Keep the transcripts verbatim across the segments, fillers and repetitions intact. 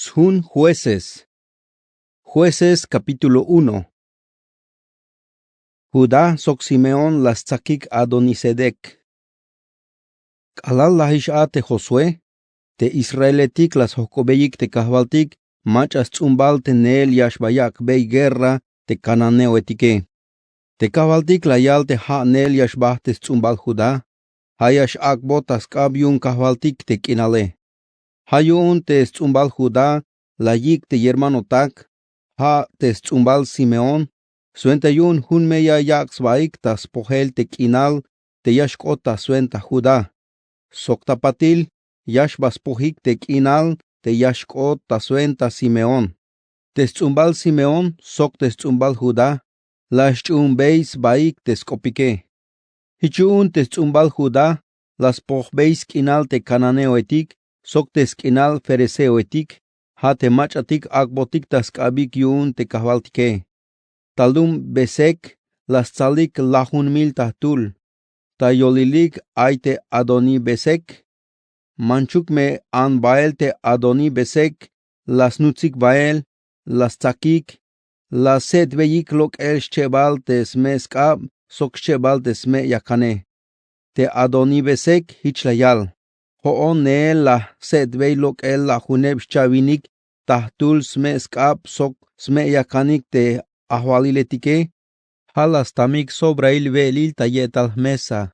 Sjun jueces. Jueces, kapítulo uno. Judá sok Simeón la stsakik Adonisedek. K'alal lajix a te Josué, te israeletik la sjok'obeyik te kajwaltik mach'a sts'umbal te neel ya xba yak'bey guerra te cananeoetike. Te kajwaltik la yal te ja' neel ya xbajt te sts'umbal Judá, ja' ya x'ak'bot ta sk'ab yu'un kajwaltik te k'inale. Ja' yu'un te sts'umbal Judá la yik' te yermanotak, ja' te sts'umbal Simeón, swenta yu'un jun me ya yak' sbaik ta spojel te k'inal te ya xk'ot ta swenta Judá. Sok ta patil ya xba spojik te k'inal te ya xk'ot ta swenta Simeón. Te sts'umbal Simeón sok te sts'umbal Judá la xch'uunbey sbaik te sk'opike. Jich yu'un te sts'umbal Judá la spojbey sk'inal te cananeoetik sok te sk'inal fariseoetik, ja' te mach'atik ak'botik ta sk'abik yu'un te kajwaltike. Ta lum Besek la stsalik lajunmil ta jtul. Ta yolilik ay te Adonibesek. Manchuk me an bael te Adonibesek la snutsik bael, la stsakik, la se'tbeyik lok'el xchebal te sme' sk'ab sok xchebal te sme' yakane. Te Adonibesek jich la yal: Jo'on neel la jse'tbey lok'el lajuneb xchawinik ta jtul sme' sk'ab sok sme' yakanik te ajwaliletike, ja' la stamik sobrail we'elil ta ye'tal jmesa.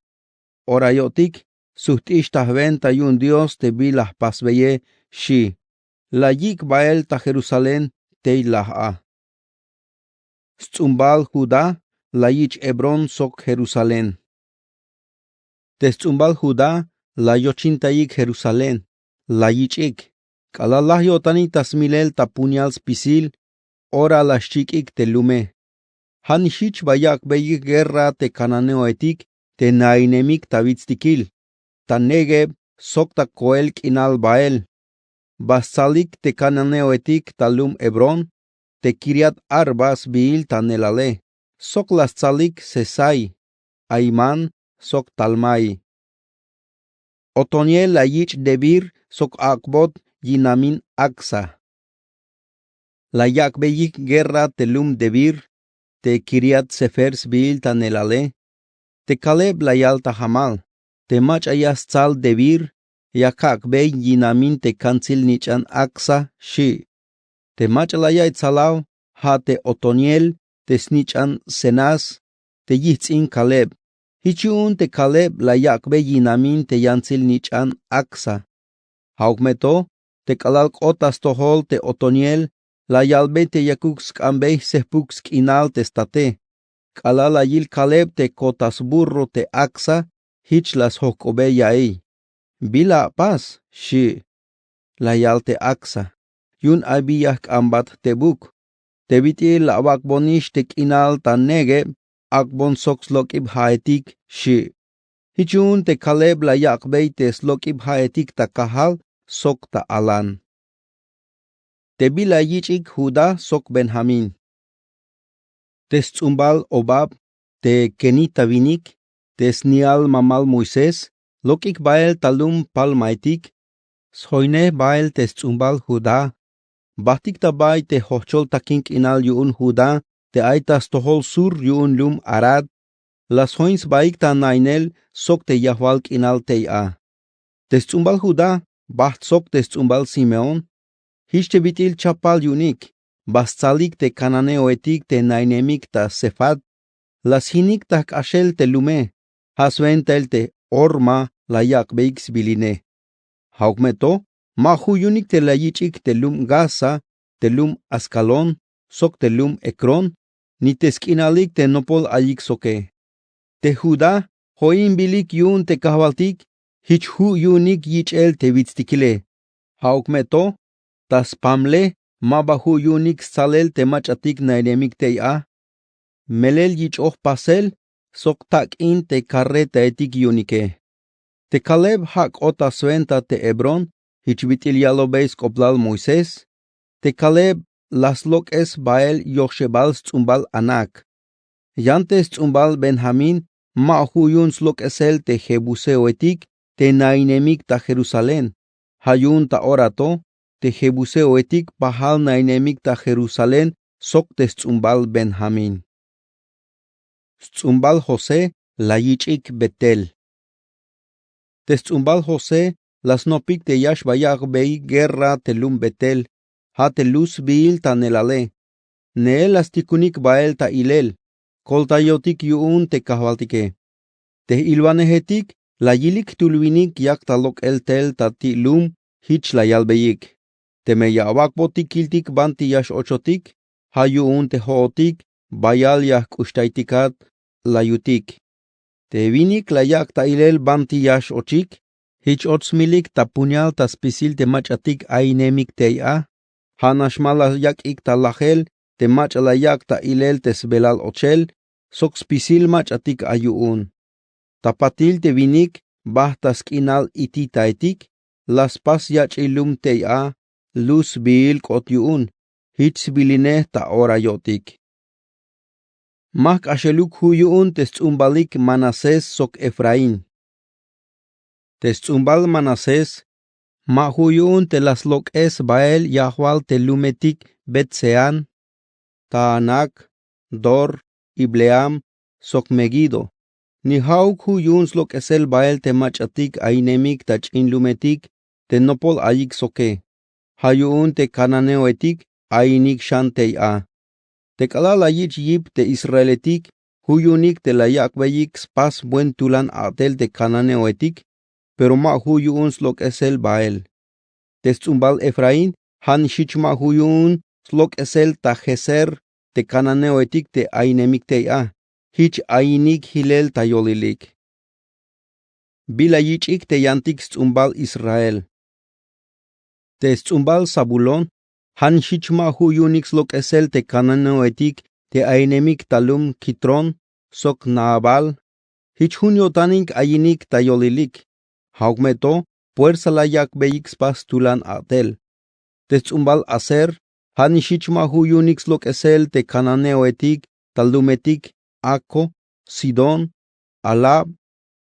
Ora yo'tik sujt'ix ta jwenta yu'un Dios te bin la jpasbeye, xi'. La yik' bael ta Jerusalén tey laj a. Sts'umbal Judá la yich' Hebrón sok Jerusalén. Te sts'umbal Judá la yochintayik Jerusalén, la yich'ik. K'alal laj yo'tanik ta smilel ta puñal spisil, ora la xchik'ik te lume. Ja' nix jich ba yak'beyik guerra te cananeoetik te nainemik ta witstikil, ta Negueb sok ta koel k'inal bael. Ba stsalik te cananeoetik ta lum Hebrón, te Quiriat Arba sbiil ta neelale, sok la stsalik Sesai, Ahimán sok Talmai. Otoniel la yich' Debir sok ak'bot yinamin Acsa. La yak'beyik guerra te lum Debir, te Quiriat Sefer sbiil ta neelale. Te Caleb la yal ta jamal: Te mach'a ya stsal Debir ya kak'bey yinamin te kantsil-nich'an Acsa, xi'. Te mach'a la ya'iy tsalaw ja' te Otoniel te snich'an Cenaz, te yijts'in Caleb. Jich yu'un te Caleb la yak'bey yinamin te yantsil-nich'an Acsa. Ja'uk me to, te k'alal k'ot ta stojol te Otoniel, la yalbey te yakuk sk'ambey jsejpuk sk'inal te state. K'alal la yil Caleb te ko'ta sburro te Acsa, jich la sjojk'obey ya'iy: Bila apas, xi'. La yal te Acsa: Yu'un ay bi ya jk'ambat tebuk. Te bit'il la awak'bonix te k'inal ta Negueb, ak'bon sok slok'ib ja'etik, xi'. Jich yu'un te Caleb la yak'bey te slok'ib ja'etik ta kajal sok ta alan. Te bila yich'ik Judá sok Benjamín. Te sts'umbal Hobab, te kenita winik, te sni'al mamal Moisés, lok'ik bael ta lum palmaetik, sjoinej bael te sts'umbal Judá. Bajtik ta bay te jojchol takin k'inal yu'un Judá te ay ta stojol sur yu'un lum Arad, la sjoin sbaik ta nainel sok te yajwal k'inal tey a. Te sts'umbal Judá bajt sok te sts'umbal Simeón. Jich te bit'il chapal yu'unik: ba stsalik te cananeoetik te nainemik ta Sefat, la sjinik ta jk'axel te lume, ja' swentail te Horma la yak'beyik sbiline. Ja'uk me to, ma ju' yu'unik te la yich'ik te lum Gaza, te lum Ascalón sok te lum Ecrón, ni te sk'inalik te nopol ayik soke. Te Judá jo'inbilik yu'un te kajwaltik, jich ju' yu'unik yich'el te witstikile. Ja'uk me to, ta spamle ma ba ju' yu'unik stsalel te mach'atik nainemik tey a. Melel yich'oj pasel sok tak'in te carretaetik yu'unike. Te Caleb ja' k'ot ta swenta te Hebrón, jich bit'il yalobey sk'oplal Moisés. Te Caleb la slok'es bael yojxebal sts'umbal Anac. Yan te sts'umbal Benjamín ma ju' yu'un slok'esel te jebuseoetik te nainemik ta Jerusalén. Ja' yu'un ta ora to te jebuseoetik pajal nainemik ta jerusalén sok te sts'umbal benjamín. Sts'umbal josé la yich'ik betel. Te sts'umbal josé la snopik te ya xba yak'beyik guerra te lum betel, ja' te lus sbiil ta neelale. Neel la stikunik bael ta ilel, koltayotik yu'un te kajwaltike. Te j'ilwanejetik la yilik jtul winik yak ta lok'el tel ta ti' lum. Jich la yalbeyik: Teme ya awak'botik kiltik banti ya x'ochotik, ja' yu'un te jo'otik bayal ya jk'uxtaytikat la yutik. Te winik la yak' ta ilel banti ya x'ochik, jich och smilik ta puñal ta spisil te mach'atik ainemik tey a. Ja' nax ma la yak'ik ta lajel te mach'a la yak' ta ilel te sbelal ochel sok spisil mach'atik ay yu'un. Ta patil te winik bajt ta sk'inal ititaetik, la spas yach'il lum tey a lus sbiil k'ot yu'un. Jich sbilinej ta ora yo'tik. Ma jk'axeluk ju' yu'un te sts'umbalik manasés sok efraín. Te sts'umbal manasés ma ju' yu'un te la slok'es bael yajwal te lumetik bet-seán, taanac, dor, ibleam, sok meguido. Ni ja'uk ju' yu'un slok'esel bael te mach'atik ainemik ta ch'in lumetik te nopol ayik soke. Ja' yu'un te kananeoetik ainik xan tey a. Te k'alal la yich' yip te israeletik, ju' yu'unik te la yak'beyik spas buen tulan a'tel te kananeoetik, pero ma ju' yu'un slok'esel bael. Te sts'umbal efraín ja' nix jich ma ju' yu'un slok'esel ta geser te kananeoetik te ainemik tey a. Jich ainik jilel ta yolilik. Bila yich'ik te yantik sts'umbal israel. Te sts'umbal zabulón ja' nix jich ma ju' yu'unik slok'esel te kananeoetik te ainemik ta lum kitrón sok naabal. Jich jun yo'tanik ayinik ta yolilik. Ja'uk me to puersa la yak'beyik spas tulan a'tel. Te sts'umbal aser ja' nix jich ma ju' yu'unik slok'esel te kananeoetik ta lumetik, aco, sidón, alab,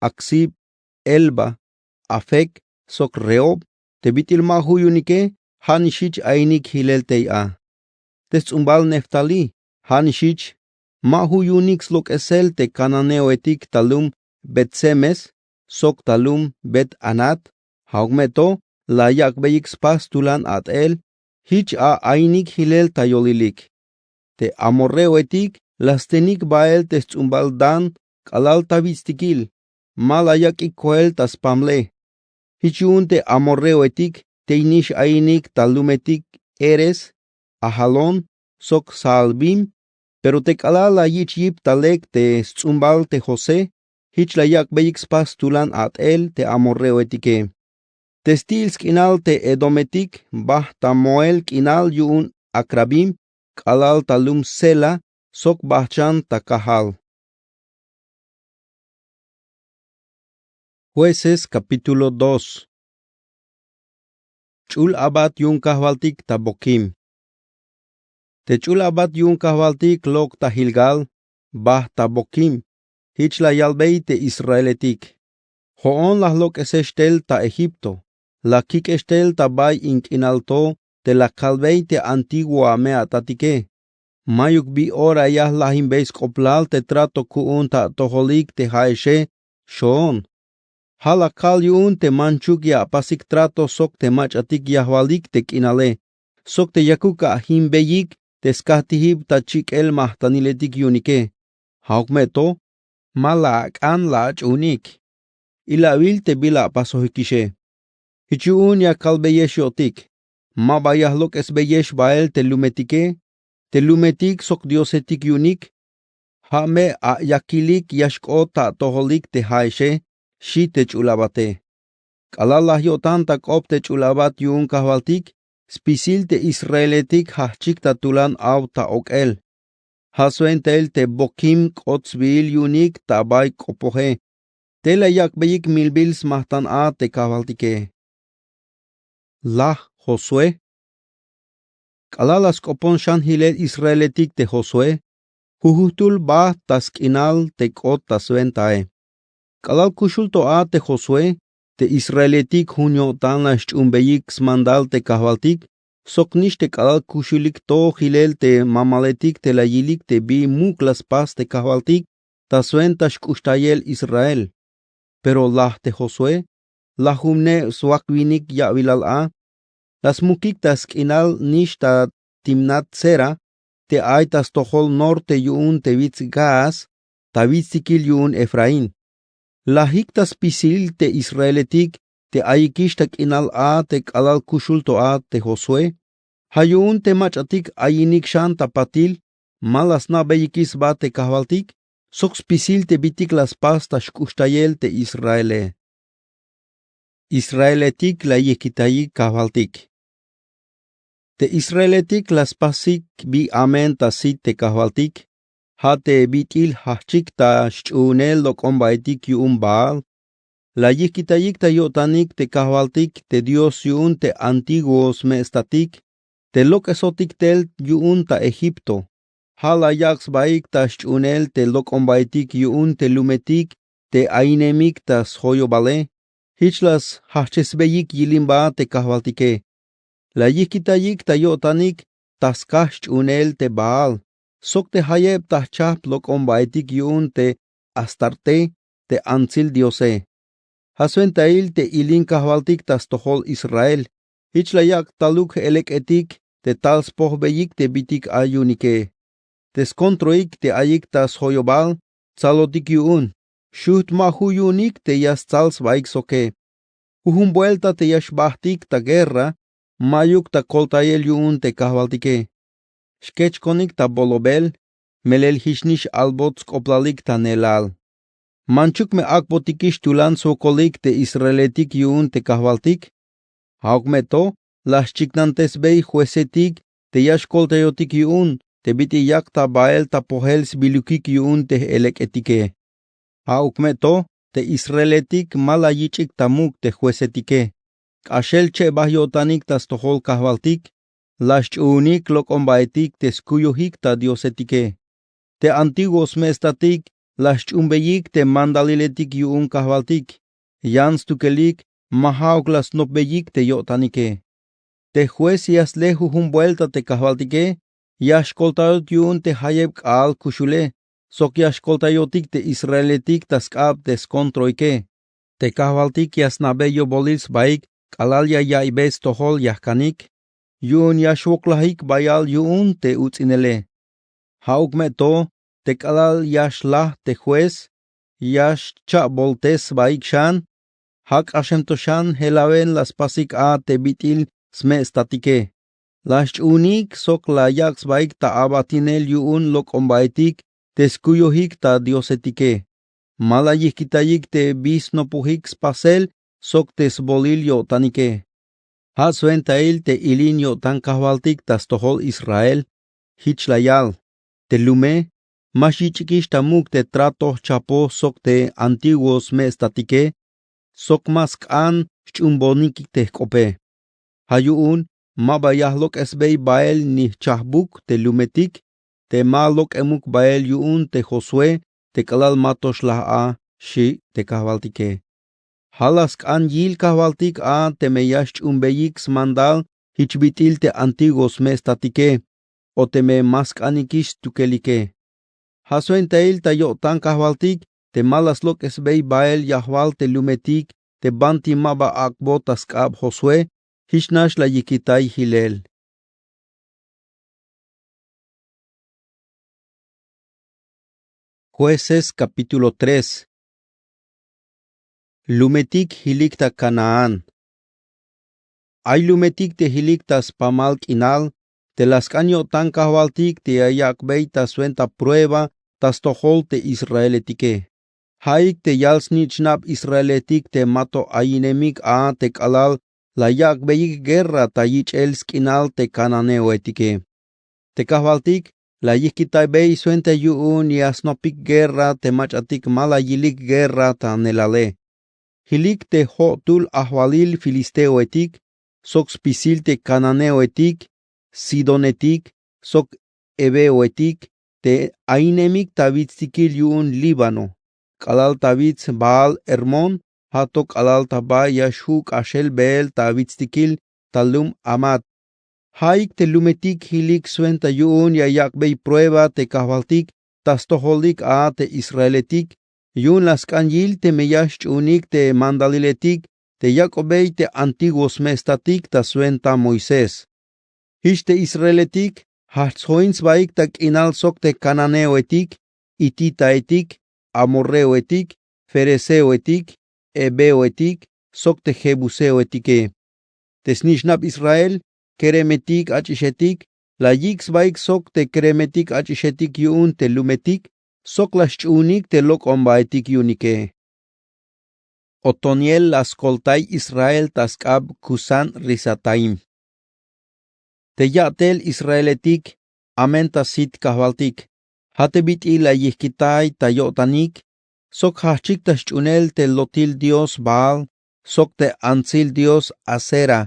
acsib, elba, afec, sok rehob. Te bit'il ma ju' yu'unike ja' nix jich ainik jilel tey a. Te sts'umbal neftalí ja' nix jich ma ju' yu'unik slok'esel te kananeoetik ta lum bet-semes sok ta lum bet-anat. Ja'uk me to la yak'beyik spas tulan a'tel. Jich a ainik jilel ta yolilik. Te amorreoetik la stenik bael te sts'umbal dan k'alal ta wits'tikil, ma la yak'ik koel ta spamle. Jich yu'un te amorreoetik tey nix ainik ta lumetik heres, ajalón, sok saalbim. Pero te k'alal la yich' yip ta lek te sts'umbal te josé, jich la yak'beyik spas tulan a'tel te amorreoetike. Te sti'il sk'inal te edometik bajt ta moel k'inal yu'un akrabim k'alal ta lum sela sok bajt xan ta kajal. Jueces, kapítulo dos. Ch'ul abat yu'un kajwaltik ta bokim. Te ch'ul abat yu'un kajwaltik lok' ta gilgal bajt ta bokim. Jich la yalbey te israeletik: Jo'on la jlok'esex tel ta egipto, la kik'ex tel ta bay in k'inal to te la kalbey te antiguo ame'atatike. Mayuk bi ora ya jlajimbey sk'oplal te trato ku'un ta atojolik te ja'exe xoon. Ja' la kal yu'un te manchuk ya apasik trato sok te mach'atik yajwalik te k'inale sok te yakuk ajimbeyik te skajtijib ta chik'el majtaniletik yu'unike. Ja'uk me to ma la ak'an la ach'uunik. Ilawil te bila apasojkixe. Jich yu'un ya kalbeyex yo'tik: Ma ba ya jlok'esbeyex bael te lumetike, te lumetik sok diosetik yu'unik. Ja' me ayakilik ya xk'ot ta atojolik te ja'exe, xi' te ch'ul abate. K'alal la yo'tan ta k'op te ch'ul abat yu'un kajwaltik, spisil te israeletik jajch'ik ta tulan aw ta ok'el. Ja' swentail te bokim k'ot sbiil yu'unik ta bay k'opoje. Te la yak'beyik milbil smajtan a te kajwaltike. Laj josué. K'alal la sk'opon xan jilel israeletik te josué, jujujtul bajt ta sk'inal te k'ot ta swentae. K'alal kuxul to a te josué, Te israeletik jun yo'tan la xch'uunbeyik smandal te kajwaltik, sok nix te k'alal kuxulik to jilel te mamaletik te la yilik te bi muk' la spas te kajwaltik ta swenta xk'uxtayel Israel. Pero laj te Josué, lajumneb swak winik ya'bilal a, la smukik ta sk'inal nix ta Timnat-Sera, te ay ta stojol norte yu'un te wits Gaas, ta witstikil yu'un Efraín. La jik ta spisil te israeletik te ayikix ta k'inal a te k'alal kuxul to a te Josué. Ja' yu'un te mach'atik ayinik xan ta patil, ma la sna'beyikix sba te kajwaltik sok spisil te bitik la spas ta xk'uxtayel te Israele. Israeletik la yijkitayik kajwaltik. Te israeletik la spasik bi amen ta sit te kajwaltik, ja' te bit'il jajchik ta xch'uunel lok'ombaetik yu'un Baal. La yijkitayik ta yo'tanik te kajwaltik te Dios yu'un te antiguo sme'statik, te lok'esotik tel yu'un ta Egipto. Ja' la yak' sbaik ta xch'uunel te lok'ombaetik yu'un te lumetik te ainemik ta sjoyobale. Jich la sjajchesbeyik yilimba te kajwaltike. La yijkitayik ta yo'tanik ta skaj xch'uunel te Baal sok te jayeb ta jchajp lok'ombaetik yu'un te Astarte, te antsil diose. Ja' swentail te ilin kajwaltik ta stojol Israel. Jich la yak' taluk j-elek'etik te tal spojbeyik te bitik ay yu'unike. Te skontroik te ayik ta sjoyobal tsalotik yu'un, xujt' ma ju' yu'unik te ya stsal sbaik soke. Jujun buelta te ya xbajtik ta guerra, ma'yuk ta koltayel yu'un te kajwaltike. Xkechkonik ta bolobel, melel jichnix albot sk'oplalik ta neelal. Manchuk me ak'botikix tulan swokolik te israeletik yu'un te kajwaltik. Ja'uk me to la xchiknantesbey juecetik te ya xkoltayotik yu'un te bit'il yak ta bael ta pojel sbilukik yu'un te j-elek'etike. Ja'uk me to te israeletik ma la yich'ik ta muk' te juezetike. K'axel chebaj yo'tanik ta stojol kajwaltik, la xch'uunik lok'ombaetik te skuyojik ta diosetike. Te antiguo sme'estatik la xch'uunbeyik te mandaliletik yu'un kajwaltik. Yan stukelik ma ja'uk la snopbeyik te yo'tanike. Te juez ya sle jujun buelta te kajwaltike, ya xkoltayot yu'un te jayeb k'aal kuxule sok ya xkoltayotik te israeletik ta sk'ab te skontroike. Te kajwaltik ya sna'bey yobolil sbaik k'alal ya yaiybey stojol yajkanik, yu'un ya xwoklajik bayal yu'un te uts'inele. Ja'uk me to te k'alal ya xlaj te juez, ya xcha'boltes sbaik xan. Ja' k'axem to xan jelawen la spasik a te bit'il sme'estatike. La xch'uunik sok la yak' sbaik ta abatinel yu'un lok'ombaetik te skuyojik ta diosetike. Ma la yijkitayik te bi snopojik spasel sok te sbolil yo'tanike. Ja' swentail te ilin yo'tan kajwaltik ta stojol Israel. Jich la yal: Te lume ma xyich'ikix ta muk' te trato jchapoj sok te antiguo sme'estatike sok ma sk'an xch'uunbonik te jk'ope. Ja' yu'un ma ba ya jlok'esbey bael ni jchajbuk te lumetik, te ma lok'emuk bael yu'un te Josué te k'alal ma to xlaj a, xi' te kajwaltike. Ja' la sk'an yil kajwaltik a teme ya xch'uunbeyik smandal jich bit'il te antiguo sme'estatike, o teme ma sk'anikix stukelike. Ja' swentail ta yo'tan kajwaltik te ma la slok'esbey bael yajwal te lumetik te banti ma ba ak'bot ta sk'ab Josué. Jich nax la yijkitay jilel. Jueces capítulo tres. Lumetik jilik ta Canaán. Ay lumetik te jilik ta spamal k'inal te la sk'an yo'tan kajwaltik te ya yak'bey ta swenta prueba ta stojol te israeletike. Ja'ik te yal snich'nab israeletik te ma to ayinemik a te k'alal la yak'beyik guerra ta yich'el sk'inal te cananeoetike. Te kajwaltik la yijkitaybey swenta yu'un ya snopik guerra te mach'atik ma la yilik guerra ta neelale. Jilik te jo'tul ajwalil filisteoetik sok spisil te cananeoetik, sidonetik sok heveoetik te ayinemik ta witstikil yu'un Líbano, k'alal ta wits Baal-hermón Ja' to k'alal ta bay ya xju' k'axel beel ta witstikil ta lum Hamat. Ja'ik te lumetik jilik swenta yu'un ya yak'bey prueba te kajwaltik ta stojolik a te israeletik, yu'un la sk'an yil teme ya xch'uunik te mandaliletik te yak'obey te antiguo smestatik ta swenta Moisés. Jich te israeletik jajch' sjoin sbaik ta k'inal sok te cananeoetik, hititaetik, amorreoetik, ferezeoetik, heveoetik, sok te jebuseoetike. Te snich'nab israel, keremetik ach'ixetik, la yik' sbaik sok te keremetik ach'ixetik yu'un te lumetik, sok la xch'uunik te lok'ombaetik yu'unike. Otoniel la skoltay israel ta sk'ab kusan risataim. Te ya'tel israeletik, amen ta sit kajwaltik, ja' te bit'il la yijkitay ta yo'tanik, sok jajchik ta xch'uunel te lotil dios Baal, sok te antsil dios Asera.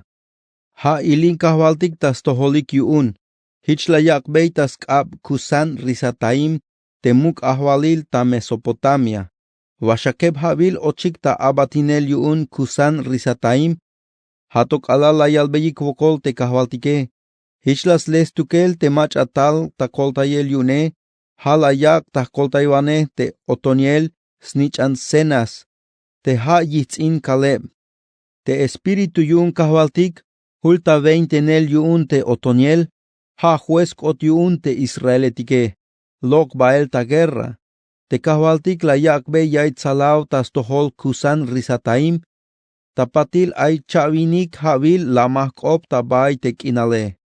Ja' ilin kajwaltik ta stojolik yu'un. Jich la yak'bey ta sk'ab kusan risataim te muk' ajwalil ta Mesopotamia. Waxakeb ja'wil ochik ta abatinel yu'un kusan risataim. Ja' to k'alal la yalbeyik wokol te kajwaltike. Jich la sle stukel te mach'a tal ta koltayel yu'une. Ja' la yak' ta jkoltaywanej te otoniel snich'an Cenas, te ja' yijts'in Kaleb. Te espíritu yu'un kajwaltik jul ta weintenel yu'un te otoniel. Ja' juez k'ot yu'un te israeletike. Lok' bael ta guerra. Te kajwaltik la yak'bey yaiy tsalaw ta stojol kusan risataim. Ta patil ay cha'winik ja'wil lamaj k'op ta bay te k'inale.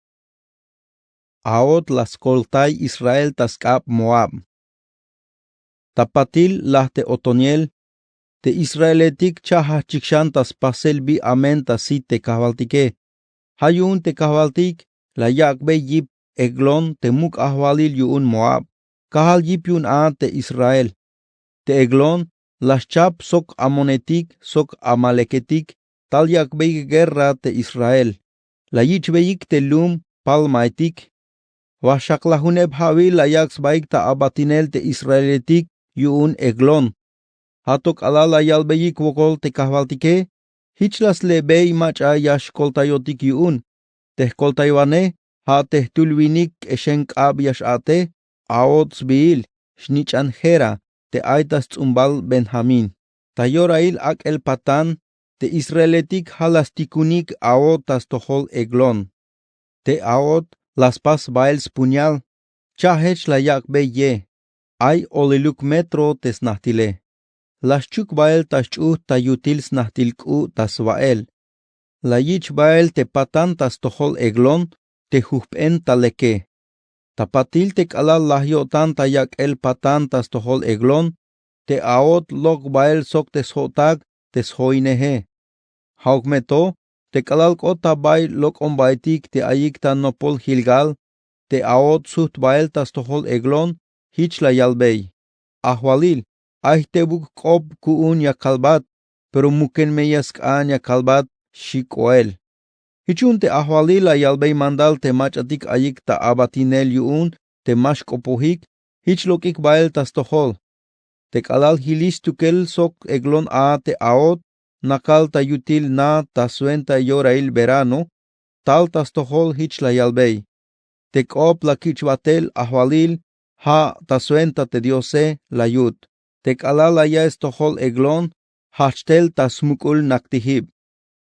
Ahot la skoltay israel ta sk'ab Moab. Ta patil laj te otoniel, te israeletik cha'jajchik xan ta spasel bi amen ta sit te kajwaltike. Ja' yu'un te kajwaltik la yak'bey yip Eglón te muk' ajwalil yu'un Moab, kajal yip yu'un a te israel. Te Eglón la xchap sok amonetik sok amaleketik tal yak'bey guerra te israel. La yich'beyik te lum palmaetik. Waxaklajuneb ja'wil la yak' sbaik ta abatinel te israeletik yu'un Eglón. Ja' to k'alal la yalbeyik wokol te kajwaltike. Jich la sle'bey mach'a ya xkoltayotik yu'un. Te jkoltaywanej ja' te jtul winik k'exen k'ab ya x-a'tej, ahot sbiil snich'an Gera, te ay ta sts'umbal Benjamín. Ta yorahil ak'el patan te israeletik ja' la stikunik ahot ta stojol Eglón. Te ahot la spas bael spuñal. Cha'jech la yak'bey ye. Ay oliluk metro te snajtile. La xchuk bael ta xch'ujt ta yutil snajtil k'u' ta swa'el. La yich' bael te patan ta stojol Eglón te jujp'en ta leke. Ta patil te k'alal laj yo'tan ta yak'el patan ta stojol Eglón, te ahot lok' bael sok te sjo'tak te sjoineje. Ja'uk me to, te k'alal k'ot ta bay lok'ombaetik te ayik ta nopol Gilgal, te ahot sujt bael ta stojol Eglón. Jich la yalbey: Ajwalil, ay jtebuk k'op ku'un ya kalbat, pero muken me ya sk'an ya kalbat, xchi k'oel. Jich yu'un te ajwalil la yalbey mandal te mach'atik ayik ta abatinel yu'un te ma xk'opojik. Jich lok'ik bael ta stojol. Te k'alal jilix stukel sok Eglón a te ahot, nakal ta yutil na ta swenta yorahil verano, tal ta stojol jich la yalbey: Te k'op la kich'batel ajwalil, ja' ta swenta te diose la yut. Te k'alal la ya'iy stojol Eglón, jajch tel ta smuk'ul naktijib.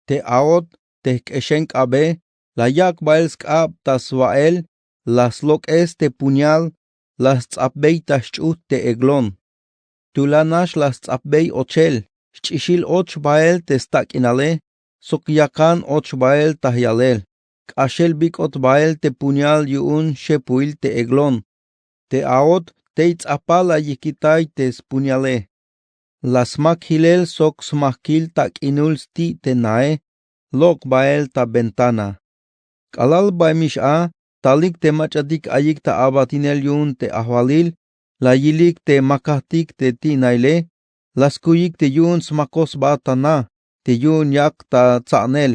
Te ahot te jk'exen k'abe, la yak' bael sk'ab ta swa'el, la slok'es te puñal, la sts'apbey ta xch'ujt te Eglón. Tulan nax la sts'apbey ochel. Xch'ixil och bael te stak'inale, sok yakan och bael ta jyalel. K'axel bik'ot bael te puñal yu'un xepuil te Eglón. Te ahot tey ts'ajpal la yijkitay te spuñale. La smak jilel sok smajkil tak'inul sti' te nae, lok' bael ta ventana. K'alal baemix a, talik te mach'atik ayik ta abatinel yu'un te ajwalil, la yilik te makajtik te ti'naile, la skuyik te yu'un smakoj sba ta na, te yu'un yak ta tsa'nel.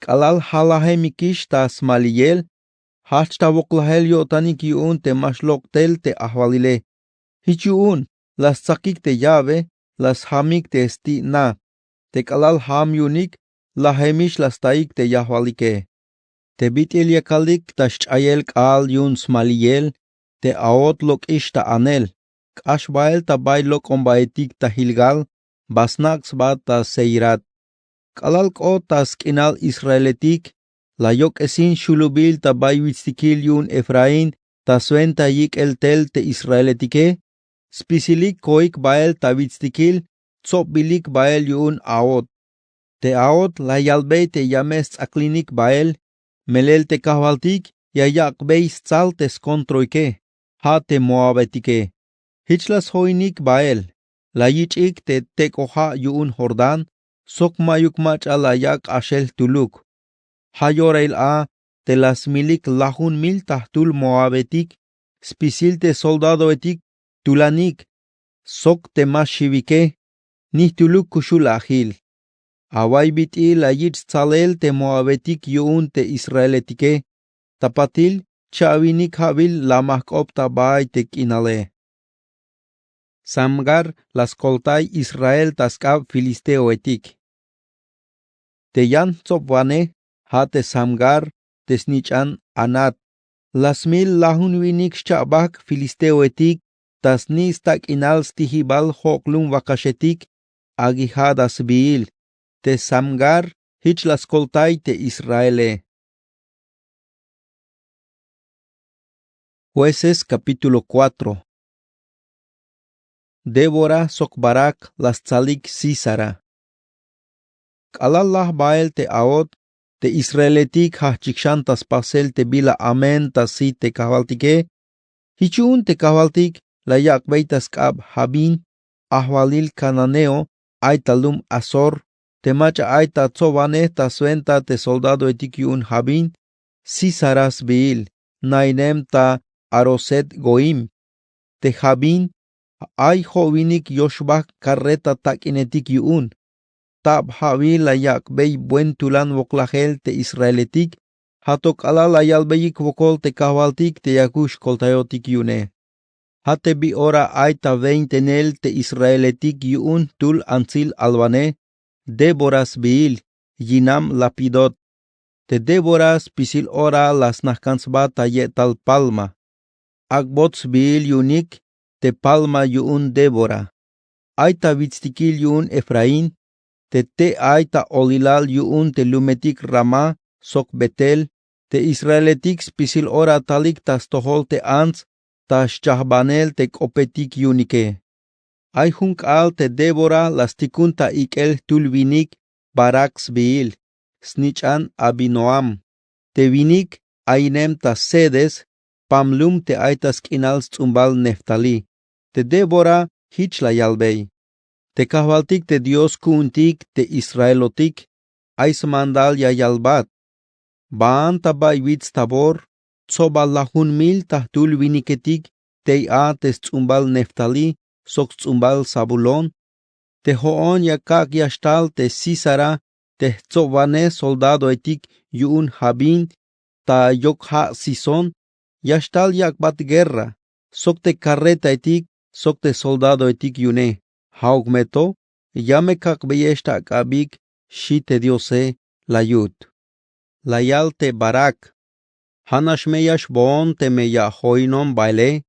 K'alal jalajemikix ta smaliyel, jajch ta woklajel yo'tanik yu'un te ma xlok' tel te ajwalile. Jich yu'un la stsakik te llave, la sjamik te sti' na. Te k'alal jam yu'unik, lajemix la staik te yajwalike. Te bit'il yakalik ta xch'ayel k'aal yu'un smaliyel, te a'ot lok'ix ta anel. K'ax bael ta bay lok'ombaetik ta Gilgal, ba snak' sba ta Seirat. K'alal k'ot ta sk'inal Israeletik, la yok'esin xulubil ta bay witstikil yu'un Efraín ta swenta yik'el tel te israeletike. Spisilik koik bael ta witstikil, tsobbilik bael yu'un a'ot. Te a'ot la yalbey te ya me sts'aklinik bael, melel te kajwaltik ya yak'bey stsal te skontroike, ja' te moabetike. Jich la sjoinik bael, la yich'ik te tek'oja' yu'un Jordán, sok ma'yuk mach'a la yak' k'axel jtuluk. Ja' yorail a te la smilik lajun mil ta jtul moabetik, spisil te soldadoetik tulanik, sok te ma xiwike, ni jtuluk kuxul ajil. Away bit'il la yich' stsalel te moabetik yu'un te israeletike, ta patil cha'winik ja'wil la ma jk'op ta bay te k'inale. Samgar la skoltay Israel ta sk'ab filisteoetik. Te yan jtsobwanej, ja' te Samgar, te snich'an Anat, la smil lajun winik xcha'bajk' filisteoetik ta sni' stak'inal stijibal jo'klum wakaxetik, Agijada sbiil. Te Samgar jich la skoltay te Israele. Jueces capítulo cuatro. Débora sok Barac la stsalik Sísara. K'alal laj bael te a'ot, te israeletik jajch'ik xan ta spasel te bila amen ta sit te kajwaltike. Jich yu'un te kajwaltik la yak'bey ta sk'ab Jabín, ajwalil cananeo, ay ta lum Hazor, te mach'a ay ta tsobanej ta swenta te soldadoetik yu'un Jabín, Sísara sbiil, nainem ta Haroset-goim. Te Jabín, ay jo'winik yoxbajk' carreta tak'inetik yu'un. Tab ja'wil la yak'bey buen tulan woklajel te israeletik, ja' to k'alal la yalbeyik wokol te kajwaltik te yakuk xkoltayotik yu'une. Ja' te bi ora ay ta weintenel te israeletik yu'un jtul antsil alwanej, Débora sbiil, yinam Lapidot. Te Débora spisil ora la sna' jkan sba ta ye'tal palma. Ak'bot sbiil yu'unik te palma yu'un Débora. Ay ta witstikil yu'un Efraín, te tey ay ta olilal yu'un te lumetik Ramá sok Betel. Te israeletik spisil ora talik ta stojol te ants ta xchajbanel te k'opetik yu'unike. Ay jun k'aal te Débora la stikun ta ik'el jtul winik Barac sbiil, snich'an Abinoam. Te winik ayinem ta Cedes, pam lum te ay ta sk'inal sts'umbal Neftalí. Te Débora jich la yalbey: Te kajwaltik te Dios ku'untik te israelotik, ay smandal ya yalbat: Baan ta bay wits Tabor, tsoba lajun mil ta jtul winiketik tey a te sts'umbal Neftalí sok sts'umbal Zabulón. Te jo'on ya kak' ya xtal te Sísara te jtsobwanej soldadoetik yu'un Jabín ta yok ja' Cisón, ya xtal yak'bat guerra, sok te carretaetik sok te soldadoetik yu'une. Ja'uk me to, ya me kak'beyex ta ak'abik, xi te Diose, la yut. La yal te Barac: Ja'nax me ya xboon teme ya ajoinon baele,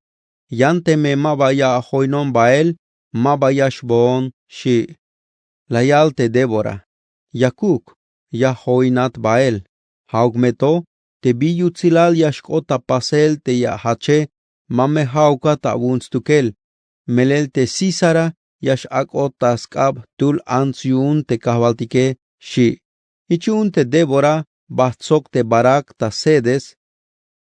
yan teme ma ba ya ajoinon bael, ma ba ya xboon, xi'. La yal te Débora: Yakuk, ya joinat bael. Ja'uk me to, te bi yutsilal ya xk'ot ta pasel te ya jache, ma me ja'ukat awu'un stukel, melel te Sísara ya x-ak'ot ta sk'ab jtul ants yu'un te kajwaltike, xi'. Jich yu'un te Débora bajt sok te Barac ta Cedes.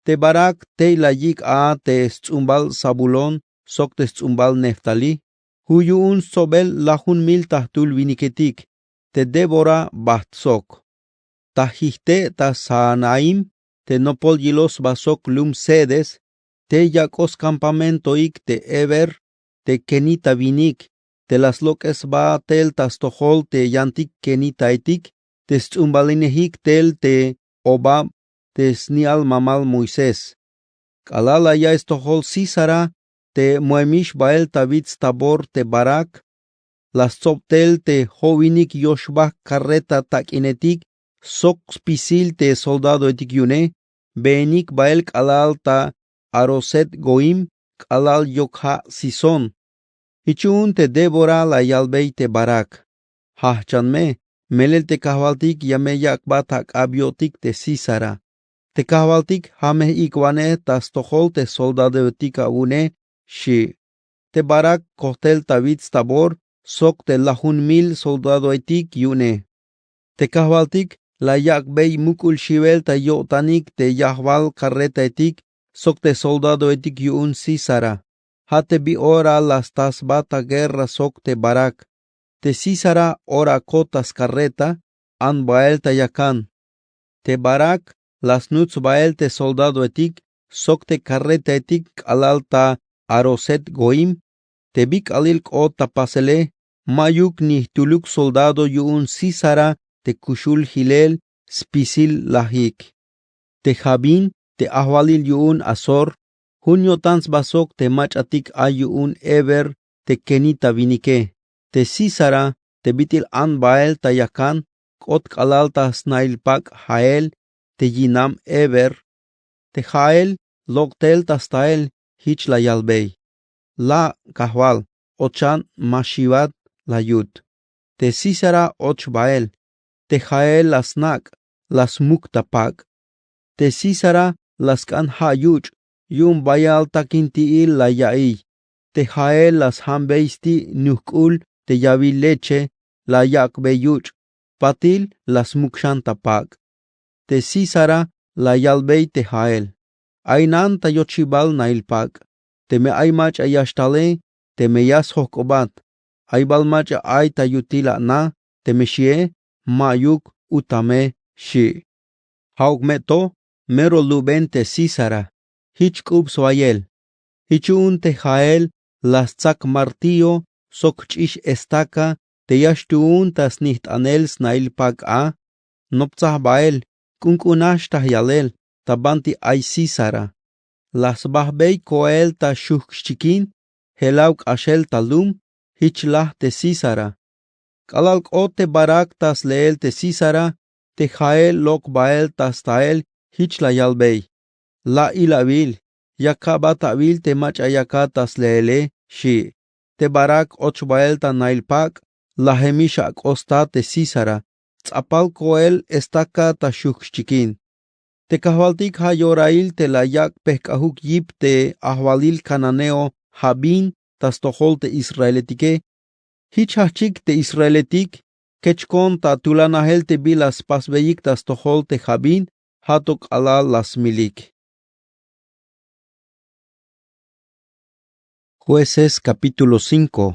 Te Barac tey la yik' a te sts'umbal Zabulón sok te sts'umbal Neftalí, ju' yu'un stsobel lajun mil ta jtul winiketik. Te Débora bajt sok. Ta jijte' ta Saanaim, te nopol yiloj sba sok lum Cedes, tey yak'oj scampamentoik te Heber, te kenita winik, te la slok'es sba tel ta stojol te yantik kenitaetik, te sts'umbalinejik tel te Hobab, te sni'al mamal Moisés. K'alal la ya'iy stojol Sísara te muemix bael ta wits Tabor te Barac, la stsob tel te jo'winik yoxbajk karreta tak'inetik sok spisil te soldadoetik yu'une. Beenik bael k'alal ta aroset goim k'alal yok ja' sison. Jich yu'un te débora la yalbey te barak: Jajchan me, melel te kajwaltik ya me yak'bat ak'ab yo'tik te sísara. Te kajwaltik ja' me j'ik'wanej ta stojol te soldadoetik awu'une, xi'. Te barak kojtel ta wits tabor sok te lajun mil soldadoetik yu'une. Te kajwaltik la yak'bey muk'ul xiwel ta yo'tanik te yajwal karretaetik sok te soldadoetik yu'un sísara. Ja' te bi ora la sta sba ta guerra sok te barak. Te sísara ora akot ta skarreta, an bael ta yakan. Te barak la snuts bael te soldadoetik sok te karretaetik k'alal ta aroset goim. Te bi k'alil k'ot ta pasele, ma'yuk ni jtuluk soldado yu'un sísara te kuxul jilel spisil lajik. Te jabín te ajwalil yu'un asor, jun yo'tan sba sok te mach'atik ay yu'un heber te kenita winike. Te sísara te bit'il an bael ta yakan k'ot k'alal ta snail pak' jael te yinam heber. Te jael lok' tel ta stael, jich la yalbey: La' kajwal, ochan ma xiwat la yut. Te sísara och bael. Te jael la snak', la smuk ta pak'. Te sísara la sk'an ja' yuch' yu'un bayal takinti'il la ya'iy. Te jael la sjambey sti' nujk'ul te yawil leche la yak'bey yuch', patil la smuk xan ta pak'. Te sísara la yalbey te jael: Aynan ta yochibal nail pak'. Teme ay mach'a ya xtale, teme ya sjojk'obat. Ay bal mach'a ay ta yutil ana, teme xie, ma'yuk, utame, xi'. Ja'uk me to mero luben te sísara. Jich k'ub swayel. Jich yu'un te jael la stsak martillo sok jch'ix estaca te ya xtuun ta snijt'anel snail pak' a. Noptsaj bael, k'unk'unax ta yalel ta banti ay sísara. La sbajbey koel ta xujk' xchikin, jelaw k'axel ta lum. Jich laj te sísara. K'alal k'ot te barak ta sleel te sísara, te jael lok' bael ta stael, jich la yalbey: La ilawil, ya ka'bat awil te mach'a yakat ta sleele, xi'. Te barak och bael ta nail pak', lajemix ak'o sta te sísara, ts'apal koel estaca ta xujk' xchikin. Te kajwaltik ja' yorail te la yak' pejk'ajuk yip te ajwalil cananeo jabín ta stojol te israeletike. Jich jajchik te israeletik kechkon ta tulanajel te bila spasbeyik ta stojol te jabín. Ja' to k'alal la smilik. Jueces capítulo cinco.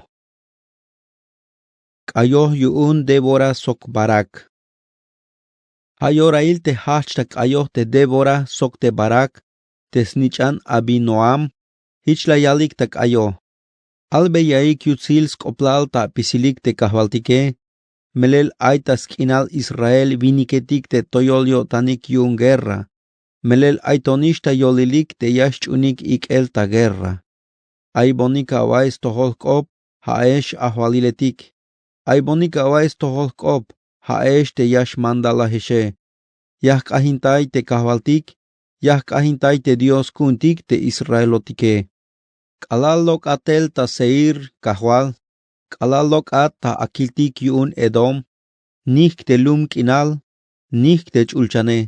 K'ayoj yu'un débora sok barak. Ja' yorail te jajch ta k'ayoj te débora sok te barak te snich'an abinoam. Jich la yalik ta k'ayoj: Albeyaik yutsil sk'oplal ta apisilik te kajwaltike. Melel ay ta sk'inal israel winiketik te toyol yo'tanik yu'un guerra. Melel ay tonix ta yolilik te ya xch'unik ik'el ta guerra. Aybonik awa'iy stojol jk'op, ja'ex ajwaliletik. Aybonik awa'iy stojol jk'op, ja'ex te ya xmandalajexe. Ya jk'ajintay te kajwaltik, ya jk'ajintay te dios ku'untik te israelotike. K'alal lok'at tel ta seir kajwal, k'alal lok'at ta akiltik yu'un edom, nijk te lum k'inal, nijk te ch'ulchane.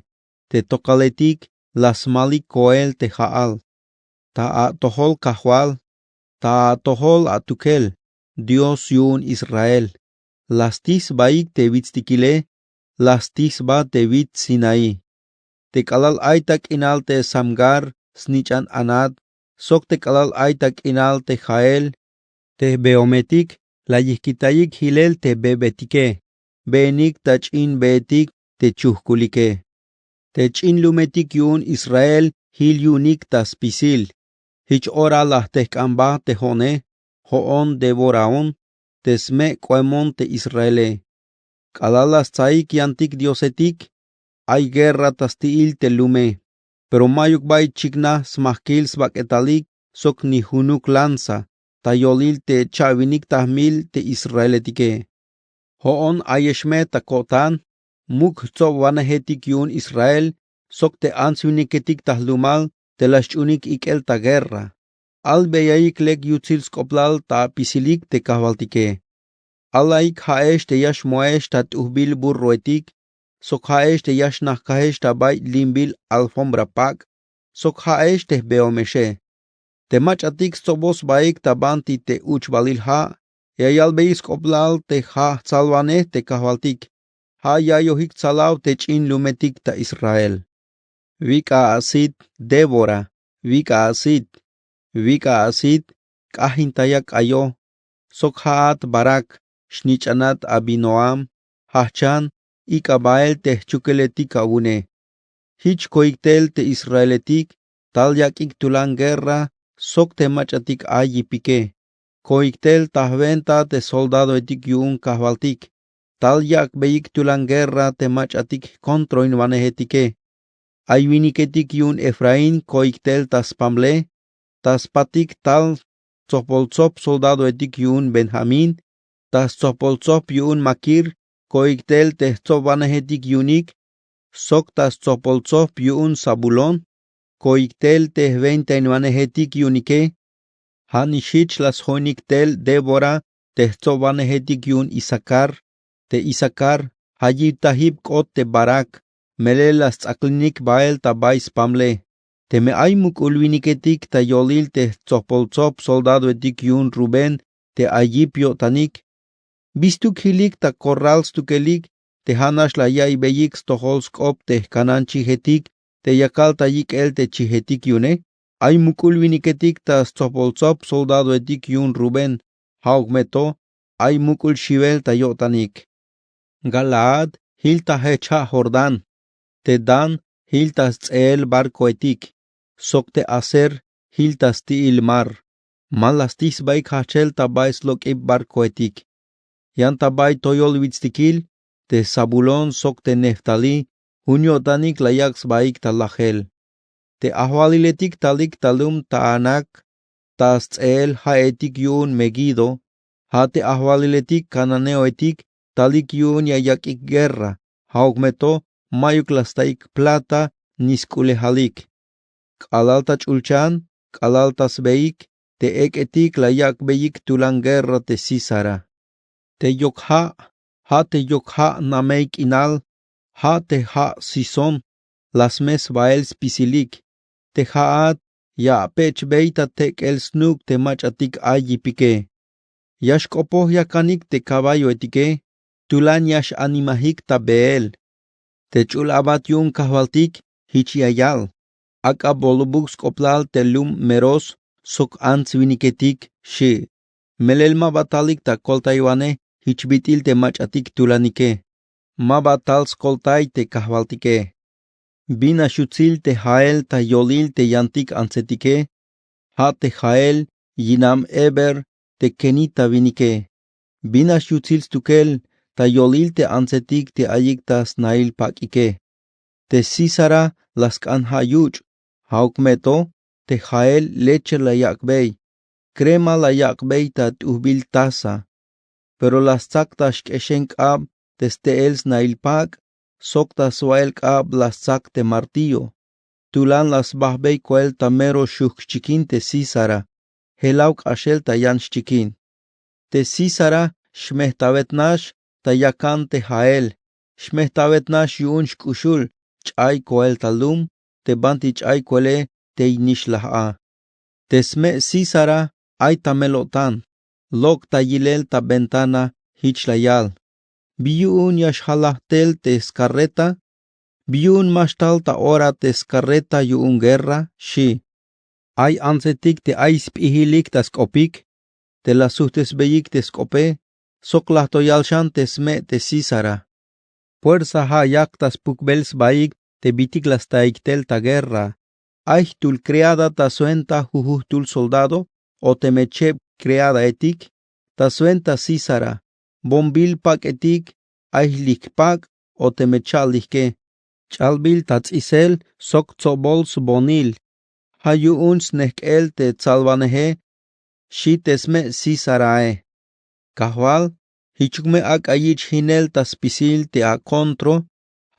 Te tokaletik la smalik koel te ja'al. Ta atojol kajwal, ta atojol atukel, dios yu'un israel. La stij sbaik te witstikile, la stij sba te wits sinaí. Te k'alal ay ta k'inal te samgar snich'an anat, sok te k'alal ay ta k'inal te jael, te jbeometik la yijkitayik jilel te bebetike. Beenik ta ch'in beetik te chujk'ulike. Te ch'in lumetik yu'un israel jil yu'unik ta spisil. Jich ora la jtejk'anba te jo'one, jo'on deboraon, te sme' k'oemon te israele. K'alal la stsaik yantik diosetik, ay guerra ta sti'il te lume. Pero ma'yuk bay chiknaj smajkil sbak'etalik sok ni junuk lanza. ta yolil te cha'winik ta jmil te israeletike. Jo'on ayex me ta ko'tan muk' jtsobwanejetik yu'un Israel sok te ants-winiketik ta jlumal te la xch'unik ik'el ta guerra. Albeyaik lek yutsil sk'oplal ta apisilik te kajwaltike. Alaik ja'ex te ya xmo'ex ta t'ujbil burroetik sok ja'ex te ya xnajkajex ta bay limbil alfombra pak' sok ja'ex te jbeomexe. Te mach'atik stsoboj sbaik ta banti te uch'balil ja', ya yalbeyik sk'oplal te ja' jtsalwanej te kajwaltik. Ja' ya yojik tsalaw te ch'in lumetik ta Israel. Wik'a a sit, Débora, wik'a a sit, wik'a a sit, k'ajintaya k'ayo. Sok ja'at Barac, xnich'anat Abinoam, jajchan, ik'a bael te jchukeletik awune. Jich koik tel te israeletik tal yak'ik tulan guerra sok te mach'atik ay yipike. Koik tel ta jwenta te soldadoetik yu'un kajwaltik tal yak'beyik tulan guerra te mach'atik jkontroinwanejetike. Ay winiketik yu'un Efraín koik tel ta spamle, ta spatik tal tsopol tsop soldadoetik yu'un Benjamín, ta tsopol tsop yu'un Maquir koik tel te jtsobwanejetik yu'unik, sok ta tsopol tsop yu'un Zabulón koik tel te jwentainwanejetik yu'unike. Ja' nix jich la sjoinik tel Débora te jtsobwanejetik yu'un Isacar. Te Isacar ja' yiptajib k'ot te Barac, melel la sts'aklinik bael ta bay spamle. Teme ay muk'ul winiketik ta yolil te jtsopol tsop soldadoetik yu'un Rubén te ay yip yo'tanik, bistuk jilik ta korral stukelik te ja' nax la yaiybeyik stojol sk'op te jkanan chijetik te yakal ta yik'el te chijetik yu'une? Ay muk'ul winiketik ta stsopol tsop soldadoetik yu'un Rubén. Ja'uk me to, ay muk'ul xiwel ta yo'tanik. Galaad jil ta jech ja' Jordán. Te Dan jil ta sts'eel barcoetik. Sok te Aser jil ta sti'il mar. Ma la stij sbaik jajchel ta bay slok'ib barcoetik. Yan ta bay toyol witstikil, te Zabulón sok te Neftalí, jun yo'tanik la yak' sbaik ta lajel. Te ajwaliletik talik ta lum Taanac, ta sts'eel ja'etik yu'un Meguido, ja' te ajwaliletik cananeoetik talik yu'un ya yak'ik guerra. Ja'uk me to, ma'yuk la staik plata ni sk'ulejalik. K'alal ta ch'ulchan, k'alal ta sbeik, te ek'etik la yak'beyik tulan guerra te Sísara. Te yok ja', ja' te yok ja' namey k'inal, ja' te ja' Cisón, la smes bael spisilik. Te ja'at ya apechbey ta tek'el snuk' te mach'atik ay yipike. Ya xk'opoj yakanik te caballoetike, tulan ya x-animajik ta beel. Te ch'ul abat yu'un kajwaltik jich ya yal: Ak'a bolobuk sk'oplal te lum Meroz sok ants-winiketik, xi'. Melel ma ba talik ta koltaywanej jich bit'il te mach'atik tulanike. Ma ba tal skoltay te kajwaltike. Bin nax yutsil te Jael ta yolil te yantik antsetike? Ja' te Jael yinam Heber te kenita winike. Bin nax yutsil stukel ta yolil te antsetik te ayik ta snail pak'ike? Te Sísara la sk'an ja' yuch'. Ja'uk me to, te Jael leche la yak'bey. Crema la yak'bey ta t'ujbil taza. Pero la stsak ta xk'exen k'ab te ste'el snail pak' sok ta swa'el k'ab la stsak te martillo. Tulan la sbajbey koel ta mero xujk' xchikin te Sísara, jelaw k'axel ta yan xchikin. Te Sísara xmejtawet nax ta yakan te Jael, xmejtawet nax yu'un xk'uxul ch'ay koel ta lum te banti ch'ay koele tey nix laj a. Te sme' Sísara ay ta mel-o'tan, lok' ta yilel ta ventana, jich la yal: ¿Bi yu'un ya xjalaj tel te scarreta? ¿Bi yu'un ma xtal ta ora te scarreta yu'un guerra? xi'. Ay antsetik te ay sp'ijilik ta sk'opik te la sujt'esbeyik te sk'ope, sok laj to yal xan te sme' te Sísara. Puersa ja' yak ta spukbel sbaik te bitik la staik tel ta guerra. Ay jtul criada ta swenta jujujtul soldado o teme cheb criadaetik, ta swenta Sísara, bombil pak'etik ay jlijk pak' o teme cha'lijke, ch'albil ta ts'isel sok tsobol sbonil. Ja' yu'un snejk'el te tsalwaneje xi te sme' sísarae. Kajwal, jichuk me ak'a yich' jinel ta spisil te akontro.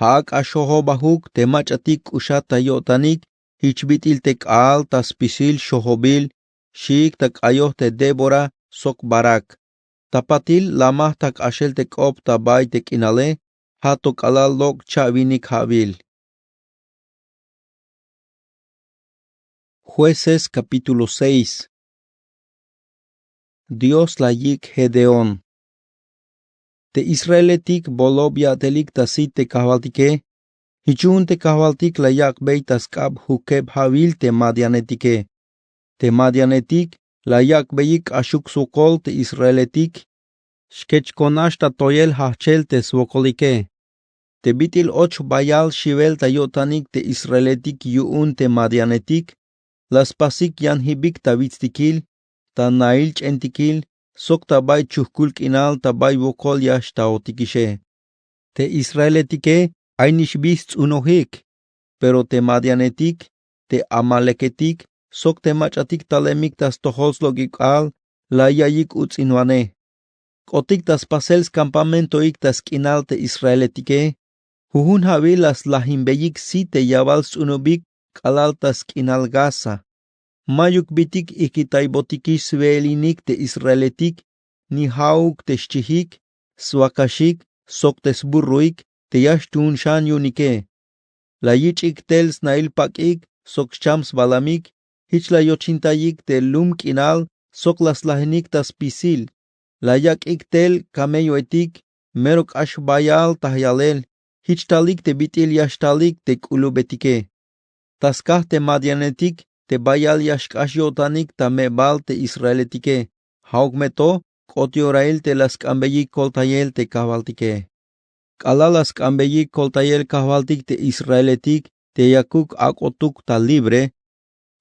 Ja' ak'a xojobajuk te mach'atik k'uxat ta yo'tanik jich bit'il te k'aal ta spisil xojobil. Xiik ta k'ayoj te débora sok barak. Ta patil lamaj ta k'axel te k'op ta bay te k'inale. Ja' to k'alal lok' cha'winik ja'wil. Jueces capítulo seis. Dios la yik' gedeón. Te israeletik bolob ya'telik ta sit te kajwaltike. Jich yu'un te kajwaltik la yak'bey ta sk'ab jukeb ja'wil te madianetike. Te madianetik la yak'beyik k'axuk swokol te israeletik. Xkechkonax ta toyel jajchel te swokolike. Te bit'il och bayal xiwel ta yo'tanik te israeletik yu'un te madianetik. La spasik yan jibik ta witstikil, ta nail ch'entikil, sok ta bay chujkul k'inal ta bay wokol ya xtaotikixe. Te israeletike aynix bi sts'unojik. Pero te madianetik, te amaleketik, sok te mach'atik talemik ta stojol slok'ib k'aal, la ya'iyik uts'inwanej. K'otik ta spasel skampamentoik ta sk'inal te israeletike. Jujun ja'wil la slajimbeyik sit te yawal sts'unubik k'alal ta sk'inal gaza. Mayuk bitik ijkitaybotikix swe'elinik te israeletik, ni ja'uk te xchijik, swakaxik, sok te sburroik te ya xtuun xan yu'unike. La yich'ik tel snail pak'ik sok xcham sbalamik. Jich la yochintayik te lum k'inal sok la slajinik ta spisil. La yak'ik tel kamelloetik, mero k'ax bayal ta yalel. Jich talik te bit'il ya xtalik te k'ulubetike. Ta skaj te madianetik te bayal ya xk'ax yo'tanik ta me'bal te israeletike. Ja'uk me to k'ot yorail te la sk'ambeyik koltayel te kajwaltike. K'alal la sk'ambeyik koltayel kajwaltik te israeletik te yakuk ak'otuk ta libre.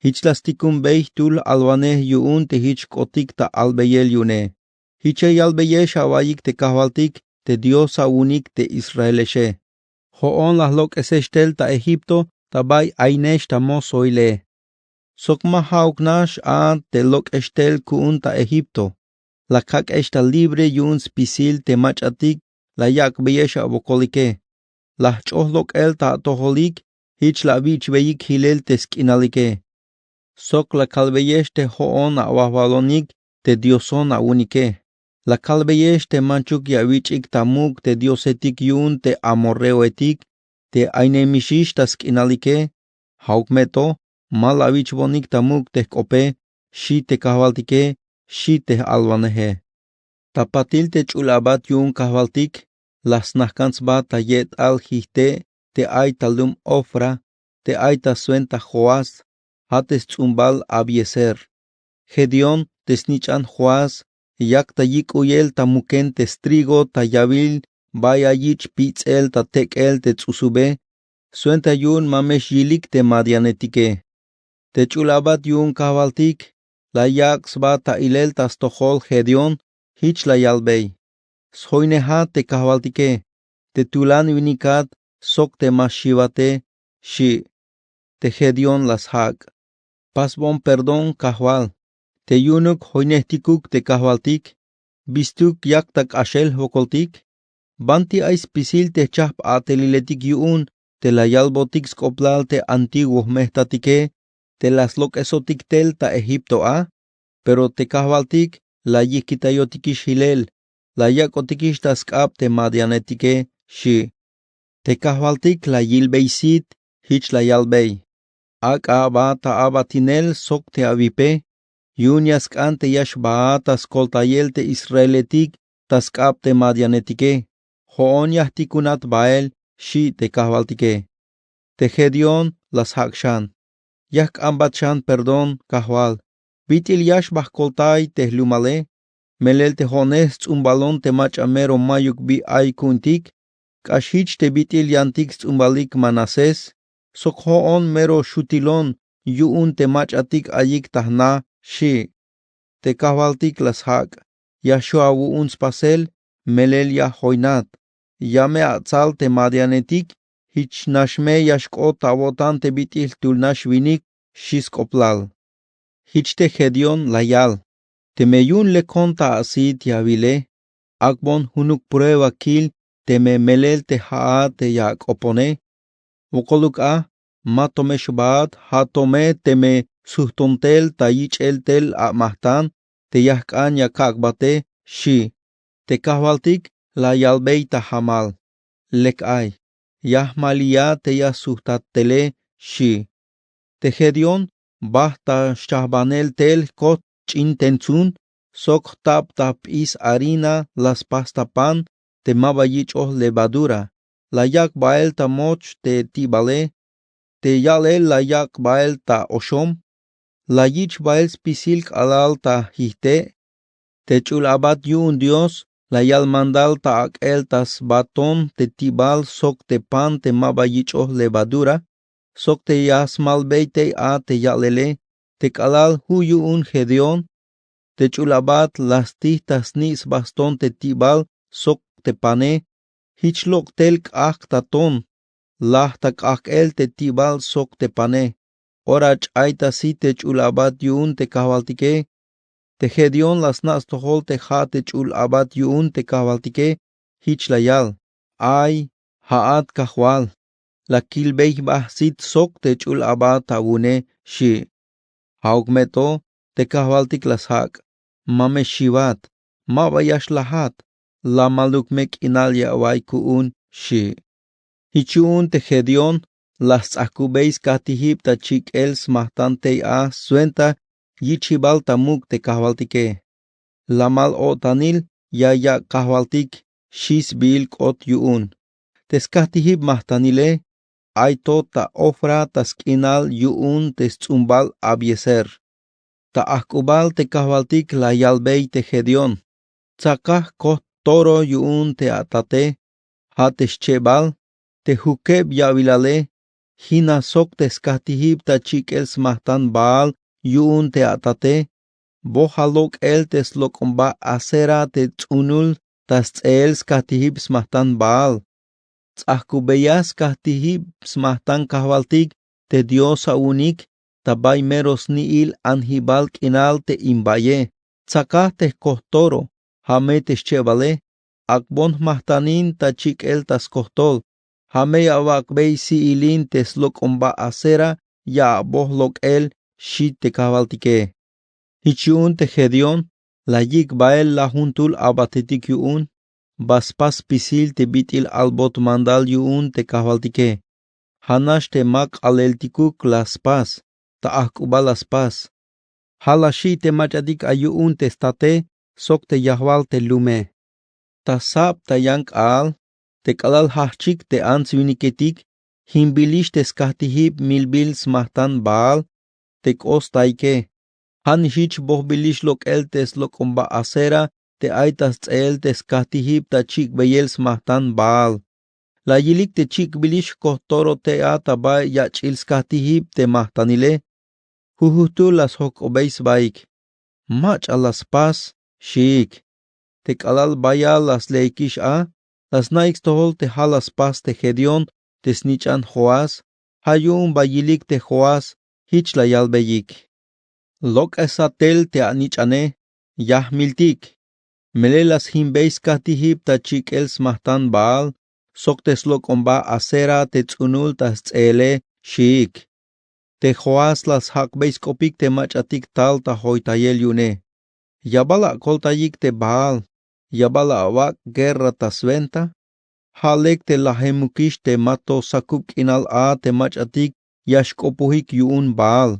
Jich la stikumbey jtul alwanej yu'un te jich k'otik ta albeyel yu'une. Jich ya yalbeyex awa'iyik te kajwaltik te dios awu'unik te israelexe. Jo'on la jlok'esex tel ta egipto ta bay aynex ta mosoile. Sok ma ja'uk nax a te lok'ex tel ku'un ta egipto. La kak'ex ta libre yu'un spisil te mach'atik la yak'beyex awokolike. La jch'oj lok'el ta atojolik. Jich la awich'beyik jilel te sk'inalike. Sok la kalbeyex te jo'on awajwalonik te dioson awu'unike. La kalbeyex te manchuk ya awich'ik ta muk' te diosetik yu'un te amorreoetik te aynemixix ta sk'inalike. Ja'uk me to ma la awich'bonik ta muk' te jk'ope, xi' te kajwaltike, xi' te j'alwaneje. Ta patil te ch'ul abat yu'un kajwaltik la snajkan sba ta ye'tal jijte' te ay ta lum ofra, te ay ta swenta joás, ja' te sts'umbal abiezer. Gedeón te snich'an joás yak ta yik'uyel ta muken te strigo ta yawil bay ay yich' pits'el ta tek'el te ts'usube. Swenta yu'un ma me xyilik te madianetike. Te ch'ul abat yu'un kajwaltik la yak' sba ta ilel ta stojol gedeón. Jich la yalbey: sjoynejat te kajwaltike, te tulan winikat, sok te ma xiwate, xi'. Te gedeón la sjak': pasbon perdón kajwal. Te yu'unuk joynejtikuk te kajwaltik, bistuk yak ta k'axel jwokoltik. Banti ay spisil te jchajp a'teliletik yu'un te la yalbotik sk'oplal te antiguo jmejtatike te la slok'esotik tel ta egipto a? Pero te kajwaltik la yijkitayotikix jilel, la yak'otikix ta sk'ab te madianetike, xi'. Te kajwaltik la yilbey sit, jich la yalbey: ak'a aba ta abatinel sok te awipe, yu'un ya sk'an te ya xbaat ta skoltayel te israeletik ta sk'ab te madianetike. Jo'on ya jtikunat bael, xi' te kajwaltike. Te gedeón la sjak' xan: ya jk'ambat xan perdón kajwal. Bit'il ya xba jkoltay te jlumale? Melel te jo'onej sts'umbalon te mach'a mero mayuk bi ay ku'untik, k'ax jich te bit'il yantik sts'umbalik manasés, sok jo'on mero xutilon yu'un te mach'atik ayik ta jna, xi'. Te kajwaltik la sjak': ya xju' awu'un spasel, melel ya joynat. Ya me atsal te madianetik, jich nax me ya xk'ot awo'tan te bit'il jtul nax winik, xi' sk'oplal. Jich te gedeón la yal: Teme yu'un lekon ta asit ya awile, ak'bon junuk prueba kil teme melel te ja'at te ya ak'opone. Wokoluk a, ma tome xbaat, ja' tome teme sujton tel ta yich'el tel amajtan te ya jk'an ya kak'bate, xi'. Te kajwaltik la yalbey ta jamal: Lek ay, ya jmaliya te ya sujtat tele, xi'. Te Gedeón bajt ta xchajbanel tel jkot ch'in tentsun sok jtab ta jp'is harina la spas ta pan te ma ba yich'oj levadura. La yak' bael ta moch te ti'bale. Te ya'lel la yak' bael ta oxom. La yich' bael spisil k'alal ta jijte'. Te ch'ul abat yu'un Dios la yal mandal ta ak'el ta sba ton te ti'bal sok te pan te ma ba yich'oj levadura, sok te ya smalbey tey a te ya'lele. Te k'alal ju' yu'un Gedeón, te ch'ul abat la stij ta sni' sba ston te ti'bal sok te pane. Jich lok' tel k'ajk' ta ton. Laj ta k'ajk'el te ti'bal sok te pane. Ora ch'ay ta sit te ch'ul abat yu'un te kajwaltike. Te Gedeón la sna' stojol te ja' te ch'ul abat yu'un te kajwaltike. Jich la yal: Ay, ja'at kajwal, la kilbey jba jsit sok te ch'ul abat awune, xi'. Ja'uk me to, te kajwaltik la sjak': Ma me xiwat, ma ba ya xlajat, lamaluk me k'inal ya awa'iy ku'un, xi'. Jich yu'un te Gedeón la sts'ajkubey skajtijib ta chik'el smajtan tey a swenta yich'jibal ta muk' te kajwaltike. Lamal o'tanil ya yak' kajwaltik, xi' sbiil k'ot yu'un. Te skajtijib majtanile ay to ta Ofra ta sk'inal yu'un te sts'umbal Abiezer. Ta ajk'ubal te kajwaltik la yalbey te Gedeón: Tsakaj kojt toro yu'un te atate, ja' te xchebal, te jukeb ya'wilale. Jina sok te skajtijib ta chik'el smajtan Baal yu'un te atate, boja lok'el te slok'omba Asera te ts'unul ta sts'eel skajtijib smajtan Baal. Ts'ajkubeya skajtijib smajtan kajwaltik te Dios awu'unik ta bay mero sni'il anjibal k'inal te in baye. Tsakaj te jkojt toro, ja' me te xchebale. Ak'bon jmajtanin ta chik'el ta skojtol. Ja' me ya awak'bey si'ilin te slok'omba Asera ya aboj lok'el, xi' te kajwaltike. Jich yu'un te Gedeón la yik' bael lajuntul abatetik yu'un, ba spas spisil te bit'il albot mandal yu'un te kajwaltike. Ja'nax te ma k'aaleltikuk la spas, ta ajk'ubal la spas. Ja' la xi' te mach'atik ay yu'un te state sok te yajwal te lume. Ta sab ta yan k'aal, te k'alal jajchik te ants winiketik, jin bilix te skajtijib milbil smajtan Baal te k'o staike. Ja' nix jich bojbilix lok'el te slok'omba Asera te ay ta sts'eel te skajtijib ta chik'beyel smajtan Baal. La yilik te chik'bilix jkojt toro tey a ta bay yach'il skajtijib te majtanile. Jujujtul la sjojk'obey sbaik: Mach'a la spas, xiik. Te k'alal bayal la sleikix a, la sna'ik stojol te ja' la spas te Gedeón te snich'an Joás. Ja' yu'un ba yilik te Joás, jich la yalbeyik: Lok'esat tel te anich'ane, ya jmiltik. Melel la sjimbey skajtijib ta chik'el smajtan Baal sok te slok'omba Asera te ts'unul ta sts'eele, xiik. Te Joás la sjak'bey sk'opik te mach'atik tal ta joytayel yu'une. Ya bal akoltayik te Baal, ya bal awak' guerra ta swenta. Ja' lek te lajemukix te ma to sakub k'inal a te mach'atik ya xk'opojik yu'un Baal.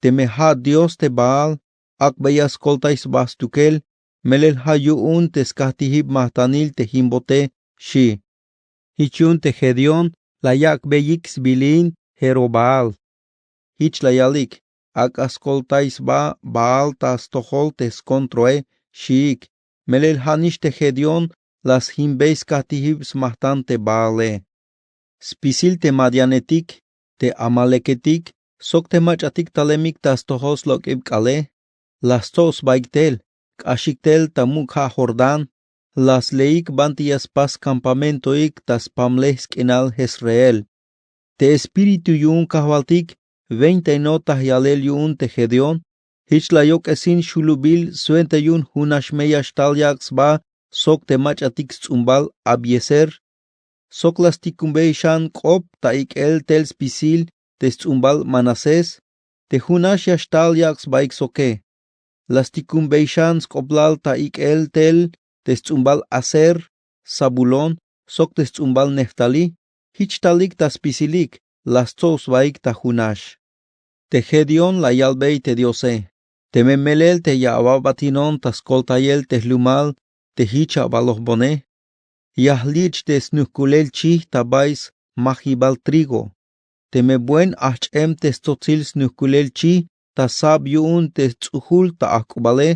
Teme ja' Dios te Baal, ak'beya skoltay sba stukel, melel ja' yu'un te skajtijib majtanil te jimbote, xi'. Jich yu'un te Gedeón la yak'beyik sbilin Jerobaal. Jich la yalik: Ak'a skoltay sba Baal ta stojol te skontroe, xiik. Melel ja' nix te Gedeón la sjimbey skajtijib smajtan te Baale. Spisil te madianetik, te amaleketik sok te mach'atik talemik ta stojol slok'ib k'aale, la stso' sbaik tel. K'axik tel ta muk' ja' Jordán la sleik banti ya spas skampamentoik ta spamlej sk'inal Jezreel. Te espíritu yu'un kajwaltik wentainot ta yalel yu'un te Gedeón: Jich la yok'esin xulubil swenta yu'un junax me ya xtal yak' sba sok te mach'atik sts'umbal Abieser. Sok la stikunbey xan k'op ta ik'el tel spisil te sts'umbal Manasés, te junax ya xtal yak' sbaik soke. La stikunbey xan sk'oplal ta ik'el tel te sts'umbal Aser, Zabulón, sok te sts'umbal Neftalí. Jich talik ta spisilik la stsob sbaik ta junax. Te Gedeón la yalbey te Diose: Teme melel te ya awabatinon ta skoltayel te jlumal te jich abalojbone, ya jlich te snujkulel chij ta bay smajibal trigo. Teme buen ajch'em te stsotsil snujkulel chij ta sab yu'un te ts'ujul ta ajk'ubale,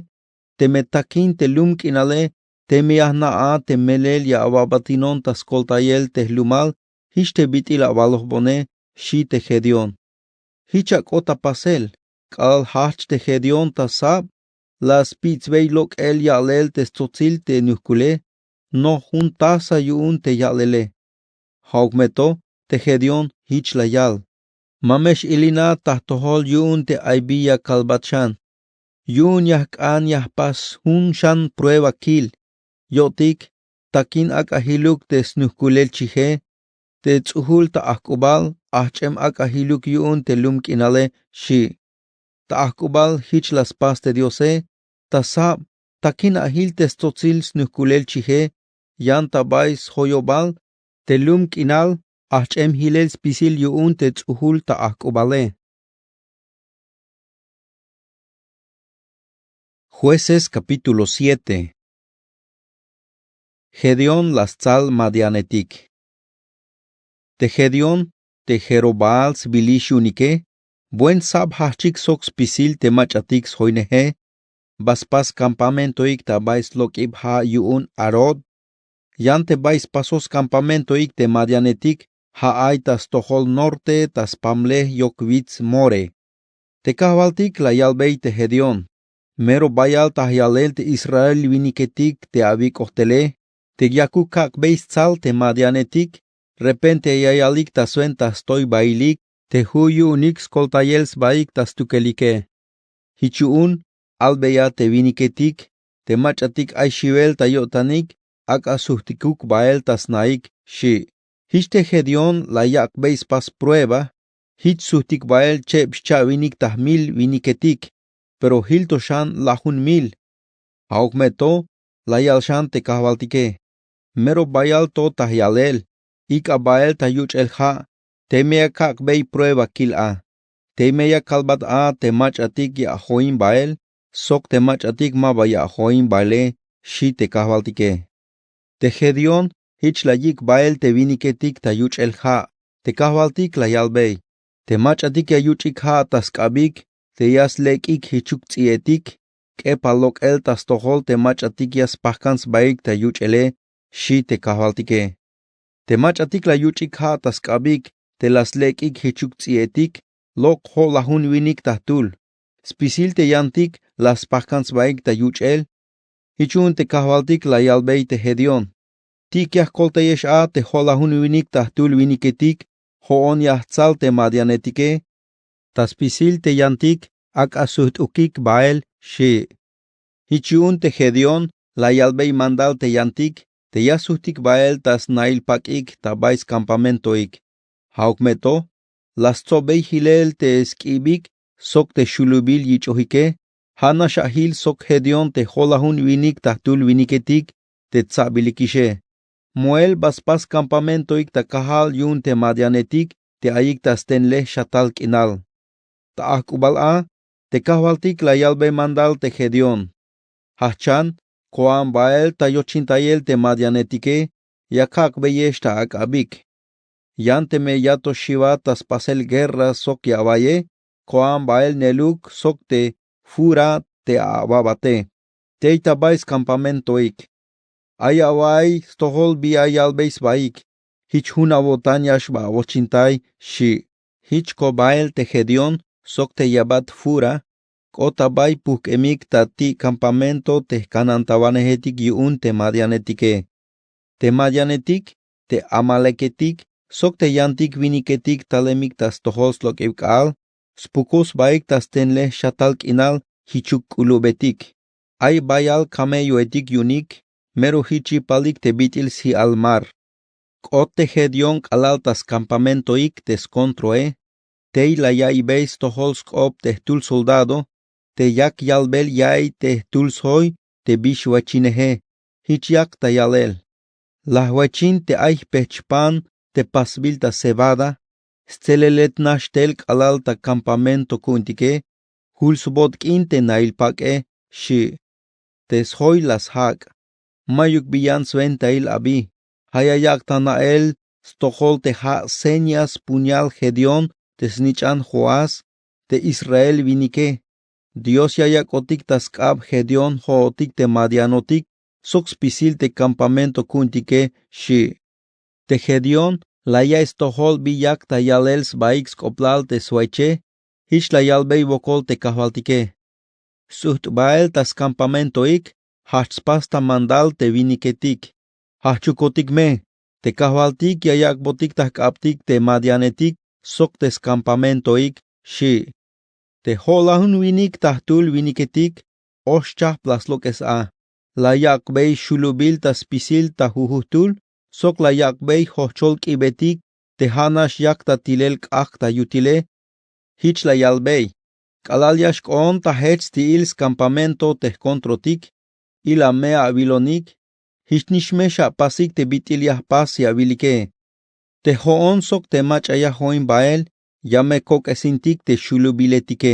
teme takin te lum k'inale, teme ya jna' a te melel ya awabatinon ta skoltayel te jlumal, jich te bit'il abalojbone, xi' te Gedeón. Jich ak'ot ta pasel. K'alal jajch te Gedeón ta sab, la spitz'bey lok'el ya'lel te stsotsil te nujkule, noj jun taza yu'un te ya'lele. Ja'uk me to te Gedeón jich la yal: Ma me x-ilina ta jtojol yu'un te ay bi ya kalbat xan. Yu'un ya jk'an ya jpas jun xan prueba kil. Yo'tik, takin ak'a jiluk te snujkulel chije, te ts'ujul ta ajk'ubal ajch'em ak'a jiluk yu'un te lum k'inale, xi'. Ta ajk'ubal jich la spas te Diose, ta sab takin a jil te stsotsil snujkulel chije, yan ta bay sjoyobal te lum k'inal ajch'em jilel spisil yu'un te ts'ujul ta ajk'ubale. Jueces capítulo siete. Gedeón la stsal madianetik. Te Gedeón, te Jerobaal sbilix yu'unike, buen sab jajchik sok spisil te mach'atik sjoyneje, ba spas campamentoik ta bay slok'ib ja' yu'un Harod, yan te bay spasoj scampamentoik te madianetik ja' ay ta stojol norte ta spamlej yok wits More. Te Kajwaltik la yalbey te Gedeón: Mero bayal ta jyalel te Israel winiketik te awik' ojtele, te yakuk kak'bey stsal te madianetik, repente ya yalik ta swenta jstoybailik te ju' yu'unik skoltayel sbaik ta stukelike. Jich yu'un albeya te winiketik: Te mach'atik ay xiwel ta yo'tanik ak'a sujtikuk bael ta snaik, xi'. Jich te Gedeón la yak'bey spas prueba. Jich sujtik bael cheb xcha'winik ta jmil winiketik, pero jil to xan lajun mil. Ja'uk me to la yal xan te Kajwaltike: Mero bayal to ta jyalel, ik'a bael ta yuch'el ja', teme ya kak'bey prueba kil a. Teme ya kalbat a te mach'atik ya ajoin bael sok te mach'atik ma ba ya ajoin baele, xi' te Kajwaltike. Te Gedeón jich la yik' bael te winiketik ta yuch'el ja'. Te Kajwaltik la yalbey: Te mach'atik ya yuch'ik ja' ta sk'abik, te ya slek'ik jichuk ts'i'etik, k'epa lok'el ta stojol te mach'atik ya spajkan sbaik ta yuch'ele, xi' te Kajwaltike. Te mach'atik la yuch'ik ja' ta sk'abik, te la slek'ik jichuk ts'i'etik, lok' jo' lajun winik ta jtul. Spisil te yantik la spajkan sbaik ta yuch'el. Jich yu'un te Kajwaltik la yalbey te Gedeón: Ti' ya jkoltayex a te jo' lajun winik ta jtul winiketik, jo'on ya jtsal te madianetike. Ta spisil te yantik ak'a sujt'ukik bael, xi'. Jich yu'un te Gedeón la yalbey mandal te yantik te ya sujtik bael ta sna'il pak'ik ta bay scampamentoik. Ja'uk me to la stsobey jilel te sk'ibik sok te xulubil yich'ojike. Ja' nax ajil sok Gedeón te jolajun winik ta jtul winiketik te tsabilikixe. Moel ba spas campamentoik ta kajal yu'un te madianetik te ayik ta stenlej xatal k'inal. Ta ajk'ubal a te Kajwaltik la yalbey mandal te Gedeón: Jajchan, ko'an bael ta yochintayel te madianetike, ya kak'beyex ta ak'abik. Yan teme ya to xiwat ta spasel guerra sok ya awa'iye, ko'an bael neeluk sok te Fura te awabate, tey ta bay scampamentoik. Ay awa'iy stojol bi ya yalbey sbaik. Jich jun awo'tan ya xba awochintay, xi'. Jich ko bael te Gedeón sok te yabat Fura k'ot ta bay pujk'emik ta ti' campamento te jkanantawanejetik yu'un te madianetike. Te madianetik, te amaleketik sok te yantik winiketik talemik ta stojol slok'ib k'aal, spukoj sbaik ta stenlej xatal k'inal jichuk k'ulubetik. Ay bayal kamelloetik yu'unik mero jich yipalik te bit'il sji'al mar. K'ot te Gedeón k'alal ta skampamentoik te skontroe. Tey la ya'iybey stojol sk'op te jtul soldado te yak yalbel ya'iy te jtul sjoy te bi xwachineje. Jich yak ta yalel: La jwachin te ay jpejch' pan te pasbil ta cebada, stselel nax tel k'alal ta kampamento ku'untike, jul sbot k'in te nail pak'e, xi'. Te sjoy la sjak'. Mayuk bi yan swentail abi. Ja' ya yak' ta na'el stojol te ja' señas puñal Gedeón te snich'an Joás te Israel winike. Dios ya yak'otik ta sk'ab Gedeón jo'otik te madianotik sok spisil te kampamento ku'untike, xi'. Te Gedeón la ya'iy stojol bi yak ta yalel sbaik sk'oplal te swayche. Jich la yalbey wokol te kajwaltike: Sts'ujt' bael ta skampamentoik, jajch' spas ta mandal te winiketik. Jajchukotik me. Te kajwaltik ya yak'botik ta jk'abtik te madianetik sok te skampamentoik, xi'. Te jo'lajun winik ta jtul winiketik, oxchajp la slok'es a. La yak'bey xulubil ta spisil ta jujujtul sok la yak'bey jojchol k'ibetik te ja' nax yak ta tilel k'ajk' ta yutile. Jich la yalbey: K'alal ya xk'oon ta jech sti'il skampamento te jkontrotik, ila me awilonik. Jich nix me xapasik te bit'il ya jpas ya awilike. Te jo'on sok te mach'a ya join bael ya me kok'esintik te xulubiletike.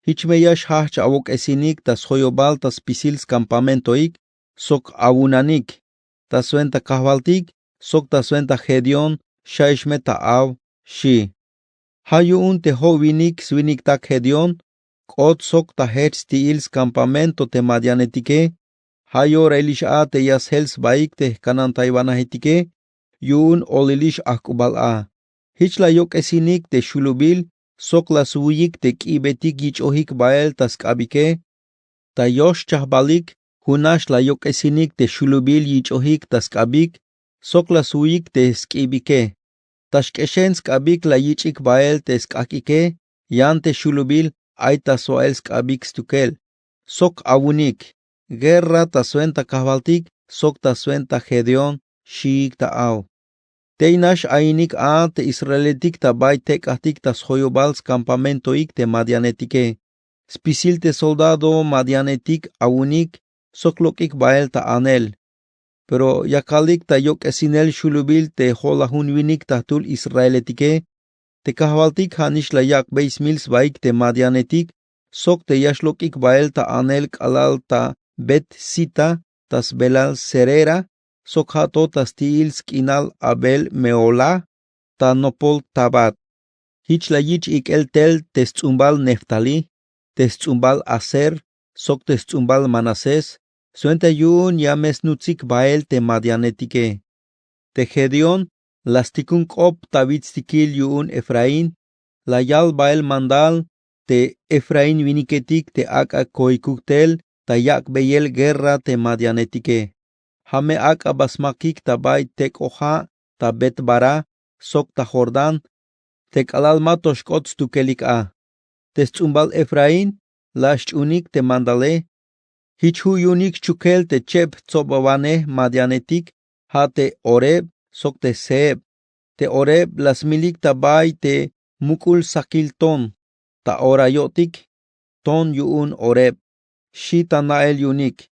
Jich me ya xjajch' awok'esinik ta sjoyobal ta spisil skampamentoik sok awunanik. Ta swenta kajwaltik sok ta swenta Gedeón xa'ix me ta aw, xi'. Ja' yu'un te jo'winik swiniktak Gedeón k'ot sok ta jech sti'il skampamento te madianetike. Ja' yorailix a te ya sjel sbaik te jkanantaywanejetike yu'un olilix ajk'ubal a. Jich la yok'esinik te xulubil sok la swuyik te k'ibetik yich'ojik bael ta sk'abike. Ta yoxchajbalik junax la yok'esinik te xulubil yich'ojik ta sk'abik sok la swuyik te sk'ibike. Ta xk'exen sk'abik la yich'ik bael te sk'ajk'ike, yan te xulubil ay ta swa'el sk'abik stukel. Sok awunik: Guerra ta swenta kajwaltik sok ta swenta Gedeón, xiik ta aw. Tey nax ainik a te israeletik ta bay tek'ajtik ta sjoyobal skampamentoik te madianetike. Spisil te soldado madianetik awunik sok lok'ik bael ta anel. Pero yakalik ta yok'esinel xulubil te jo'lajun winik ta jtul israeletike. Te kajwaltik ja' nix la yak'bey smil sbaik te madianetik sok te ya xlok'ik bael ta anel k'alal ta bet-sita, ta sbelal serera, sok ja' to ta sti'il sk'inal abel-mehola, ta nopol tabat. Jich la yich' ik'el tel te sts'umbal neftalí, te sts'umbal aser sok te sts'umbal manasés, swenta yu'un ya me snutsik bael te madianetike. Te gedeón la stikun k'op ta witstikil yu'un efraín. La yal bael mandal te efraín winiketik te ak'a koikuk tel ta yak'beyel guerra te madianetike. Ja' me ak'a ba smakik ta bay tek'oja' ta betbará sok ta jordán, te k'alal ma to xk'ot stukelik a. Te sts'umbal efraín la xch'uunik te mandale. Jich ju' yu'unik xchukel te cheb tsobbawanej madianetik, ja' te oreb sok te zeeb. Te oreb la smilik ta bay te muk'ul sakil ton. Ta orayo'tik ton yu'un oreb, xi' ta na'el yu'unik.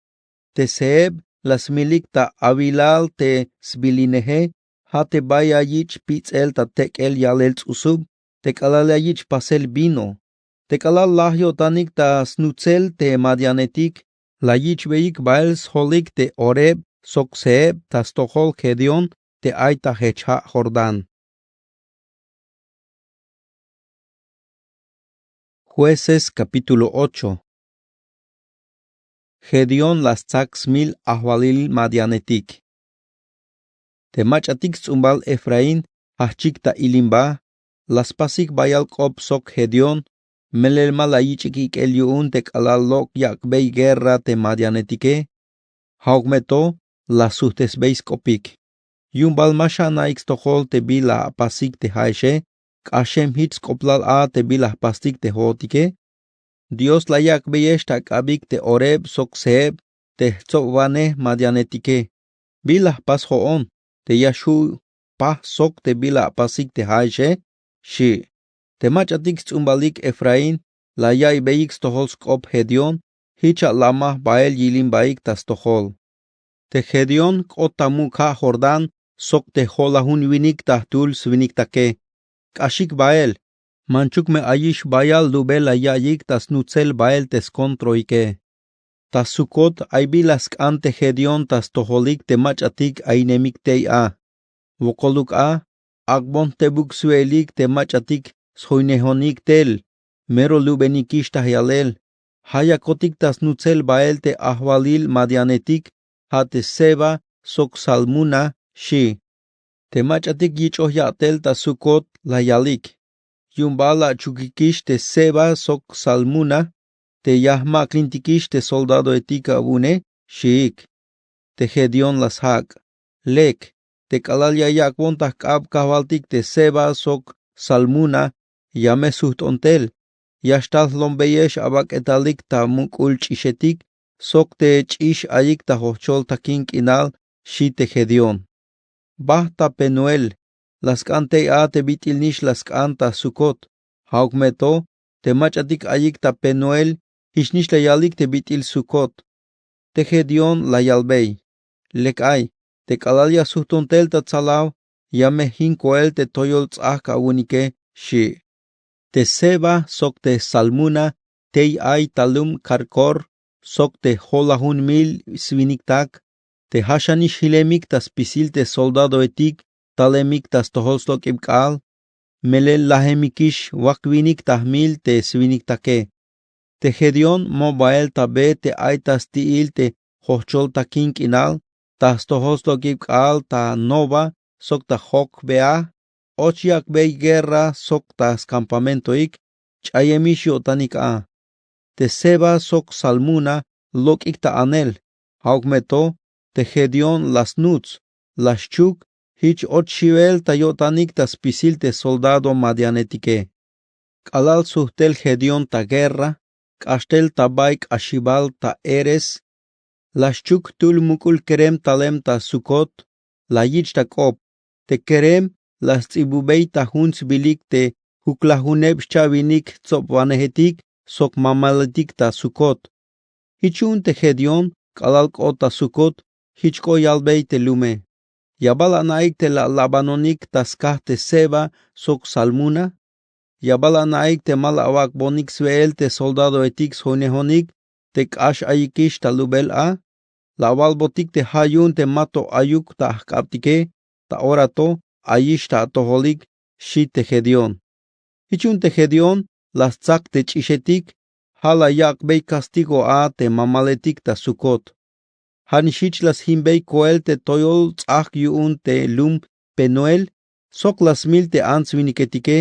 Te zeeb la smilik ta awilal te sbilineje, ja' te bay ya yich' pits'el ta tek'el yalel ts'usub te k'alal ya yich' pasel vino. Te k'alal laj yo'tanik ta snutsel te madianetik, la yich'beyik bael sjolik te oreb sok zeeb ta stojol gedeón te ay ta jech ja' jordán. Jueces capítulo ocho. Gedeón la stsak smil ajwalil madianetik. Te mach'atik sts'umbal efraín jajchik ta ilimba, la spasik bayal k'op sok gedeón. Melel ma la yich'ik ik'el yu'un te k'alal lok' yak'bey guerra te madianetike. Ja'uk me to la sujtesbey sk'opik. Yu'un bal ma xana'ik stojol te bila apasik te ja'exe, k'axem jich sk'oplal a te bila jpastik te jo'otike. Dios la yak'beyex ta k'abik te oreb sok seheb te jtsobwanej madianetike. Bila jpas jo'on te ya xju' paj sok te bila apasik te ja'exe? Xi'. Te mach'atik sts'umbalik efraín la yaiybeyik stojol sk'op gedeón. Jich a lamaj bael yilimbaik ta stojol. Te gedeón k'ot ta muk' ja' jordán sok te jo'lajun winik ta jtul swiniktake. K'axik bael. Manchuk me ayix bayal lubel la yaiyik ta snutsel bael te skontroike. Ta sukot ay bila sk'an te gedeón ta stojolik te mach'atik ainemik tey a. Wokoluk a ak'bon tebuk swe'elik te mach'atik sjoynejonik tel. Mero lubenikix ta yalel. Ja' yakotik ta snutsel bael te ajwalil madianetik. Ja' te seba sok salmuna. Xi'. Te mach'atik yich'oj ya'tel ta sukot la yalik. Yu'un bal achukikix te seba sok salmuna te ya jmak'lintikix te soldadoetik awu'une? Xiik. Te gedeón la sjak'. Lek. Te k'alal ya yak'bon ta jk'ab kajwaltik te seba sok salmuna ya me sujt'on tel. Ya xtal jlombeyex abak'etalik ta muk'ul ch'ixetik sok te ch'ix ayik ta jojchol takin k'inal. Xi' te gedeón. Bajt ta penuel. La sk'an tey a te bit'il nix la sk'an ta sukot. Ja'uk me to te mach'atik ayik ta penuel jich nix la yalik te bit'il sukot. Te gedeón la yalbey. Lek ay. Te k'alal ya sujt'on tel ta tsalaw ya me jin koel te toyol ts'ajk awu'unike. Xi'. Te seba sok te salmuna tey ay ta lum karkor sok te jo'lajun mil swiniktak. Te ja' xanix jilemik ta spisil te soldadoetik talemik ta stojol slok'ib k'aal. Melel lajemikix wakwinik ta jmil te swiniktake. Te gedeón mo bael ta be te ay ta sti'il te jojchol takin k'inal ta stojol slok'ib k'aal ta noba sok ta jokbeaj. Och yak'bey guerra sok ta skampamentoik. Ch'ayemix yo'tanik a. Te seba sok salmuna lok'ik ta anel. Ja'uk me to te gedeón la snuts. La xchuk jich och xiwel ta yo'tanik ta spisil te soldado madianetike. K'alal sujt'el gedeón ta guerra k'axtel ta bay k'axibal ta heres. La xchuk jtul muk'ul kerem talem ta sukot. La yich' ta k'op. Te kerem la sts'ibubey ta jun sbilik te juklajuneb xcha'winik jtsobwanejetik sok mamaletik ta sukot. Jich yu'un te gedeón k'alal k'ot ta sukot jich k'o yalbey te lume. Ya bal ana'ik te la labanonik ta skaj te seba sok salmuna? Ya bal ana'ik te ma la awak'bonik swe'el te soldadoetik sjoynejonik te k'ax ayikix ta lubel a? La awalbotik te ja' yu'un te ma to ayuk ta ajk'abtike. Ta ora to ayix ta atojolik. Xi' te gedeón. Jich yu'un te gedeón la stsak te ch'ixetik. Ja' la yak'bey kastigo a te mamaletik ta sukot. Ja' nix jich la sjimbey koel te toyol ts'ajk yu'un te lum penuel sok la smil te ants-winiketike.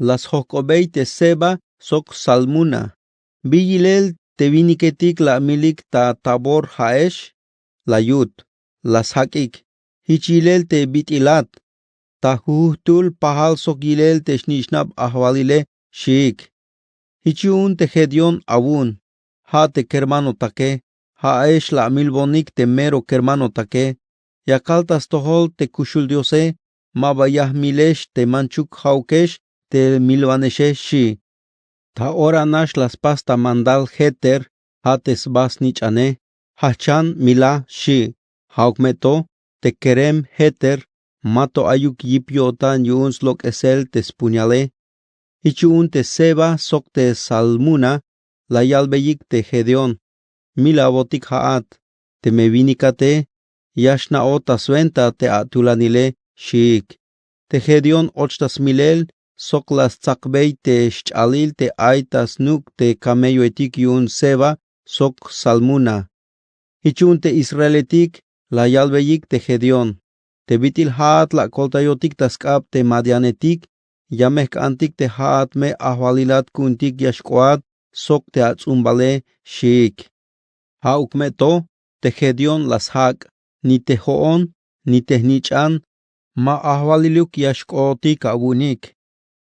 La sjojk'obey te seba sok salmuna. Bi yilel te winiketik la amilik ta tabor ja'ex? La yut. La sjak'ik. Jich yilel te bit'ilat. Ta jujujtul pajal sok yilel te xnich'nab ajwalile. Xiik. Jich yu'un te gedeón awu'un. Ja' te kermanotake. Ja'ex la amilbonik te mero kermanotake. Yakal ta stojol te kuxul diose. Ma ba ya jmilex te manchuk ja'ukex te milwanexe. Xi'. Ta ora nax la spas ta mandal jeter. Ja' te sba snich'ane. Jajchan mila. Xi'. Ja'uk me to te kerem jeter ma to ayuk yip yo'tan yu'un slok'esel te spuñale. Jich yu'un te seba sok te salmuna la yalbeyik te gedeón. Milawotik ja'at. Teme winikate ya xna'ot ta swenta te atulanile. Xiik. Te gedeón och ta smilel sok la stsakbey te xch'alil te ay ta snuk' te kamelloetik yu'un seba sok salmuna. Jich yu'un te israeletik la yalbeyik te gedeón. Te bit'il ja'at la koltayotik ta sk'ab te madianetik. Ya me jk'antik te ja'at me ajwalilat ku'untik ya xk'oat sok te ats'umbale. Xiik. Ja'uk me to te gedeón la sjak'. Ni te jo'on ni te jnich'an ma ajwaliluk ya xk'ootik awu'unik.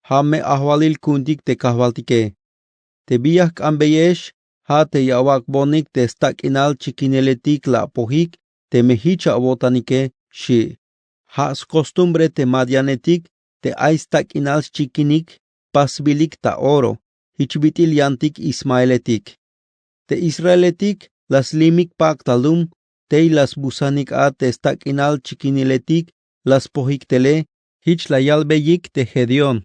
Ja' me ajwalil ku'untik te kajwaltike. Te bi ya jk'anbeyex, ja' te ya awak'bonik te stak'inal chikiniletik la apojik teme jich awo'tanike, xi'. Ja' skostumbre te madianetik te ay stak'inal xchikinik pasbilik ta oro, jich bit'il yantik ismaeletik. Te israeletik la slimik pak' ta lum tey la sbusanik a te stak'inal chikiniletik la spojik tele. Jich la yalbeyik te Gedeón: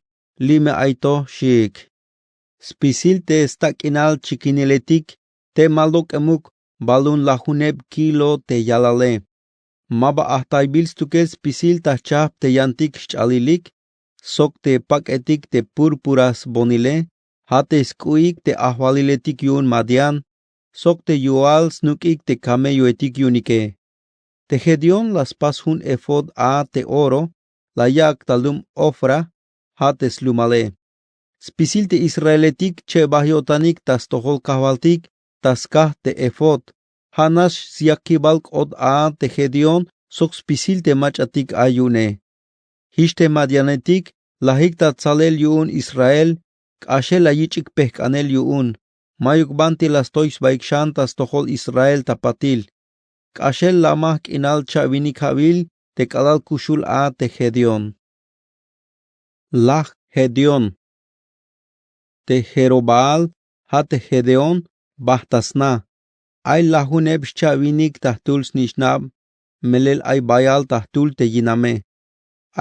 Li' me ay to, xiik. Spisil te stak'inal chikiniletik te ma lok'emuk balun lajuneb kilo te yalale. Ma ba ajtaybil stukel spisil ta jchajp te yantik xch'alilik, sok te pak'etik te púrpura sbonile, ja' te sk'u'ik te ajwaliletik yu'un Madián, sok te yu'al snuk'ik te camelloetik yu'unike. Te Gedeón la spas jun efod a te oro, la yak' ta lum Ofra, ja' te slumale. Spisil te israeletik chebaj yo'tanik ta stojol kajwaltik ta skaj te efod. Ja' nax syakibal k'ot a te Gedeón sok spisil te mach'atik ay yu'une. Jich te madianetik lajik ta tsalel yu'un Israel, k'axel la yich'ik pejk'anel yu'un. Mayuk banti la stoy sbaik xan ta stojol Israel ta patil. K'axel lamaj k'inal cha'winik ja'wil te k'alal kuxul a te Gedeón. Laj Gedeón. Te Jerobaal ja' te Gedeón bajt ta sna. Ay lajuneb xcha'winik ta jtul snich'nab, melel ay bayal ta jtul te yiname.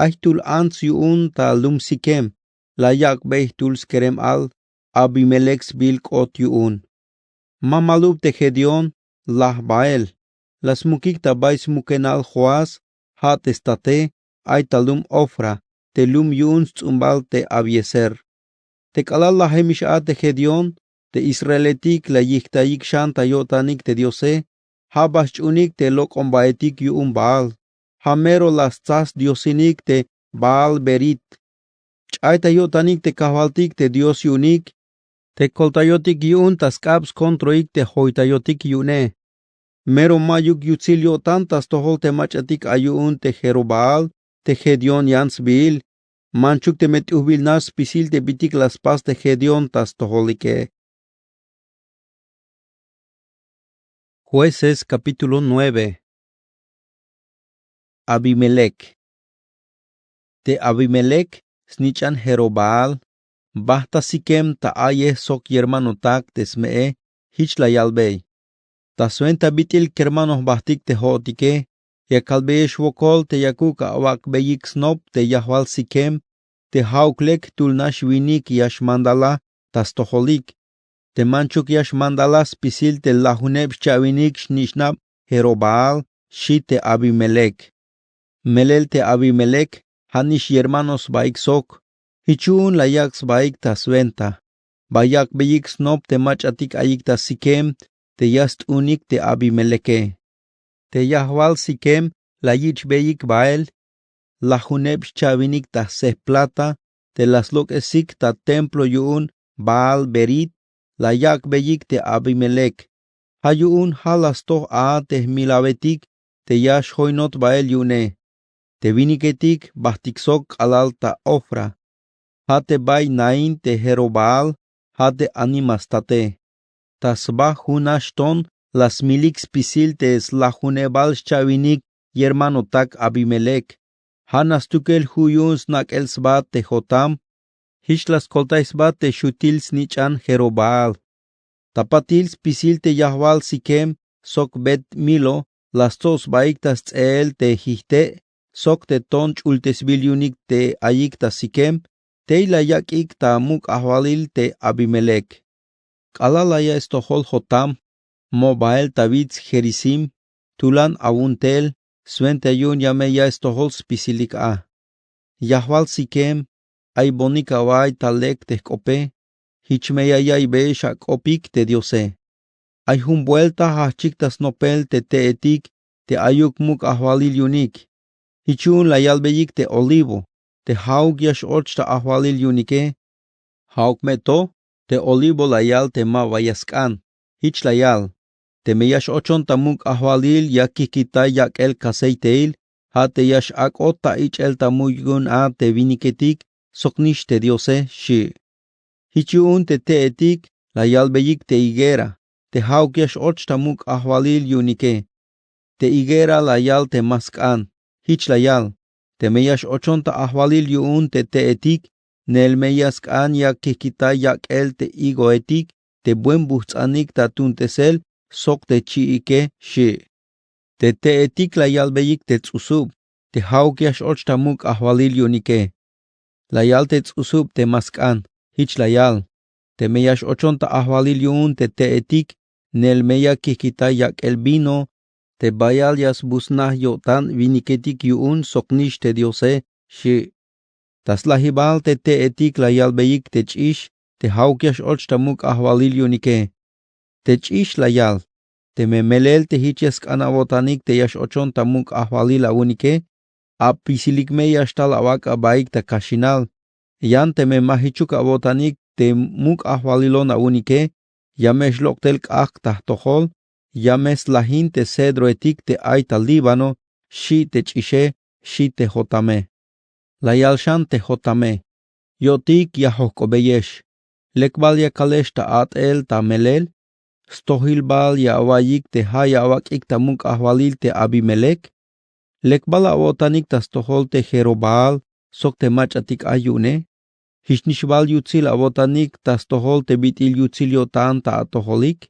Ay jtul ants yu'un ta lum Siquem, la yak'bey jtul skerem al Abimelec sbiil k'ot yu'un. Ma malub te Gedeón laj bael. La smukik ta bay smukenal Joás, ja' te state, ay ta lum Ofra, te lum yu'un sts'umbal te Abiezer. Te k'alal lajemix a te Gedeón, te israeletik la yijtayik xan ta yo'tanik te Diose, ja' ba xch'uunik te lok'ombaetik yu'un Baal. Ja' mero la stsa sdiosinik te Baal-berit. Ch'ay ta yo'tanik te kajwaltik te Dios yu'unik, te koltayotik yu'un ta sk'ab skontroik te joytayotik yu'une. Mero mayuk yutsil yo'tan ta stojol te mach'atik ay yu'un te Jerobaal, te Gedeón yan sbiil. Manchuk teme t'ujbil nax spisil te bitik la spas te Gedeón ta stojolike. Jueces capítulo nueve. Abimelec. Te Abimelec snich'an Jerobaal bajt ta Siquem ta a'yej sok yermanotak te sme'e. Jich la yalbey: Ta swenta bit'il kermano jbajtik te jo'otike, ya kalbeyex wokol te yakuk awak'beyik snop te yajwal Siquem, te ja'uk lek jtul nax winik ya xmandalaj ta stojolik, te manchuk ya xmandalaj spisil te lajuneb xcha'winik snich'nab Jerobaal, xi' te Abimelec. Melel te Abimelec ja' nix yermano sbaik sok. Jich yu'un la yak' sbaik ta swenta. Ba yak'beyik snop te mach'atik ayik ta Siquem te ya st'uunik te Abimeleke. Te yajwal Siquem la yich'beyik bael. Lajuneb xcha'winik ta jse plata te la slok'esik ta templo yu'un Baal-berit la yak'beyik te Abimelec. Ja' yu'un ja' la stoj a te jmilawetik te ya xjoynot bael yu'une. Te winiketik bajtik sok k'alal ta Ofra. Ja' te bay nain te Jerobaal, ja' te anima state. Ta sba jun nax ton la smilik spisil te slajunebal xcha'winik yermanotak Abimelec. Ja' nax stukel ju' yu'un snak'el sba te Jotam. Jich la skoltay sba te xutil snich'an Jerobaal. Ta patil spisil te yajwal Siquem sok Bet-milo la stso' sbaik ta sts'eel te jijte' sok te ton ch'ultesbil yu'unik te ayik ta Siquem, tey la yak'ik ta muk' ajwalil te Abimelec. K'alal la ya'iy stojol Jotam, mo' bael ta wits Gerisim, tulan awu'un tel, swenta yu'un ya me ya'iy stojol spisilik a. Yajwal Siquem, aybonik awa'ay ta lek te jk'ope. Jich me ya ya'iybeyex ak'opik te Diose. Ay jun buelta jajchik ta snopel te te'etik te ayuk muk' ajwalil yu'unik. Jich yu'un la yalbeyik te Olivo, te ja'uk ya x-och ta ajwalil yu'unike. Ja'uk me to, te Olivo la yal te maba ya sk'an. Jich la yal: Teme ya x-ochon ta muk' ajwalil ya kijkitay yak'el kaseyteil, ja' te ya x-ak'ot ta ich'el ta muk' yu'un a te winiketik sok nix te Diose, xi'. Jich yu'un te te'etik La yalbeyik te higuera: Te ja'uk ya x-och ta muk' ajwalil yu'unike. Te higuera la yal te ma sk'an: Jich la yal: Teme ya x-ochon ta ajwalil yu'un te te'etik, neel me ya sk'an ya kijkitay yak'el te higoetik te buen bujts'anik ta tuuntesel sok te chi'ike, xi'. Te te'etik la yalbeyik te ts'usub: Te ja'uk ya x-och ta muk' ajwalil yu'unike. La yal te ts'usub te ma sk'an: Jich la yal: Teme ya x-ochon ta ajwalil yu'un te te'etik, neel me ya kijkitay yak'el vino te bayal ya sbusnaj yo'tan winiketik yu'un soknix te Diose, xi'. Ta slajibal te te'etik la yalbeyik te ch'ix: Te ja'uk ya x-och ta muk' ajwalil yu'unike. Te ch'ix la yal: Teme melel te jich ya sk'an awo'tanik te ya x-ochon ta muk' ajwalil awu'unike, apisilik me ya xtal awak' abaik ta kaxinal. Yan teme ma jichuk awo'tanik te muk' ajwalilon awu'unike, ya me xlok' tel k'ajk' ta jtojol, ya me slajin te cedroetik te ay ta Líbano, xi' te ch'ixe, xi' te jotame. La yal xan te jotame: Yo'tik ya jojk'obeyex. Lek bal ya kalex ta a'tel ta melel? Stojil bal ya awa'iyik te ja' ya awak'ik ta muk' ajwalil te Abimelec? Lek bal awo'tanik ta stojol te Jerobaal sok te mach'atik ay yu'une? Jichnix bal yutsil awo'tanik ta stojol te bit'il yutsil yo'tan ta atojolik?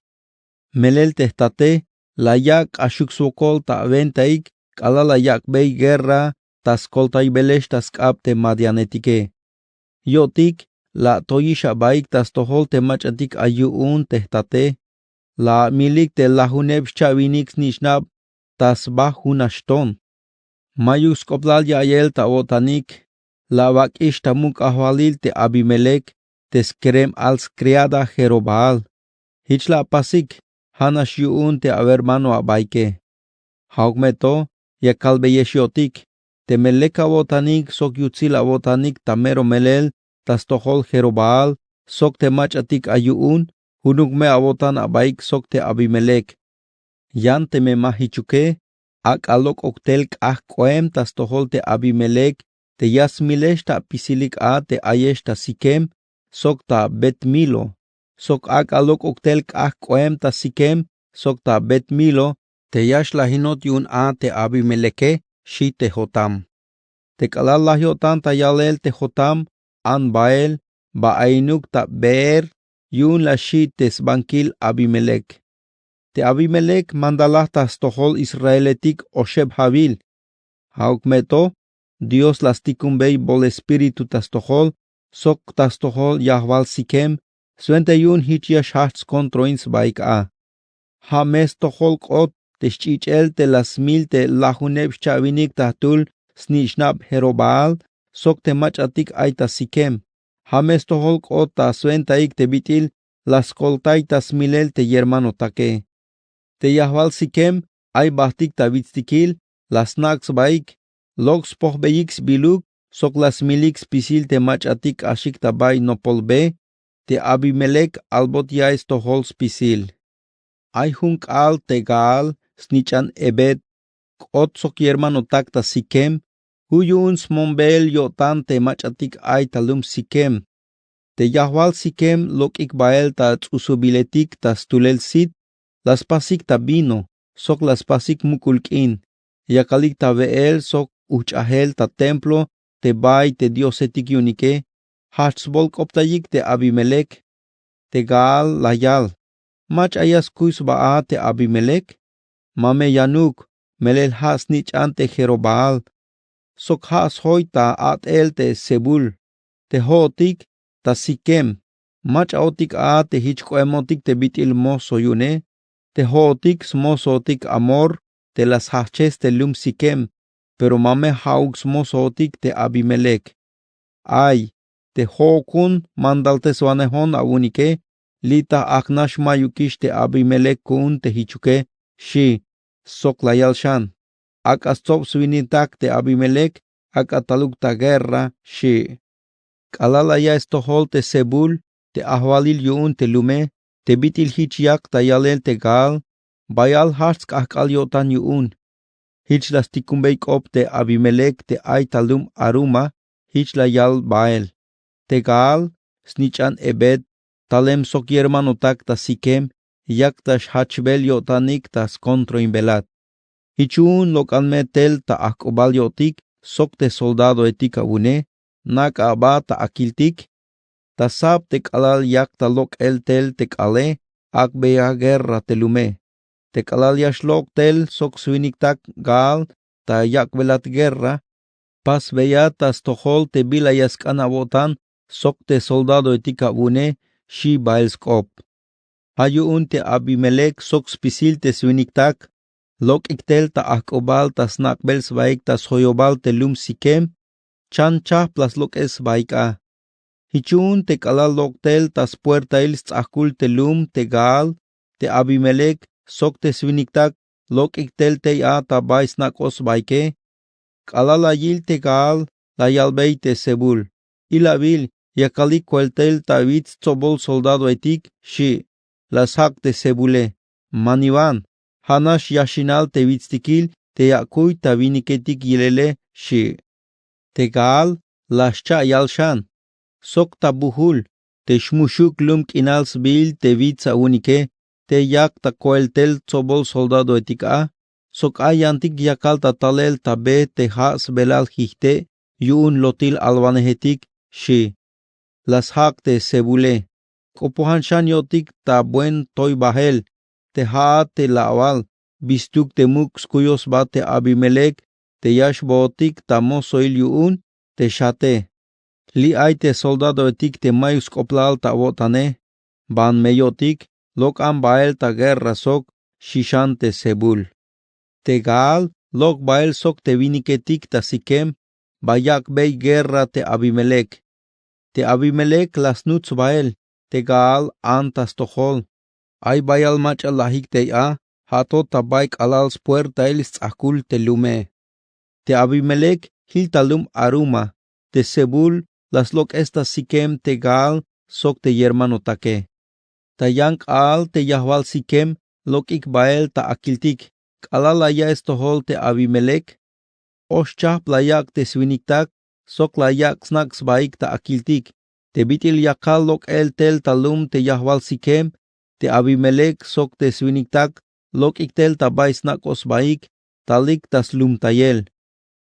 Melel te jtate la yak' k'axuk swokol ta awentaik k'alal la yak'bey guerra ta skoltaybelex ta sk'ab te madianetike. Yo'tik la atoyix abaik ta stojol te mach'atik ay yu'un te jtate. La amilik te lajuneb xcha'winik snich'nab ta sba junax ton. Mayuk sk'oplal ya'iyel ta awo'tanik. La awak'ix ta muk' ajwalil te Abimelec te skerem al scriada Jerobaal. Jich la apasik: Ja'nax yu'un te awermano abaike. Ja'uk me to ya kalbeyex yo'tik: Teme lek awo'tanik sok yutsil awo'tanik ta mero melel ta stojol Jerobaal sok te mach'atik ay yu'un, junuk me awo'tan abaik sok te Abimelec. Yan teme ma jichuke, ak'a lok'ok tel k'ajk' k'oem ta stojol te Abimelec te ya smilex ta apisilik a te ayex ta Siquem sok ta Bet-milo, sok ak'a lok'ok tel k'ajk' k'oem ta Siquem sok ta Bet-milo te ya xlajinot yu'un a te Abimelece, xi' te jotam. Te k'alal laj yo'tan ta yalel te jotam an bael, ba ayinuk ta Beer, yu'un la xi' te sbankil Abimelec. Te Abimelec mandalaj ta stojol israeletik oxeb jawil. Ja'uk me to Dios la stikumbey bol espíritu ta stojol sok ta stojol yajwal Siquem swenta yu'un jich ya xjajch' skontroin sbaik a. Ja' me stojol k'ot te xch'ich'el te la smil te lajuneb xcha'winik ta jtul snich'nab Jerobaal sok te mach'atik ay ta Siquem. Ja' me stojol k'ot ta swentaik te bit'il la skoltay ta smilel te yermanotake. Te yajwal Siquem ay bajtik ta witstikil, la snak' sbaik, lok' spojbeyik sbiluk sok la smilik spisil te mach'atik k'axik ta bay nopol be. Te Abimelec albot ya'iy stojol spisil. Ay jun k'aal te Gaal snich'an Ebed, k'ot sok yermanotak ta Siquem. Ju' yu'un smombel yo'tan te mach'atik ay ta lum Siquem. Te yajwal Siquem lok'ik bael ta ts'usubiletik ta stulel sit, la spasik ta vino sok la spasik muk'ul k'in. Yakalik ta we'el sok ujch'ajel ta templo te bay te diosetik yu'unike, jajch' sbolk'optayik te Abimelec. Te Gaal la yal: Mach'a ya skuy sba a te Abimelec? Ma me yanuk, melel ja' snich'an te Jerobaal sok ja' sjoy ta a'tel te Sebul. Te jo'otik ta Siquem mach'aotik a te jich k'oemotik te bit'il mozo yu'une. Te jo'otik smozootik Hamor te la sjajchej te lum Siquem, pero ma me ja'uk smozootik te Abimelec. Ay, te jo'okun mandalteswanejon awu'unike, li' ta ajnax mayukix te Abimelec ku'un te jichuke, xi'. Sok la yal xan: Ak'a stsob swinitak te Abimelec, ak'a taluk ta guerra, xi'. K'alal la ya'iy stojol te Sebul te ajwalil yu'un te lume, te bit'il jich yak ta yalel te Gaal, bayal jajch' sk'ajk'al yo'tan yu'un. Jich la stikumbey k'op te Abimelec te ay ta lum Aruma, jich la yal bael: Te Gaal snich'an Ebed talem sok yermanotak ta Siquem, yak ta xjachbel yo'tanik ta skontroinbelat. Jich yu'un lok'an me tel ta ajk'ubal yo'tik sok te soldadoetik awu'une, nak'a aba ta akiltik. Ta sjab te k'alal yak ta lok'el tel te k'aale, ak'beya guerra te lume. Te k'alal ya xlok' tel sok swiniktak gaal ta yak'belat guerra, pasbeya ta stojol te bila ya sk'an awo'tan sok te soldadoetik awu'une, xi' bael sk'op. Ja' yu'un te Abimelec sok spisil te swiniktak lok'ik tel ta ajk'ubal ta snak'bel sbaik ta sjoyobal te lum Siquem, chan chajp la slok'es sbaik a. Jich yu'un te k'alal lok' tel ta spuertail sts'ajkul te lum te Gaal, te Abimelec sok te swiniktak lok'ik tel tey a ta bay snak'oj sbaike. K'alal la yil te Gaal, la yalbey te Sebul: Ilawil, yakalik koel tel ta wits tsobol soldadoetik, xi'. La sjak' te Sebule: Maniwan, ja' nax yaxinal te witstikil te ya akuy ta winiketik yilele, xi'. Te Gaal la xcha' yal xan: Sok ta bujul te xmuxuk' lum k'inal sbiil te wits awu'unike, tey yak ta koel tel tsobol soldadoetik a, sok ay yantik yakal ta talel ta be te ja' sbelal jijte' yu'un lotil alwanejetik, xi'. La sjak' te Sebule: K'opojan xan yo'tik ta buen toy bajel, te ja'at te la'wal, bistuk te muk' skuyoj sba te Abimelec te ya xbootik ta mosoil yu'un te xate. Li' ay te soldadoetik te mayuk sk'oplal ta awo'tane. Ban me yo'tik, lok'an bael ta guerra sok, xi xan te Sebul. Te Gaal lok' bael sok te winiketik ta Siquem, ba yak'bey guerra te Abimelec. Te Abimelec la snuts bael, te Gaal an ta stojol. Ay bayal mach'a lajik tey a, ja' to ta bay k'alal spuertail sts'ajkul te lume. Te Abimelec jil ta lum Aruma, te Sebul la slok'es ta Siquem te Gaal sok te yermanotake. Ta yan k'aal te yajwal Siquem lok'ik bael ta akiltik, k'alal la ya'iy stojol te Abimelec, ox chajp la yak' te swiniktak sok la yak' snak' sbaik ta akiltik. Te bit'il yakal lok'el tel ta lum te yajwal Siquem, te Abimelec sok te swiniktak lok'ik tel ta bay snak'oj sbaik, talik ta slumtayel.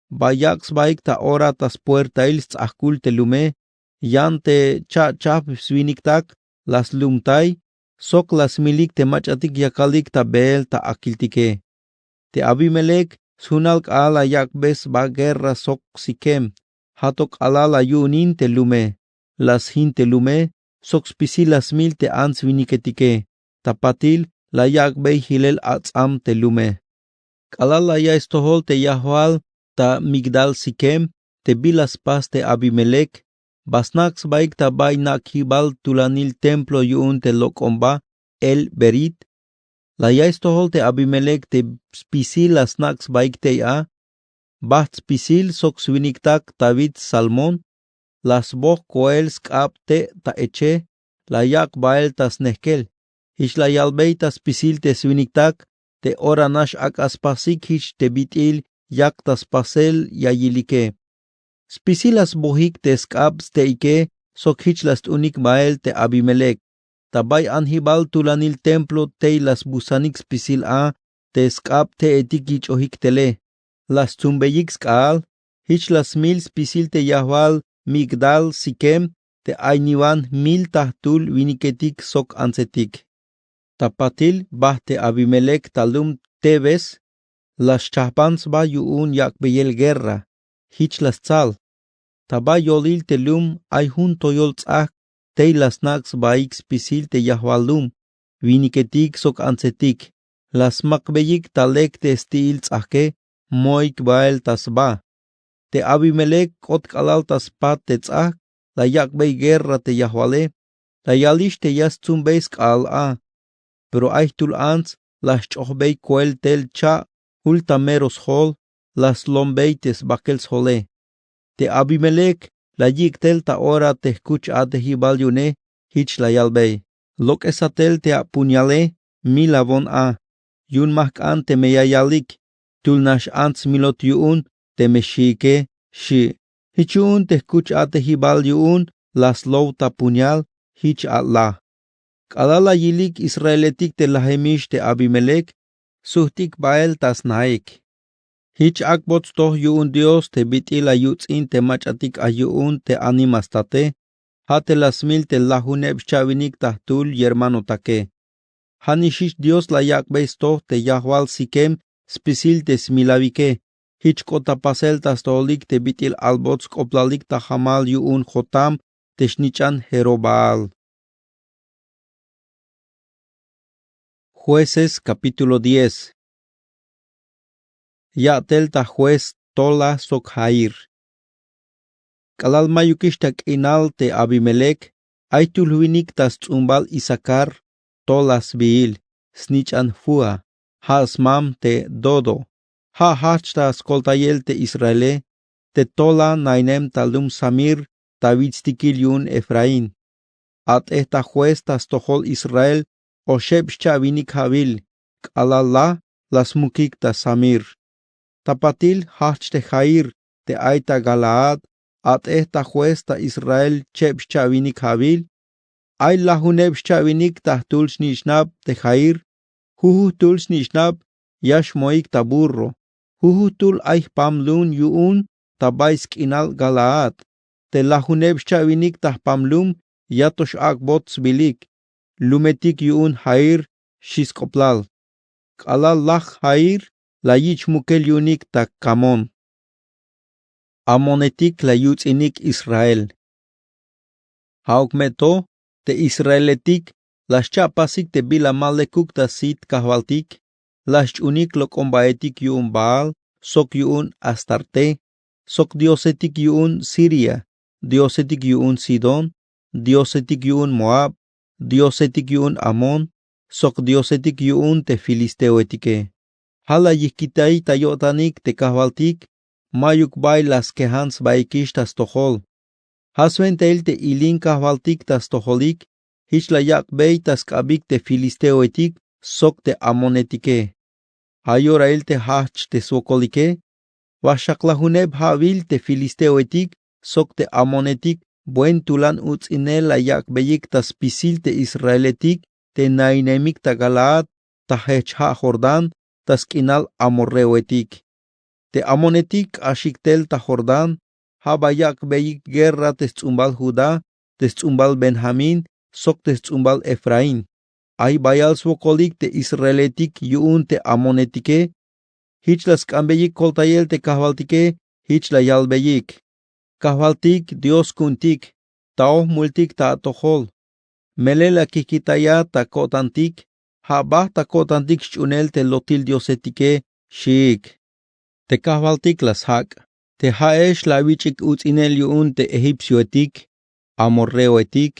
Ba yak' sbaik ta ora ta spuertail sts'ajkul te lume, yan te cha' chajp swiniktak la slumtay, sok la smilik te mach'atik yakalik ta beel ta akiltike. Te Abimelec sjunal k'aal la yak'be sba guerra sok Siquem, ja' to k'alal la yu'unin te lume, la sjin te lume, sok spisil la smil te ants winiketike, ta patil la yak'bey jilel ats'am te lume. K'alal la ya'iy stojol te yajwal ta Migdal Siquem, te bila spas te Abimelec, ba snak' sbaik ta bay nak'jibal tulanil templo yu'un te lok'omba El Berit. La ya'iy stojol te Abimelec te spisil la snak' sbaik tey a, bajt spisil sok swiniktak ta wits Salmón, la sboj koel sk'ab te' ta eche, la yak' bael ta snejkel. Jich la yalbey ta spisil te swiniktak: Te ora nax ak'a spasik jich te bit'il yak ta spasel ya yilike. Spisil la sbojik te sk'ab ste'ike, sok jich la st'unik bael te Abimelec. Ta bay anjibal tulanil templo tey la sbusanik spisil a te sk'ab te'etik yich'ojik tele. La stsumbeyik sk'aal. Jich la smil spisil te yajwal Migdal Siquem, te ay niwan mil ta jtul winiketik sok antsetik. Ta patil bajt te Abimelec ta lum Tebes, la xchajban sba yu'un yak'beyel guerra. Jich la stsal. Ta ba yolil te lum ay jun toyol ts'ajk' tey la snak' sbaik spisil te yajwal lum, winiketik sok antsetik. La smakbeyik ta lek te sti'il ts'ajke, moik bael ta sba. Te Abimelec k'ot k'alal ta spat te ts'ajk', la yak'bey guerra te yajwale. La yalix te ya stsumbey sk'aal a. Pero ay jtul ants la xch'ojbey koel tel cha' jul ta mero sjol, la slombey te sbakel sjole. Te Abimelec la yik' tel ta ora te jkuch a'tejibal yu'une, jich la yalbey: Lok'esa tel te apuñale, milawon a. Yu'un ma jk'an teme ya yalik: Jtul nax ants smilot yu'un teme xiike, xi'. Jich yu'un te jkuch a'tejibal yu'un la slow ta puñal, jich a'laj. K'alal la yilik israeletik te lajemix te abimelek, sujt'ik bael ta snaik. Jich ak'bot stoj yu'un dios te bit'il la yuts'in te mach'atik ay yu'un te anima state. Ja' te la smil te lajuneb xcha'winik ta jtul yermanotake. Ja' nix jich dios la yak'bey stoj te yajwal sikem spisil te smilawike. Jich k'ot ta pasel ta stojolik te bit'il albot sk'oplalik ta jamal yu'un jotam te xnich'an jerobaal. Jueces capítulo diez. Ya'tel ta juez tola sok jair. K'alal mayukix ta k'inal te abimelek, ay jtul jwinik ta sts'umbal isacar, tola sbiil, snich'an fua, ja' smam te dodo. Ja' jajch ta skoltayel te israele. Te tola nainem ta lum samir, ta witstikil yu'un efraín. A't'ej ta juez ta stojol israel oxeb xcha'winik ja'wil. K'alal la la smukik ta samir. Ta patil jajch te jair te ay ta galaad. A't'ej ta juez ta israel cheb xcha'winik ja'wil. Ay lajuneb xcha'winik ta jtul snich'nab te jair. Juju jtul snich'nab ya xmoik ta burro. Juju jtul ay jpam lum yu'un ta bay sk'inal galaad. Te lajuneb xcha'winik ta jpam lum ya to x'ak'bot sbilik. Lumetik yu'un jair, xi sk'oplal. K'alal laj jair la yich' jmukel yu'unik ta kamon. Amonetik la yuts'inik israel. Ja'uk me to te israeletik la xcha'pasik te bila ma lekuk ta sit kajwaltik. La xch'unik lok'ombaetik yu'un baal sok yu'un astarte, sok diosetik yu'un siria, diosetik yu'un sidón, diosetik yu'un moab, diosetik yu'un amón, sok diosetik yu'un te filisteoetike. Ja' la yijkitay ta yo'tanik te kajwaltik. Mayuk bay la skejan sbaikix ta stojol. Ja' swentail te ilin kajwaltik ta stojolik. Jich la yak'bey ta sk'abik te filisteoetik sok te amonetike. Ja' yorail te jajch te swokolike. Wa xaklajuneb ja'wil te filisteoetik sok te amonetik buen tulan uts'inel la yak'beyik ta spisil te israeletik te nainemik ta galaad, ta jejch ja' jordán, ta sk'inal amorreoetik. Te amonetik k'axik tel ta jordán. Ja' ba yak'beyik guerra te sts'umbal judá, te sts'umbal benjamín, sok te sts'umbal efraín. Ay bayal swokolik te israeletik yu'un te amonetike. Jich la sk'ambeyik koltayel te kajwaltike. Jich la yalbeyik: Kajwaltik dios ku'untik, taoj multik ta atojol. Melel la kijkitaya ta ko'tantik. Ja' bajt ta ko'tantik xch'uunel te lotil diosetike, xiik. Te kajwaltik la sjak': Te ja'ex la awich'ik uts'inel yu'un te egipcioetik, amorreoetik,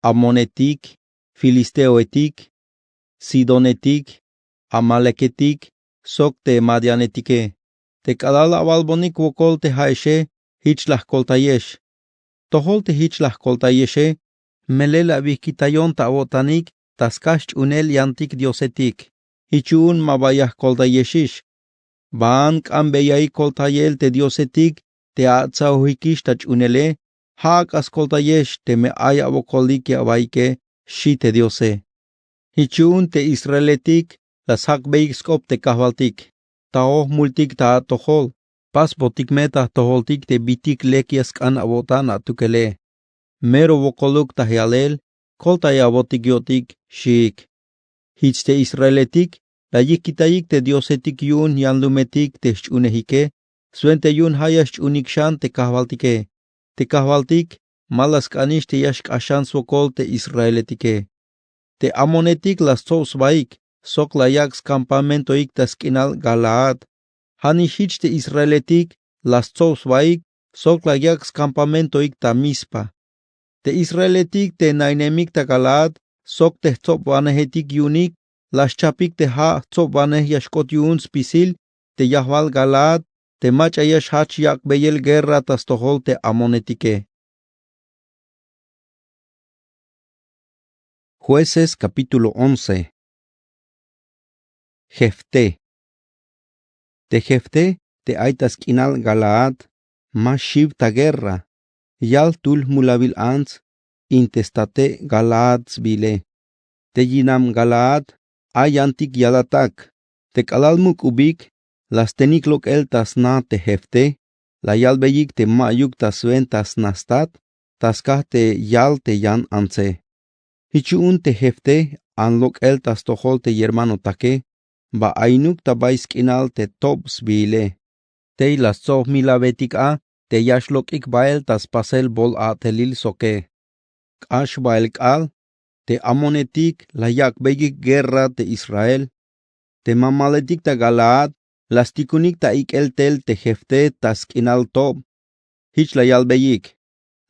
amonetik, filisteoetik, sidonetik, amaleketik, sok te madianetike. Te k'alal awalbonik wokol te ja'exe, jich la jkoltayex. Tojol te jich la jkoltayexe, melel la awijkitayon ta awo'tanik ta skaj xch'uunel yantik diosetik. Jich yu'un ma ba ya jkoltayexix. Baan k'ambeyaik koltayel te diosetik te atsaojikix ta ch'uunele. Ja' ak'a skoltayex teme ay awokolik ya awaike, xi te diose. Jich yu'un te israeletik la sjak'beyik sk'op te kajwaltik: Taoj multik ta atojol. Pasbotik me ta jtojoltik te bitik lek ya sk'an awo'tan atukele. Mero wokoluk ta yalel: Koltay awo'tik yo'tik, xiik. Jich te israeletik la yijkitayik te diosetik yu'un yanlumetik te xch'uunejike. Swenta yu'un ja' ya xch'uunik xan te kajwaltike. Te kajwaltik ma la sk'anix te ya xk'axan swokol te israeletike. Te amonetik la stsob sbaik sok la yak' skampamentoik ta sk'inal galaad. Ja' nix jich te israeletik la stsob sbaik sok la yak' skampamentoik ta mizpa. Te israeletik te nainemik ta galaad sok te jtsobwanejetik yu'unik la xchapik te ja' jtsobwanej ya xk'ot yu'un spisil te yajwal galaad te mach'a ya xjajch yak'beyel guerra ta stojol te amonetike. Jueces capítulo once. Jefté. Te jefté te ay ta sk'inal galaad ma xiw ta guerra. Yal jtul jmulawil ants in te state galaad sbiile. te yinam Galaad, a yantik yalatak. Te k'alal muk'ubik, la stenik lok'el ta sna te Jefté, la yalbeyik te ma'yuk ta swenta sna stat, ta skaj te yal te yan antse. Jich yu'un te Jefté an lok'el ta stojol te yermanotake, ba aynuk ta bay sk'inal te tob sbiile. Tey la stsob jmilabetik a te ya xlok'ik bael ta spasel bol a'telil soke. K'ax bael k'aal, te amonetik la yak'beyik guerra te Israel. Te mamaletik ta Galaad la stikunik ta ik'el tel te Jefté ta sk'inal tob. Jich la yalbeyik: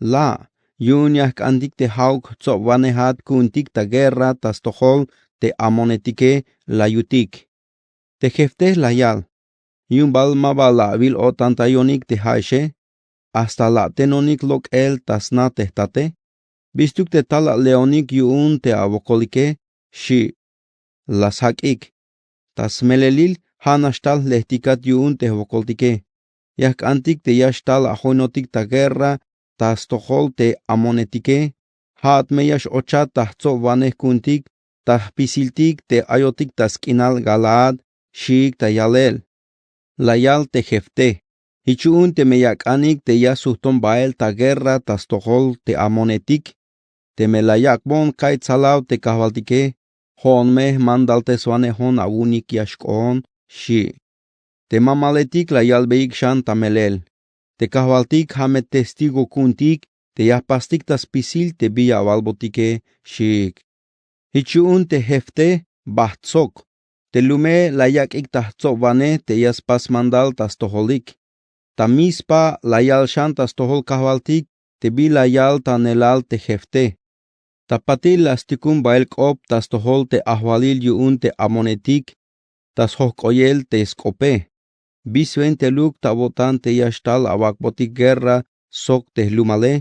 La', yu'un ya jk'antik te ja'uk jtsobwanejat ku'untik ta guerra ta stojol te amonetike, la yutik. Te Jefté la yal: Yu'un bal ma ba la awil-o'tantayonik te ja'exe, hasta la atenonik lok'el ta sna te jtate. Bistuk te tal ale'onik yu'un te awokolike, xi'. La sjak'ik. Ta smelelil, ja' nax tal jlejtikat yu'un te jwokoltike. Ya jk'antik te ya xtal ajoinotik ta guerra ta stojol te amonetike. Ja'at me ya x-ochat ta jtsobwanej ku'untik ta jpisiltik te ayotik ta sk'inal Galaad, xiik ta yalel. La yal te Jefté: Jich yu'un teme ya ak'anik te ya sujton bael ta guerra ta stojol te amonetik, teme la yak'bon ka'y tsalaw te kajwaltike, jo'on me jmandalteswanejon awu'unik ya xk'oon, xi'. Te mamaletik la yalbeyik xan ta melel: Te kajwaltik ja' me testigo ku'untik te ya jpastik ta spisil te bi ya awalbotike, xiik. Jich yu'un te Jefté bajt sok. Te lume la yak'ik ta jtsobwanej te ya spas mandal ta stojolik. Ta Mispa la yal xan ta stojol kajwaltik te bi la yal ta neelal te Jefté. Ta patil la stikun bael k'op ta stojol te ajwalil yu'un te amonetik, ta sjojk'oyel te sk'ope. Bi swentailuk ta awo'tan te ya xtal awak'botik guerra sok te jlumale,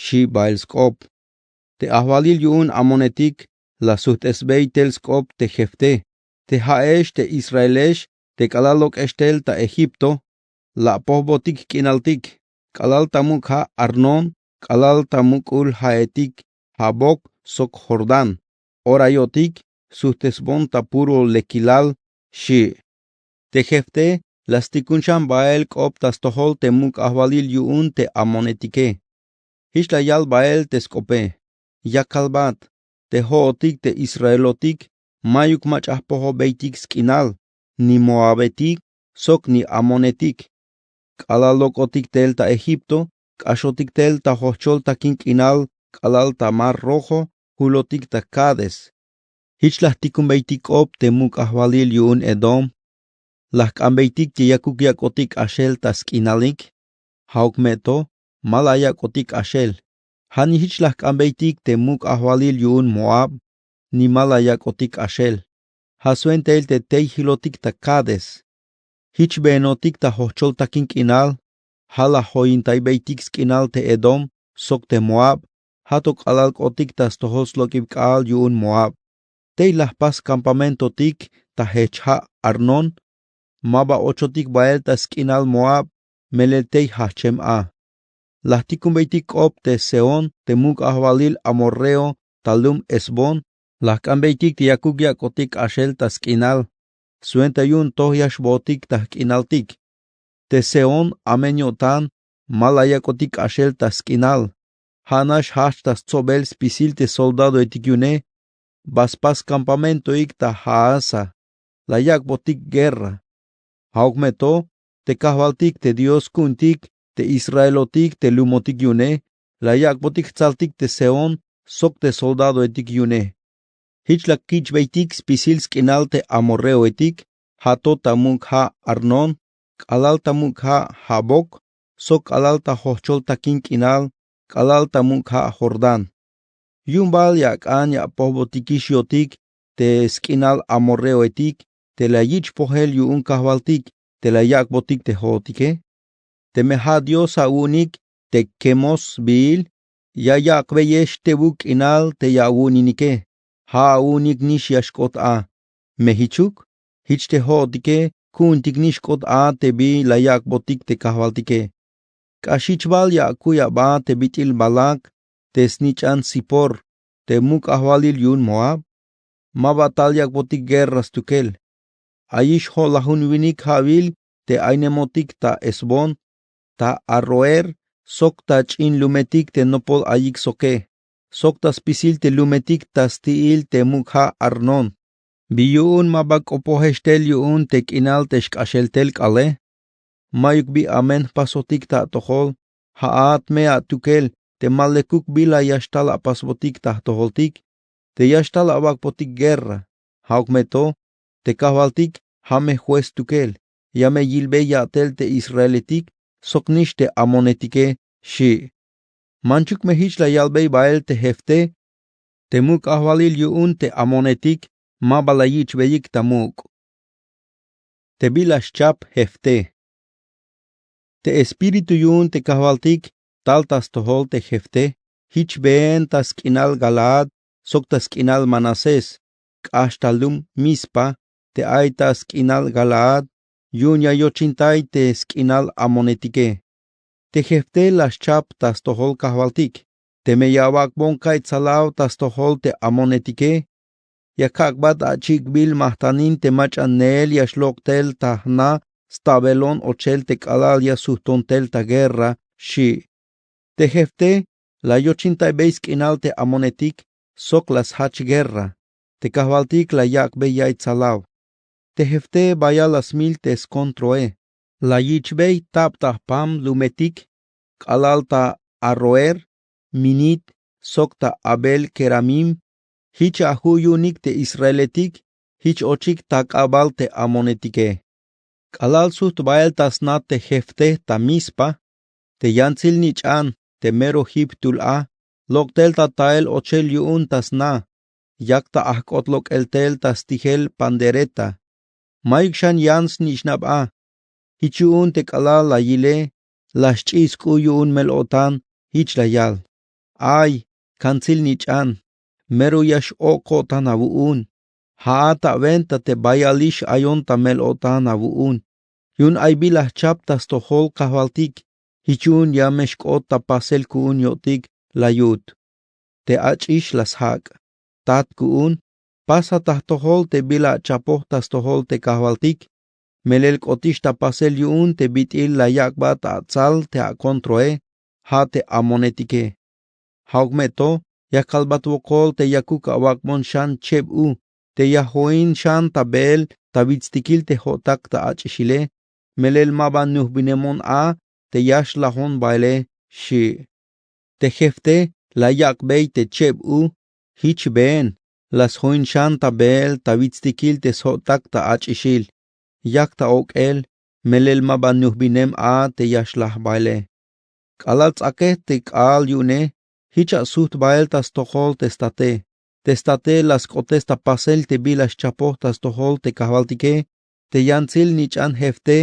xi' bael sk'op. Te ajwalil yu'un amonetik la sujt'esbey tel sk'op te Jefté: Te ja'ex te Israelex, te k'alal lok'ex tel ta Egipto, la apojbotik jk'inaltik, k'alal ta muk' ja' Arnón, k'alal ta muk'ul ja'etik Jaboc sok Jordán. Ora yo'tik sujt'esbon ta puro lekilal, xi'. Te Jefté la stikun xan bael k'op ta stojol te muk' ajwalil yu'un te amonetike. Jich la yal bael te sk'ope: Ya kalbat, te jo'otik te Israelotik mayuk mach'a jpojobeytik sk'inal, ni moabetik sok ni amonetik. K'alal lok'otik tel ta Egipto, k'axotik tel ta jojchol takin k'inal k'alal ta mar Rojo, julotik ta Cades. Jich la jtikunbeytik k'op te muk' ajwalil yu'un Edom. La jk'anbeytik te yakuk yak'otik k'axel ta sk'inalik. Ja'uk me to, ma la yak'otik k'axel. Ja'nix jich la jk'anbeytik te muk' ajwalil yu'un Moab, ni ma la yak'otik k'axel. Ja' swentail te tey jilotik ta Cades. Jich beenotik ta jojchol takin k'inal. Ja' la joyintaybeytik sk'inal te Edom sok te Moab. Ja' to k'alal k'otik ta stojol slok'ib k'aal yu'un Moab. Tey la jpas campamentotik ta jech ja' Arnón. Ma ba ochotik bael ta sk'inal Moab, melel tey jajchem a. La jtikunbeytik k'op te Sehón te muk' ajwalil amorreo ta lum Hesbón. La jk'anbeytik te yakuk yak'otik k'axel ta sk'inal. Swenta yu'un toj ya xbootik ta jk'inaltik. Te Sehón amen yo'tan ma la yak'otik k'axel ta sk'inal. Ja' nax jajch ta stsobel spisil te soldadoetik yu'une. Ba spas campamentoik ta Jaasa. La yak'botik guerra. Ja'uk me to, te kajwaltik te Dios ku'untik te Israelotik te lumotik yu'une, la yak'botik jtsaltik te Sehón sok te soldadoetik yu'une. Jich la kich'beytik spisil sk'inal te amorreoetik, ja' to ta muk' ja' Arnón, k'alal ta muk' ja' Jaboc, sok k'alal ta jojchol takin k'inal, k'alal ta muk' ja' Jordán. Yu'un bal ya ak'an ya apojbotikix yo'tik te sk'inal amorreoetik te la yich' pojel yu'un kajwaltik te la yak'botik te jo'otike. Teme ja' Dios awu'unik te Kemos sbiil, ya yak'beyex tebuk k'inal te ya awu'uninike. Ja' awu'unik nix ya xk'ot a. Me jichuk, jich te jo'otike ku'untiknix k'ot a te bi la yak'botik te kajwaltike. K'ax jich bal ya akuy aba te bit'il Balac te snich'an Sipor te muk' ajwalil yu'un Moab. Ma ba tal yak'botik guerra stukel. Ayix jo'lajun winik ja'wil te aynemotik ta Hesbón, ta Aroer, sok ta ch'in lumetik te nopol ayik soke, sok ta spisil te lumetik ta sti'il te muk' ja' Arnón. ¿Bi yu'un ma ba k'opojex tel yu'un te k'inal te xk'axel tel k'aale? Mayuk bi amen jpasotik ta atojol. Ja'at me atukel te ma lekuk bila ya xtal apasbotik ta jtojoltik, te ya xtal awak'botik guerra. Ja'uk me to, te kajwaltik ja' me juez stukel, ya me yilbey ya'tel te israeletik soknix te amonetike, xi'. Manchuk me jich la yalbey bael te Jefté, te muk' ajwalil yu'un te amonetik ma ba la yich'beyik ta muk'. Te bila xchap Jefté. Te espíritu yu'un te kajwaltik tal ta stojol te Jefté, jichbeen ta sk'inal Galaad sok ta sk'inal Manasés, k'ax ta lum Mizpa te ay ta sk'inal Galaad, yu'un ya yochintay te sk'inal amonetike. Te Jefté la xchap ta stojol kajwaltik. Teme ya awak'bon ka'iy tsalaw ta stojol te amonetike, ya kak'bat achik'bil majtanin te mach'a neel ya xlok' tel ta jna stabelon ochel te k'alal ya sujton tel ta guerra, xi'. Te Jefté la yochintaybey sk'inal te amonetik sok la sjach guerra. Te kajwaltik la yak'bey ya'iy tsalaw. Te Jefté bayal la smil te skontroe. La yich'bey tab ta jpam lumetik k'alal ta Aroer, Minit, sok ta Abel-keramim. Jich aju' yu'unik te israeletik jich ochik tak'abal te amonetike. K'alal sujt bael ta sna te Jefté ta Mizpa, te yantsil nich'an te mero jip jtul a, lok' tel ta tael ochel yu'un ta sna, yak ta ajk'ot lok'el tel ta stijel pandereta. Mayuk xan yan snich'nab a. Jich yu'un te k'alal la yile, la xch'iy sk'u' yu'un mel-o'tan, jich la yal: Ay, kantsil nich'an, mero ya x-ok' ko'tan awu'un. Ja'at awen ta te bayalix ayon ta mel-o'tan awu'un. Yu'un ay bila jchap ta stojol kajwaltik, jich yu'un ya me xk'ot ta pasel ku'un yo'tik, la yut. Te ach'ix la sjak': Tat ku'un, pasa ta jtojol te bila achapoj ta stojol te kajwaltik. Melel k'otix ta pasel yu'un te bit'il la yak'bat atsal te akontroe, ja' te amonetike. Ja'uk me to, ya kalbat wokol te yakuk awak'bon xan cheb u, te ya join xan ta beel ta witstikil te jo'tak ta ach'ixile, melel ma ba nujbinemon a te ya xlajon baele, xi'. Te Jefté la yak'bey te cheb u, jich been, la sjoin xan ta beel ta witstikil te sjo'tak ta ach'ixil, yak ta ok'el, melel ma ba nujbinem a te ya xlaj baele. K'alal ts'akej te k'aal yu'une, jich a sujt bael ta stojol te state. Te state la sk'otes ta pasel te bila xchapoj ta stojol te kajwaltike, te yantsil nich'an Jefté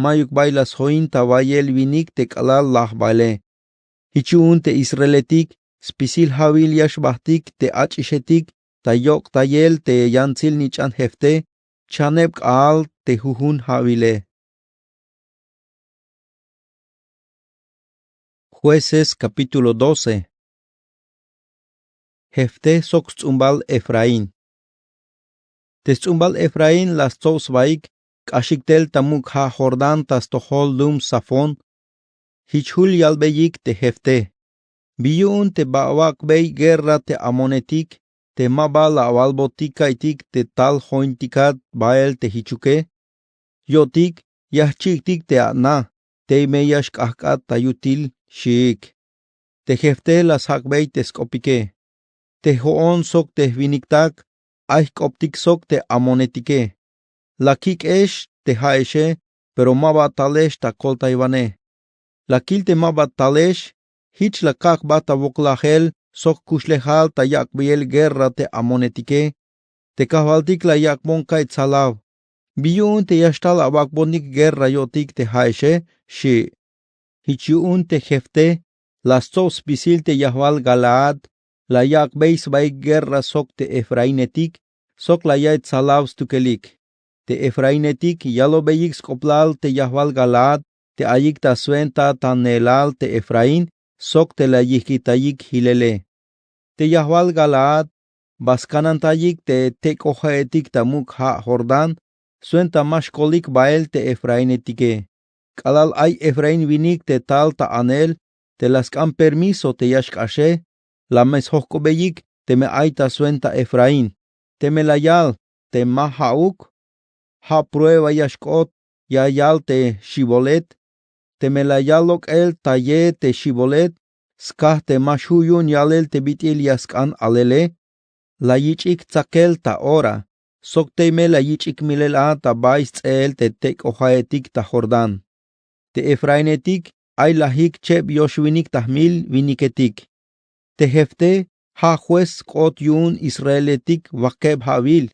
mayuk bay la sjoin ta wayel winik te k'alal laj baele. Jich yu'un te israeletik spisil ja'wil ya xbajtik te ach'ixetik ta yok'tayel te yantsil nich'an Jefté, chaneb k'aal te jujun ja'wile. Jueces capítulo doce. Jefté sok sts'umbal Efraín. Te sts'umbal Efraín la stsob sbaik k'axik tel ta muk' ja' Jordán ta stojol lum Safón. Jich jul yalbeyik te Jefté: ¿Bi yu'un te ba awak'bey guerra te amonetik, te ma ba la awalbotik ka'iytik te tal jointikat bael te jichuke? Yo'tik ya jchi'tik te ana, tey me ya xk'ajk'at ta yutil, xiik. Te Jefté la sjak'bey te sk'opike: Te jo'on sok te jwiniktak ay jk'optik sok te amonetike. La kik'ex te ja'exe, pero ma ba talex ta koltaywane. La kil te ma ba talex, jich la kak' jba ta woklajel sok kuxlejal ta yak'beyel guerra te amonetike. Te kajwaltik la yak'bon ka'iy tsalaw: ¿Bi yu'un te ya xtal awak'bonik guerra yo'tik te ja'exe? Xi'. Jich yu'un te Jefté la stsob spisil te yajwal Galaad, la yak'bey sbaik guerra sok te efrainetik, sok la yaiy tsalaw stukelik. Te efrainetik yalobeyik sk'oplal te yajwal Galaad te ayik ta swenta ta neelal te Efraín sok te la yijkitayik jilele. Te yajwal Galaad ba skanantayik te tek'ojaetik ta muk' ja' jordán, swenta ma xkolik bael te efrainetike. K'alal ay efraín winik te tal ta anel te la sk'an permiso te ya xk'axe, la me sjojk'obeyik teme ay ta swenta efraín. Teme la yal te ma ja'uk, ja' prueba ya xk'ot ya yal te xibolet. Teme la yal lok'el ta ye te xibolet, skaj te ma xju' yu'un yalel te bit'il ya sk'an alele, la yich'ik tsakel ta ora, sok tey me la yich'ik milel a ta bay sts'eel te tek'ojaetik ta jordán. Te efraínetik ay lajik cheb yoxwinik ta jmil winiketik. Te jefte ja' juez sk'ot yu'un israeletik wakeb ja'wil.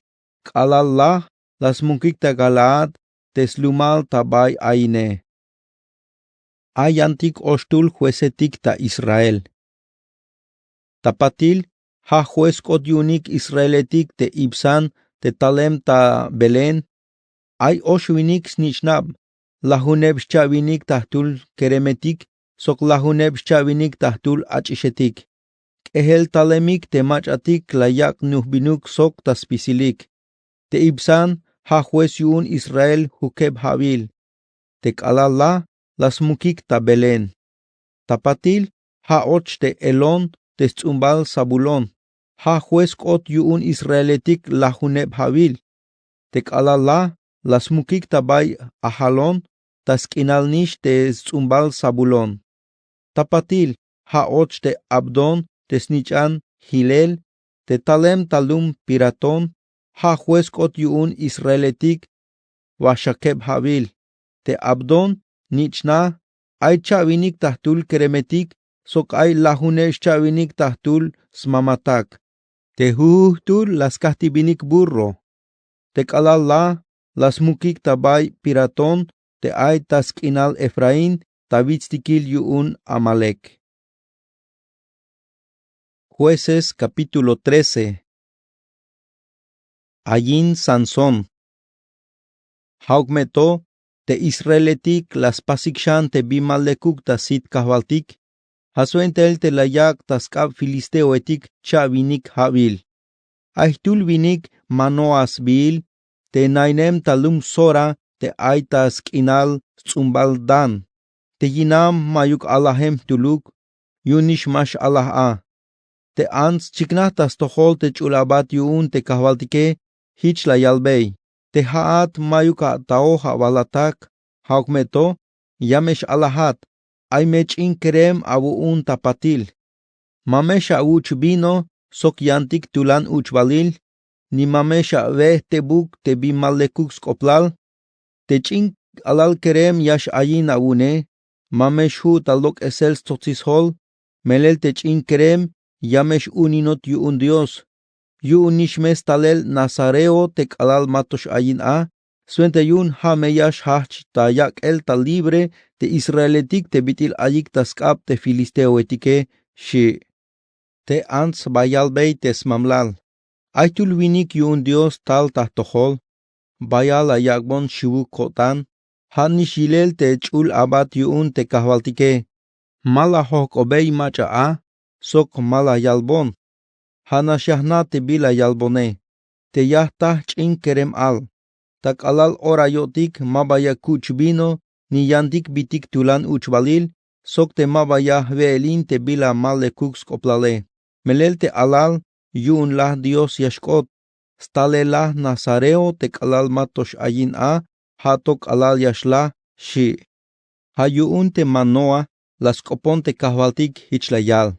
K'alal laj la smukik ta galaad te slumal ta bay ayine. Ay yantik oxtul juecetik ta israel. Ta patil ja' juez sk'ot yu'unik israeletik te ibsan te talem ta belén. Ay oxwinik snich'nab, lajuneb xcha'winik ta jtul keremetik sok lajuneb xcha'winik ta jtul ach'ixetik. K'ejel talemik te mach'atik la yak' nujbinuk sok ta spisilik. Te ibsan ja' juez yu'un israel jukeb ja'wil. Te k'alal la la smukik ta belén. Ta patil ja' och te elón te sts'umbal zabulón. Ja' juez k'ot yu'un israeletik lajuneb ja'wil. Te k'alal la la smukik ta bay ajalón ta sk'inal nix te sts'umbal zabulón. Ta patil ja' och te abdón te snich'an jilel te talem ta lum piratón. Ja' juez k'ot yu'un israeletik waxakeb ja'wil. Te abdón nich'na ay cha'winik ta jtul keremetik sok ay lajuneb xcha'winik ta jtul smamatak. Te jujujtul la skajtib'inik burro. Te k'alal la la smukik ta bay piratón te ay ta sk'inal efraín ta witztikil yu'un amalek. Jueces capítulo trece. Ayin sansón. Ja'uk me to te israeletik la spasik xan te bin ma lekuk ta sit kajwaltik. Ja' swentail te la yak' ta sk'ab filisteoetik cha'winik ja'wil. Ay jtul winik manoa sbihil te nainem ta lum sora te ay ta sk'inal sts'umbal dan. Te yinam mayuk alajem jtuluk yu'un nix ma x'alaj a. Te ants chiknaj ta stojol te ch'ul abat yu'un te kajwaltike. Jich la yalbey te ja'at mayuk ata'oj awalatak. Ja'uk me to ya me x'alajat. Ay me ch'in kerem awu'un ta patil. Ma me xawuch' vino sok yantik tulan uch'balil ni ma me xawe' jtebuk te bin ma lekuk sk'oplal. Te ch'in k'alal kerem ya x'ayin awu'une. Ma me xju' ta lok'esel stsotsisjol. Melel te ch'in kerem ya me x'uninot yu'un dios. Yu'un nix me stalel nazareo te k'alal ma to x'ayin a. Swenta yu'un ja' me ya xjajch ta yak'el ta libre te israeletik te bit'il ayik ta sk'ab te filisteoetike. Xi'. Te ants ba yalbey te smamlal. Ay jtul winik yu'un dios tal ta jtojol. Bayal la yak'bon xiwuk ko'tan. Ja' nix yilel te ch'ul abat yu'un te kajwaltike. Ma la jojk'obey mach'a a sok ma la yalbon. Ja' nax ya jna' te bila yalbone. Te ya jta jch'in kerem al. Ta k'alal ora yo'tik ma ba ya kuch' vino ni yantik bitik tulan uch'balil sok te ma ba ya jwe'elin te bila ma lekuk sk'oplale. Melel te alal yu'un laj dios ya xk'ot. Stalel laj nazareo te k'alal ma to x'ayin a. Ja' to k'alal ya xlaj. Xi'. Ja' yu'un te manoa la sk'opon te kajwaltik jich la yal.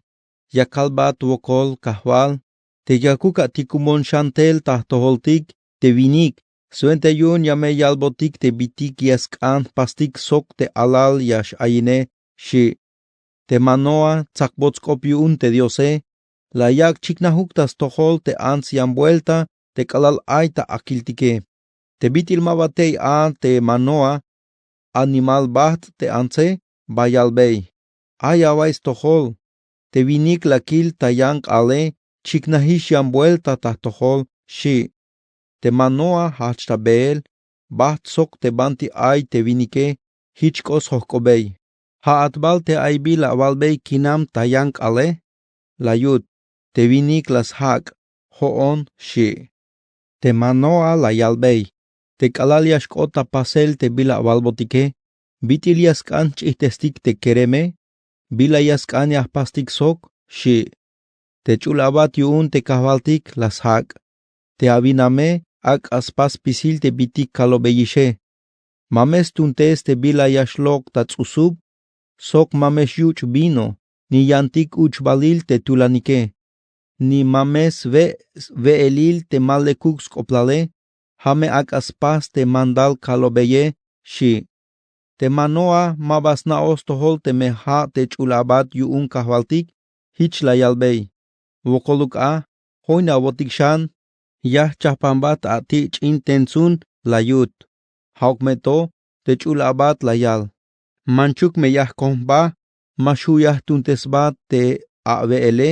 Ya kalbat wokol kajwal. Te yakuk atikumon xan tel ta jtojoltik te winik. Swenta yu'un ya me yalbotik te bitik ya sk'an jpastik sok te alal ya x'ayine. Xi'. Te manoa tsakbot sk'op yu'un te diose. La yak' chiknajuk ta stojol te ants yan buelta te k'alal ay ta akiltike. Te bit'il ma ba tey a te manoa animal bajt' te antse. Ba yalbey. Ay away stojol. Te winik la kil ta yan k'aale. Chiknajix yan buelta ta jtojol. Xi'. Te manoa jajch ta beel. Bajt' sok te banti ay te winike. Jich k'o sjojk'obey. Ja'at bal te ay bila awalbey kinam ta yan k'aale. La yut. Te winik la sjak'. jo'on, xi'. Te manoa la yalbey: Te k'alal ya xk'ot ta pasel te bila awalbotike, bit'il ya sk'an jch'ijtestik te kereme? Bila ya sk'an ya jpastik sok, xi'. Te ch'ul abat yu'un te kajwaltik la sjak': Te awiname ak'a spas spisil te bitik kalobeyixe. Ma me stuntes te bila ya xlok' ta ts'usub, sok ma me xyuch' vino ni yantik uch'balil te tulanike, ni ma me swe' swe'elil te ma lekuk sk'oplale. Ja' me ak'a spas te mandal kalobeye, xi'. Te manoa ma ba sna'oj stojol teme ja' te ch'ul abat yu'un kajwaltik jich la yalbey: Wokoluk a, joynawotik xan, ya jchajpanbat a ti' ch'in tentsun la yut. Ja'uk me to te ch'ul abat la yal: Manchuk me ya jkon jba, ma xju' ya jtuntesbat te awe'ele.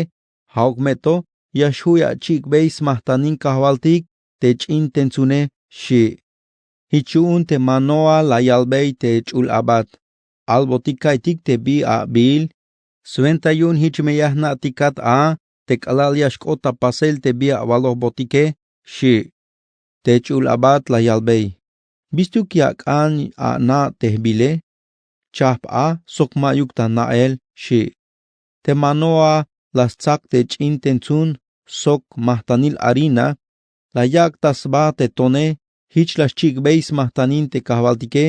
Ja'uk me to ya xju' ya chik'bey smajtanil kajwaltik te ch'in tentsune, xi'. Jich yu'un te manoa la yalbey te ch'ul abat: Albotik ka'iytik te bi abiil. Swenta yu'un jich me ya jna'tikat a te k'alal ya xk'ot ta pasel te bi awalojbotike, xi'. Te ch'ul abat la yalbey: Bistuk ya ak'an ana' te jbile? Chajp a sok ma'yuk ta na'el, xi'. Te manoa la stsak te ch'in tentsun sok majtanil harina, la yak' ta sba te tone. Jich la xchik'bey smajtanil te kajwaltike.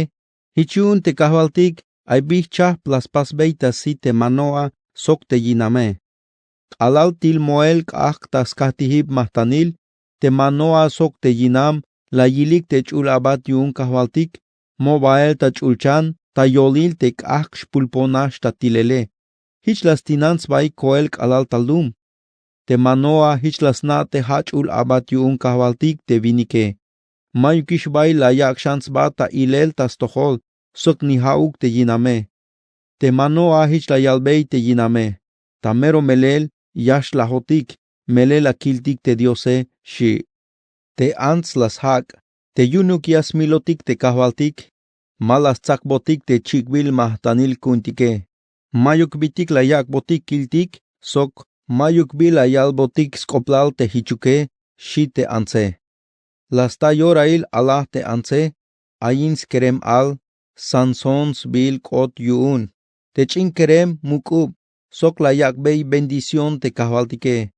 Jich yu'un te kajwaltik ay bi jchajp la spasbey ta sit te manoa sok te yiname. K'alal til moel k'ajk' ta skajtijib majtanil, te manoa sok te yinam la yilik te ch'ul abat yu'un kajwaltik. Mo bael ta ch'ulchan ta yolil te k'ajk' xpulpon nax ta tilele. Jich la stinan sbaik koel k'alal ta lum. Te manoa jich la sna' te ja' ch'ul abat yu'un kajwaltik te winike. Ma'yukix bay la yak' xan sba ta ilel ta stojol sok ni ja'uk te yiname. Te manoa jich la yalbey te yiname: Ta mero melel ya xlajotik, melel la kiltik te diose, xi'. Te ants la sjak': Te yu'unuk ya smilotik te kajwaltik, ma la stsakbotik te chik'bil majtanil ku'untike. Ma'yuk bitik la yak'botik kiltik sok ma'yuk bi la yalbotik sk'oplal te jichuke, xi' te antse. La sta yorail alaj te antse: Ayin skerem al, Sansón sbiil k'ot yu'un. Te ch'in kerem muk'ub sok la yak'bey bendición te kajwaltike.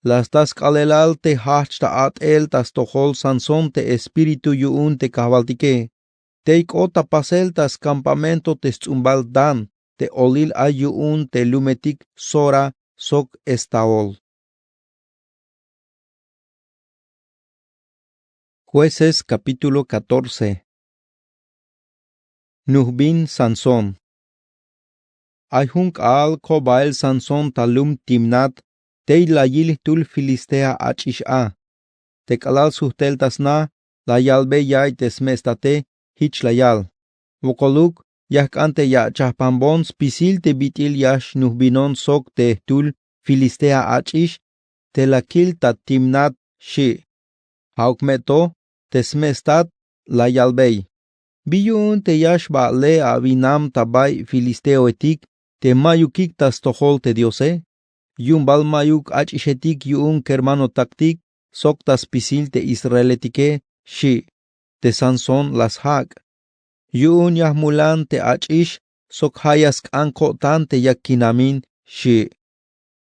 La sta sk'aalelal te jajch ta a'tel ta stojol Sansón te espíritu yu'un te kajwaltike. Tey k'ot ta pasel ta skampamento te sts'umbal Dan, te olil ay yu'un te lumetik Sora sok Estaol. Jueces capítulo catorce. Nujbin Sansón. Ay jun k'aal ko bael Sansón ta lum Timnat tey la yil jtul Filistea ach'ix a. Te k'alal sujt'el ta sna, la yalbey ya'iy te smets'tate, jich la yal: Wokoluk ya jk'an te ya achajpanbon spisil te bit'il ya xnujbinon sok te jtul Filistea ach'ix te la kil ta Timnat, xi'. Ja'uk me to te smets'tat la yalbey: Bi yu'un te ya xba'le awinam ta bay filisteoetik te ma'yukik ta stojol te diose? Yu'un bal ma'yuk ach'ixetik yu'un kermanotaktik sok ta spisil te israeletike, xi'. Te Sansón la sjak': Yu'un ya jmulan te ach'ix sok ja' ya sk'an ko'tan te ya kinamin, xi'.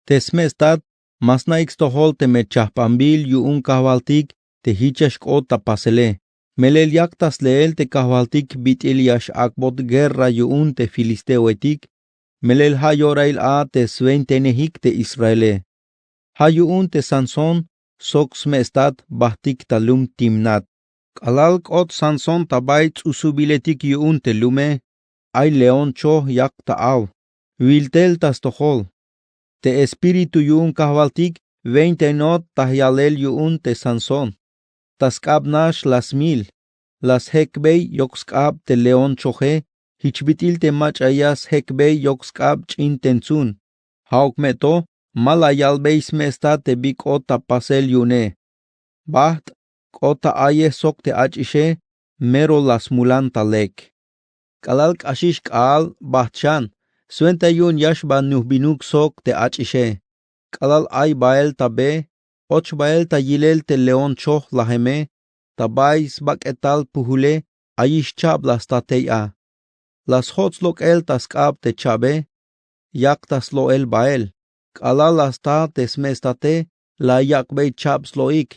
Te smets'tat ma sna'ik stojol teme chajpanbil yu'un kajwaltik te jich ya xk'ot ta pasele. Melel yak ta sleel te kajwaltik bit'il ya x-ak'bot guerra yu'un te filisteoetik. Melel ja' yorail a te swentainejik te Israele. Ja' yu'un te Sansón sok smets'tat bajtik ta lum Timnat. K'alal k'ot Sansón ta bay ts'usubiletik yu'un te lume, ay león choj yak ta aw, wiltel ta stojol. Te espíritu yu'un kajwaltik wentainot ta jyalel yu'un te Sansón. Ta sk'ab nax la smil, la sjek'bey yok sk'ab te león choje, jich bit'il te mach'a ya sjek'bey yok sk'ab ch'in tentsun. Ja'uk me to ma la yalbey smets'tat te bi k'ot ta pasel yu'une. Bajt', k'ot ta a'yej sok te ach'ixe, mero la smulan ta lek. K'alal k'axix k'aal bajt xan, swenta yu'un ya xba nujbinuk sok te ach'ixe. K'alal ay bael ta be, Och bael ta yilel te león choj lajeme, ta bay sbak'etal pujule ayix chab la sta tey a. La sjots lok'el ta sk'ab te chabe, yak ta slo'el bael. K'alal la sta te sme-state, la yak'bey chab slo'ik.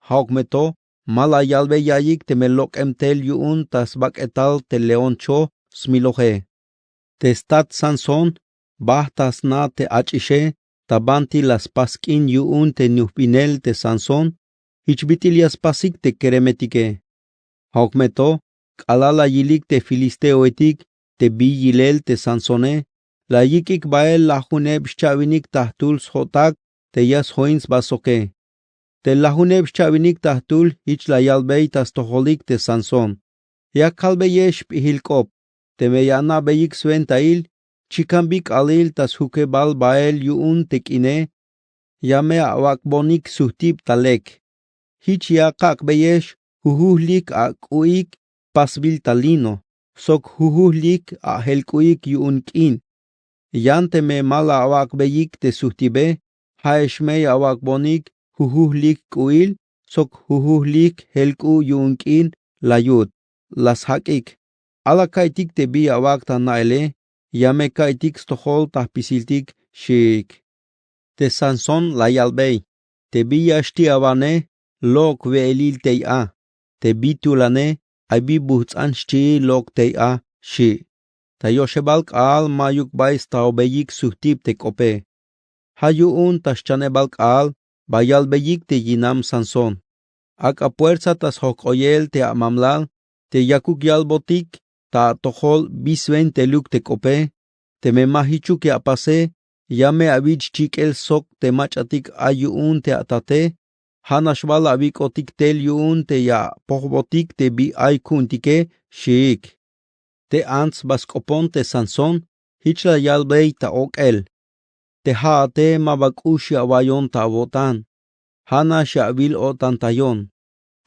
Ja'uk me to, ma la yalbey ya'iyik teme lok'em tel yu'un ta sbak'etal te león choj smiloje. Te stat Sansón bajt ta sna te ach'ixe, ta banti la spas k'in yu'un te nujbinel te Sansón, jich bit'il ya spasik te keremetike. Ja'uk me to, k'alal la yilik te filisteoetik te bi yilel te Sansone, la yik'ik bael lajuneb xcha'winik ta jtul sjo'tak te ya sjoin sba soke. Te lajuneb xcha'winik ta jtul jich la yalbey ta stojolik te Sansón: Ya kalbeyex p'ijil k'op, teme ya ana'beyik swentail, chikan bi k'aalil ta sjukebal bael yu'un te k'ine, ya me awak'bonik sujtib ta lek. Jich ya akak'beyex jujujlik ak'u'ik pasbil ta lino, sok jujujlik ajelk'u'ik yu'un k'in. Yan teme ma la awak'beyik te sujtibe, ja'ex me ya awak'bonik jujujlik k'u'il sok jujujlik jelk'u' yu'un k'in la yut. La sjak'ik: Ala ka'iytik te bi ya awak' ta na'ele, ya me ka'iytik stojol ta jpisiltik, xiik. Te Sansón la yalbey: Te bi ya xti' awane, lok' we'elil tey a. Te bi tulane, ay bi bujts'an xchi'il lok' tey a, xi'. Ta yoxebal k'aal mayuk bay staobeyik sujtib te k'ope. Ja' yu'un ta xchanebal k'aal ba yalbeyik te yinam Sansón: Ak'a puersa ta sjojk'oyel te amamlal te yakuk yalbotik ta atojol bi swenteluk te k'ope. Teme ma jichuk ya apase, ya me awich' chik'el sok te mach'atik ay yu'un te atate, ja'nax bal awik'otik tel yu'un te ya apojbotik te bi ay ku'untike, xiik. Te ants ba sk'opon te Sansón, jich la yalbey ta ok'el: Te ja'ate ma ba k'ux ya awa'iyon ta awo'tan, ja'nax ya awil-o'tantayon.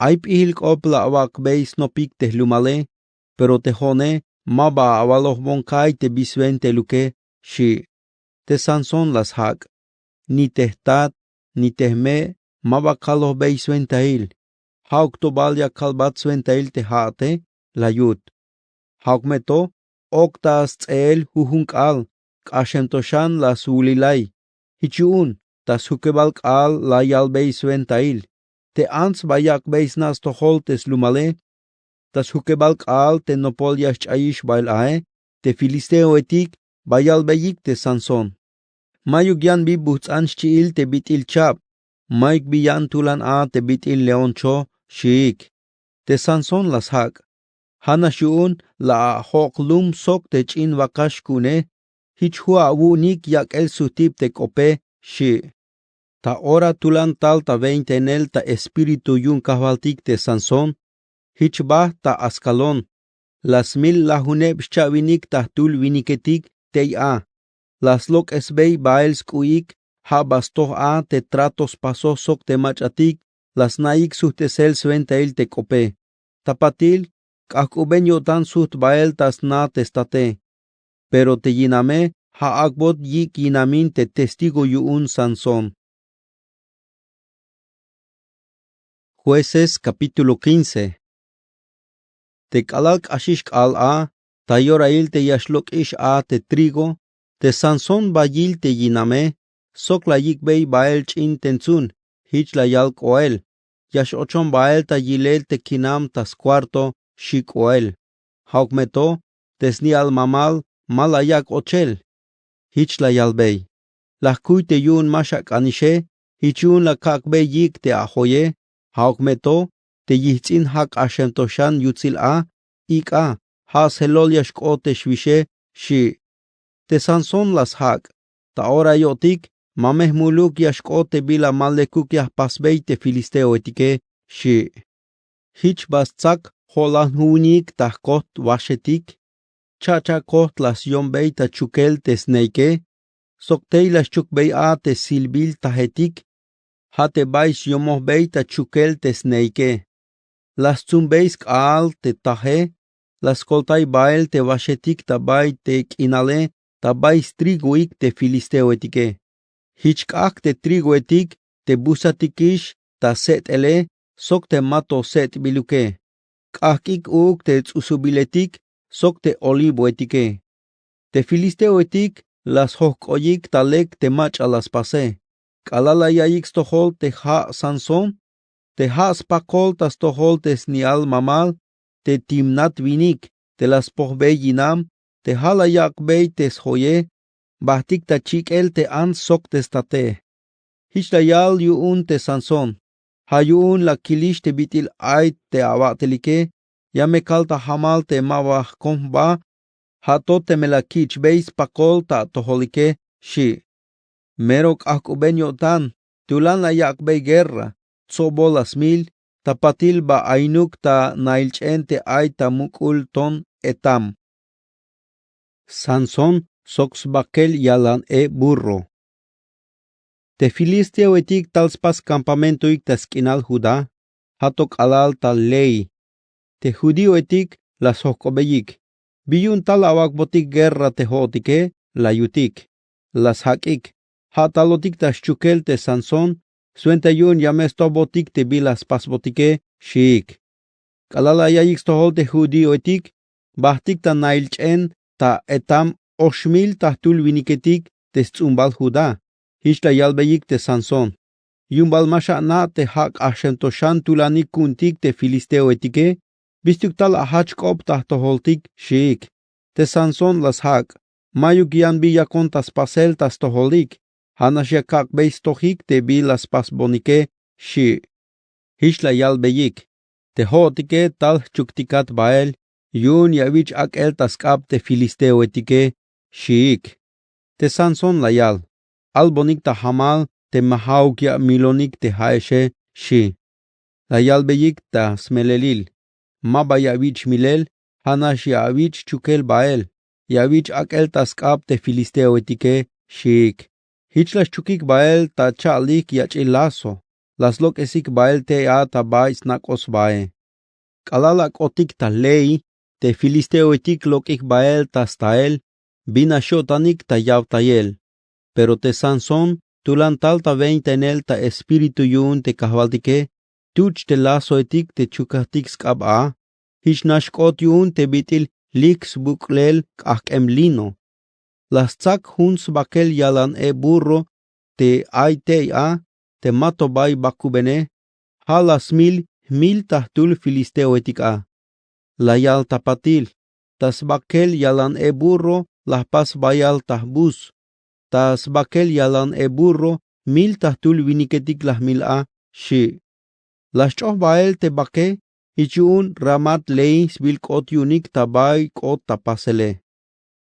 Ay p'ijil k'op la awak'bey snopik te jlumale, pero te jo'one ma ba awalojbon ka'ay te bi swenteluke, xi'. Te Sansón la sjak': Ni te jtat ni te jme' ma ba kalojbey swentail. Ja'uk to bal ya kalbat swentail te ja'ate, la yut. Ja'uk me to, ok ta sts'eel jujun k'aal, k'axem to xan la swulilay. Jich yu'un ta sjukebal k'aal la yalbey swentail: Te ants ba yak'bey sna' stojol te slumale. Ta sjukebal k'aal te nopol ya xch'ayix bael ae, te filisteoetik ba yalbeyik te Sansón: Mayuk yan bi bujts'an xchi'il te bit'il chab, mayuk bi yan tulan a te bit'il león choj, xiik. Te Sansón la sjak': Ja'nax yu'un la ajo'klum sok te ch'in wakax ku'une, jich ju' awu'unik yak'el sujtib te k'ope, xi'. Ta ora tulan tal ta weintenel ta espíritu yu'un kajwaltik te Sansón, jich bajt ta Ascalón. La smil lajuneb xcha'winik ta jtul winiketik tey a. La slok'esbey bael sk'u'ik, ja' ba stoj a te trato spasoj sok te mach'atik la sna'ik sujt'esel swentail te k'ope. Ta patil, k'ajk'uben yo'tan sujt bael ta sna te state. Pero te yiname ja' ak'bot yik' yinamin te testigo yu'un Sansón. Jueces capítulo quince. Te k'alal k'axix k'aal a, ta yorail te ya xlok'ix a te trigo, te Sansón ba yil te yiname, sok la yik'bey bael ch'in tentsun, jich la yal k'oel: Ya x-ochon bael ta yilel te kinam ta scuarto, xi k'oel. Ja'uk me to, te sni'al mamal ma la yak' ochel. Jich la yalbey: La jkuy te yu'un ma xak'anixe, jich yu'un la kak'bey yik' te ajoye. Ja'uk me to, te yijts'in ja' k'axem to xan yutsil a, ik'a, ja' sjelol ya xk'ot te xwixe, xi'. Te Sansón la sjak': Ta ora yo'tik ma me jmuluk ya xk'ot te bila ma lekuk ya jpasbey te filisteoetike, xi'. Jich ba stsak jo'lan juwunik ta jkojt waxetik. Cha'cha'kojt la syombey ta chukel te sneike, sok tey la xchukbey a te silbil tajetik, ja' te bay syomojbey ta chukel te sneike. La stsumbey sk'aal te taje, la skoltay bael te waxetik ta bay te k'inale, ta bay strigoik te filisteoetike. Jich k'ajk' te trigoetik te busatikix ta set'ele sok te ma to set'biluke. K'ajk'ik uuk te ts'usubiletik sok te olivoetike. Te filisteoetik la sjojk'oyik ta lek te mach'a la spase. K'alal la yaiyik stojol te ja' Sansón, te ja' spakol ta stojol te sni'al mamal te timnat winik te la spojbey yinam, te ja' la yak'bey te sjoye, bajtik ta chik'el te ants sok te state. Jich la yal yu'un te Sansón: Ja' yu'un la kilix te bit'il ay te awa'telike, ya me kal ta jamal te ma ba jkom jba, ja' to teme la kich'bey spakol ta atojolike, xi'. Mero k'ajk'uben yo'tan, tulan la yak'bey guerra, tsobol la smil, ta patil ba ainuk ta nail ch'en te ay ta muk'ul ton Etam. Sansón sok sbakel yalan e burro. Te filisteoetik tal spas campamentoik ta sk'inal Judá, ja' to k'alal ta Lehi. Te judíoetik la sjojk'obeyik: Bi yu'un tal awak'botik guerra te jo'otike? La yutik. La sjak'ik: Ja' talotik ta xchukel te Sansón, swenta yu'un ya me stojbotik te bi la spasbotike, xiik. K'alal la yaiyik stojol te judíoetik, bajtik ta nail ch'en ta Etam ox mil ta jtul winiketik te sts'umbal Judá. Jich la yalbeyik te Sansón: Yu'un bal ma xana' te ja' k'axem to xan tulanik ku'untik te filisteoetike? Bistuk tal ajach k'op ta jtojoltik, xiik. Te Sansón la sjak': Ma'yuk yan bi yakon ta spasel ta stojolik, ja'nax ya kak'bey stojik te bi la spasbonike, xi'. Jich la yalbeyik: Te jo'otike tal jchuktikat bael, yu'un ya awich' ak'el ta sk'ab te filisteoetike, xiik. Te Sansón la yal: Albonik ta jamal teme ja'uk ya amilonik te ja'exe, xi'. La yalbeyik ta smelelil: Ma ba ya awich' milel, ja'nax ya awich' jchukel bael, ya awich' ak'el ta sk'ab te filisteoetike, xiik. Jich la xchukik bael ta cha'lik yach'il lazo, la slok'esik bael tey a ta bay snak'os bae. K'alal ak'otik ta Lehi, te filisteoetik lok'ik bael ta stael, bin nax yo'tanik ta yawtayel. Pero te Sansón tulan tal ta we'intainel ta espíritu yu'un te kajwaltike, tuch' te lazoetik te chukajtik sk'ab a. Jich nax k'ot yu'un te bit'il lik sbuk'lel k'ajk'em lino. La stsak jun sbakel yalan e burro te ay tey a, te ma to bay bakubene, ja' la smil jmil ta jtul filisteoetik a. La yal ta patil: Ta sbakel yalan e burro la jpas bayal ta jbus. Ta sbakel yalan e burro mil ta jtul winiketik la jmil a, xi'. La sch'oj bael te bake, jich yu'un Ramat-Lehi sbiil k'ot yu'unik ta bay k'ot ta pasele.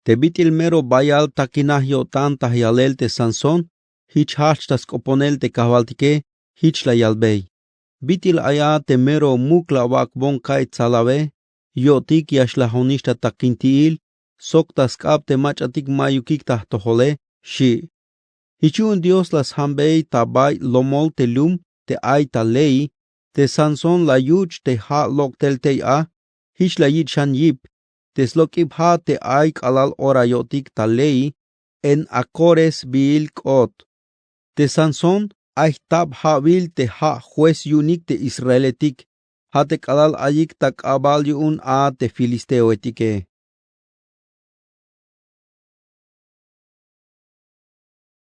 Te bit'il mero bayal takinaj yo'tan ta yalel te Sansón, jich jajch ta sk'oponel te kajwaltike, jich la yalbey: Bit'il ay a te mero muk la awak'bon ka'iy tsalawe, yo'tik ya xlajonix ta takinti'il sok ta sk'ab te mach'atik ma'yukik ta jtojole, xi'. Jich yu'un Dios la sjambey ta bay lomol te lum te ay ta Lehi, te Sansón la yuch' te ja' lok' tel tey a. Jich la yich' xan yip. Te slok'ib ja' te ay k'alal ora yo'tik ta Lehi, En-Akores sbiil k'ot. Te Sansón ay jtab ja'wil te ja' juez yu'unik te israeletik, ja' te k'alal ayik ta k'abal yu'un a te filisteoetike.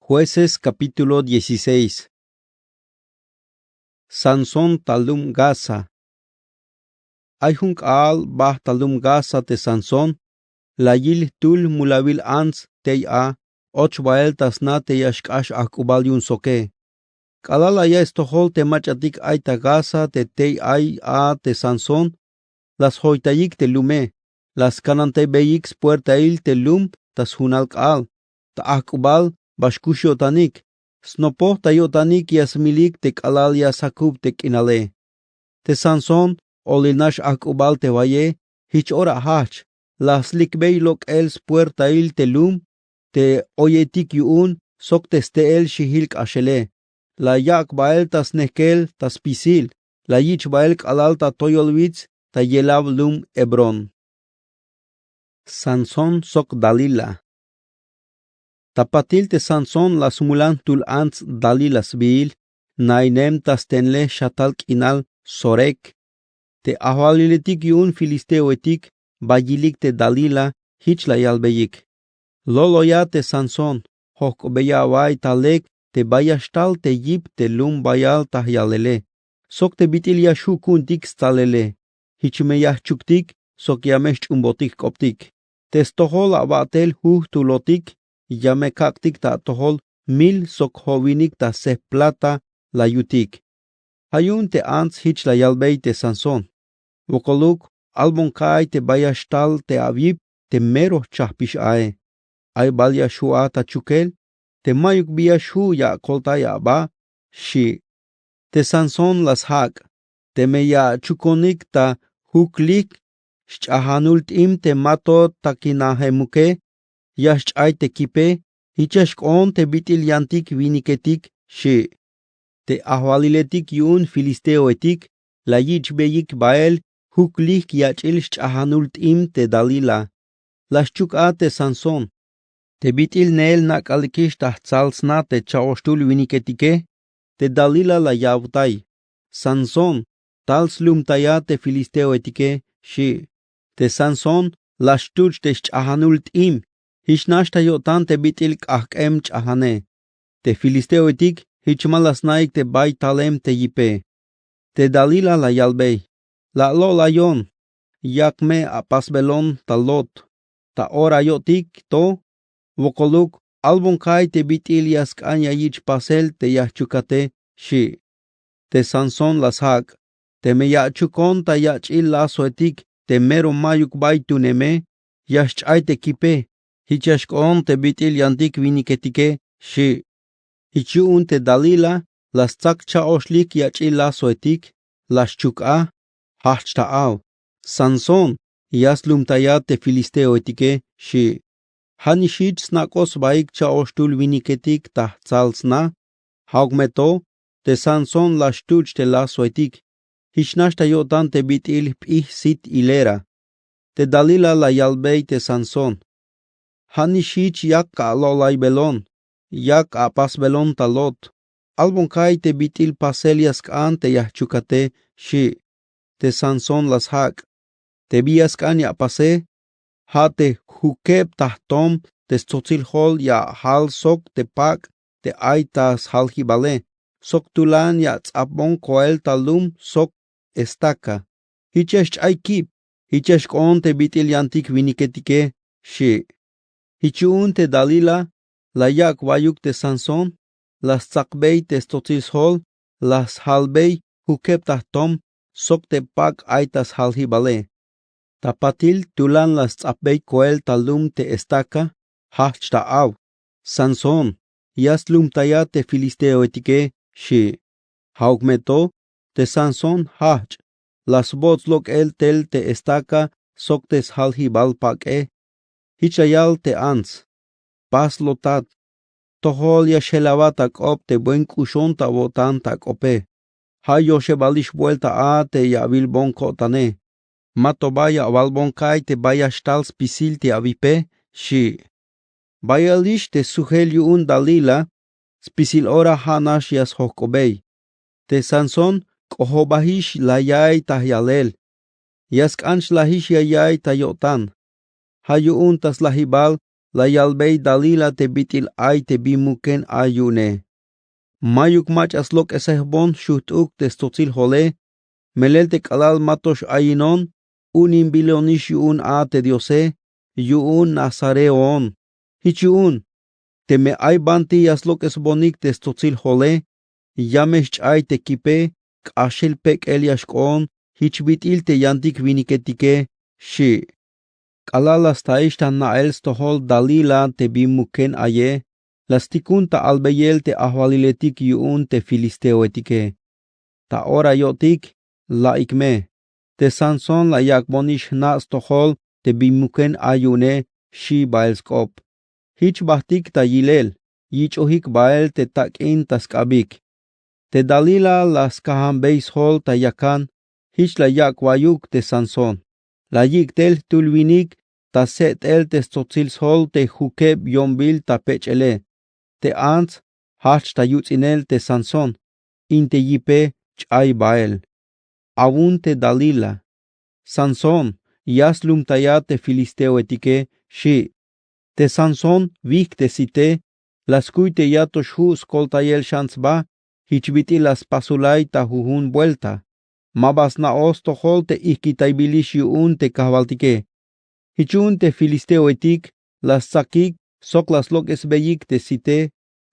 Jueces capítulo dieciséis. Sansón ta lum Gaza. Ay jun k'aal bajt ta lum Gaza te Sansón, la yil jtul mulawil ants tey a, och bael ta sna te ya xk'ax ajk'ubal yu'un soke. K'alal la ya'iy stojol te mach'atik ay ta Gaza te tey ay a te Sansón, la sjoytayik te lume, la skanantebeyik spuertail te lum ta sjunal k'aal, ta ajk'ubal ba xkux yo'tanik, snopoj ta yo'tanik ya smilik te k'alal ya sjakub te k'inale. Te Sansón, olil nax ajk'ubal te waye, jich ora jajch, la slikbey lok'el spuertail te lum, te oyetik yu'un sok te ste'el xijil k'axele. La yak' bael ta snejkel ta spisil, la yich' bael k'alal ta toyol wits ta yelab lum Hebrón. Sansón sok Dalila. Ta patil te Sansón la smulan jtul ants Dalila sbiil, nainem ta stenlej xatal k'inal sorek. Te ajwaliletik yu'un filisteoetik ba yilik te dalila. Jich la yalbeyik: Lo'loya te sansón, jojk'obeya away ta lek te ba ya xtal te yip te lum bayal ta jyalele sok te bit'il ya xju' ku'untik stsalele. Jich me ya jchuktik sok ya me xch'umbotik jk'optik. Te stojol aba'tel jujtulotik ya me kak'tik ta atojol mil sok jo'winik ta sep plata la yutik. Ja' yu'un te ants jich la yalbey te sansón: Wokoluk, albon ka'iy te ba ya xtal te awip te mero jchajpix ae. Ay bal ya xju' a ta chukel? Te mayuk bi ya xju' ya akoltay aba, xi'. Te sansón la sjak': Teme ya achukonik ta juklik xch'ajanul t'im te mato takinajemuke, ya xch'ay te kipe. Jich ya xk'oon te bit'il yantik winiketik, xi'. Te ajwaliletik yu'un filisteoetik la yich'beyik bael juklik yach'il xch'ajanul t'im te dalila. La xchuk a te sansón: Te bit'il neel nak'alikix ta jtsal sna te cha'oxtul winiketike. Te dalila la yawtay: Sansón, tal slumtaya te filisteoetike, xi'. Te sansón la xtuch' te xch'ajanul t'im. Jich nax ta yo'tan te bit'il k'ajk'em ch'ajane. Te filisteoetik jich ma la sna'ik te bay talem te yipe. Te dalila la yalbey: La alo'layon, yak me apasbelon ta lot. Ta ora yo'tik to, wokoluk, albon ka'iy te bit'il ya sk'an ya yich' pasel te ya jchukate, xi'. Te sansón la sjak': Teme ya achukon ta yach'il lazoetik te mero mayuk bay tuneme, ya xch'ay te kipe. Jich ya xk'oon te bit'il yantik winiketike, xi'. Jich yu'un te dalila la stsak cha'oxlik yach'il lazoetik, la xchuk a: Jajch' ta aw, sansón, ya slumtaya te filisteoetike, xi'. Ja' nix jich snak'oj sbaik cha'oxtul winiketik ta jtsal sna. Ja'uk me to, te sansón la xtuch' te lazoetik. Jich nax ta yo'tan te bit'il jp'ij sit hilera. Te dalila la yalbey te sansón: Ja' nix jich yak alo'laybelon, yak apasbelon ta lot. Albon ka'iy te bit'il pasel ya sk'an te ya jchukate, xi'. Te sansón la sjak': Te bi ya sk'an ya apase, ja' te jukeb ta jtom te stsotsil jol ya ajal sok te pak' te ay ta sjaljibale, sok tulan ya ats'apbon koel ta lum sok estaca. Jich ya xch'ay kib. Jich ya xk'oon te bit'il yantik winiketike, xi'. Jich yu'un te dalila la yak' wayuk te sansón, la stsakbey te stsotsil sjol, la sjalbey jukeb ta jtom sok te pak' ay ta sjaljibale. Ta patil tulan la sts'apbey koel ta lum te estaca. Jajch' ta aw, sansón, ya slumtaya te filisteoetike, xi'. Ja'uk me to, te sansón jajch', la sbots lok'el tel te estaca sok te sjaljibal pak'e. Jich la yal te ants: Paslotat, tojol ya xjelabat ak'op te buen k'uxon ta awo'tan ta ak'ope. Ja' yoxebalix buelta a te ya awilbon ko'tane. Mato ba ya awalbon ka'iy te ba ya xtal spisil te awipe, xi'. Bayalix te sjujel yu'un dalila. Spisil ora ja' nax ya sjojk'obey. Te sansón k'ojobajix la ya'iy ta jyalel. Ya sk'an xlajix ya ya'iy ta yo'tan. Ja' yu'un ta slajibal la yalbey dalila te bit'il ay te bin muken ay yu'une. Mayuk mach'a slok'esejbon xujt'uk te stsotsil jole. Melel te k'alal mato x'ayinon, uninbilonix yu'un a te diose, yu'un nazareoon. Jich yu'un, teme ay banti ya slok'esbonik te stsotsil jole, ya me xch'ay te kipe. K'axel pek'el ya xk'oon jich bit'il te yantik winiketike, xi'. K'alal la staix ta na'el stojol dalila te bin muken aye, la stikun ta albeyel te ajwaliletik yu'un te filisteoetike. Ta ora yo'tik, la'ik me, te sansón la yak'bonix jna' stojol te bin muken ay yu'une, xi' bael sk'op. Jich bajtik ta yilel, yich'ojik bael te tak'in ta sk'abik. Te dalila la skajanbey sjol ta yakan. Jich la yak' wayuk te sansón. La yik' tel jtul winik ta set'el te stsotsil sjol te jukeb yombil ta pech'ele. Te ants jajch' ta yuts'inel te sansón. in te yipe ch'ay bael. Awun te dalila. Sansón, ya slumtaya te filisteoetike, xi'. Te sansón wijk te site, la skuy te ya to xju' skoltayel xan sba. Jich bit'il la spasulay ta jujun buelta. Ma ba sna'oj stojol te ijkitaybilix yu'un te kajwaltike. Jich yu'un te filisteoetik la stsakik sok la slok'esbeyik te site.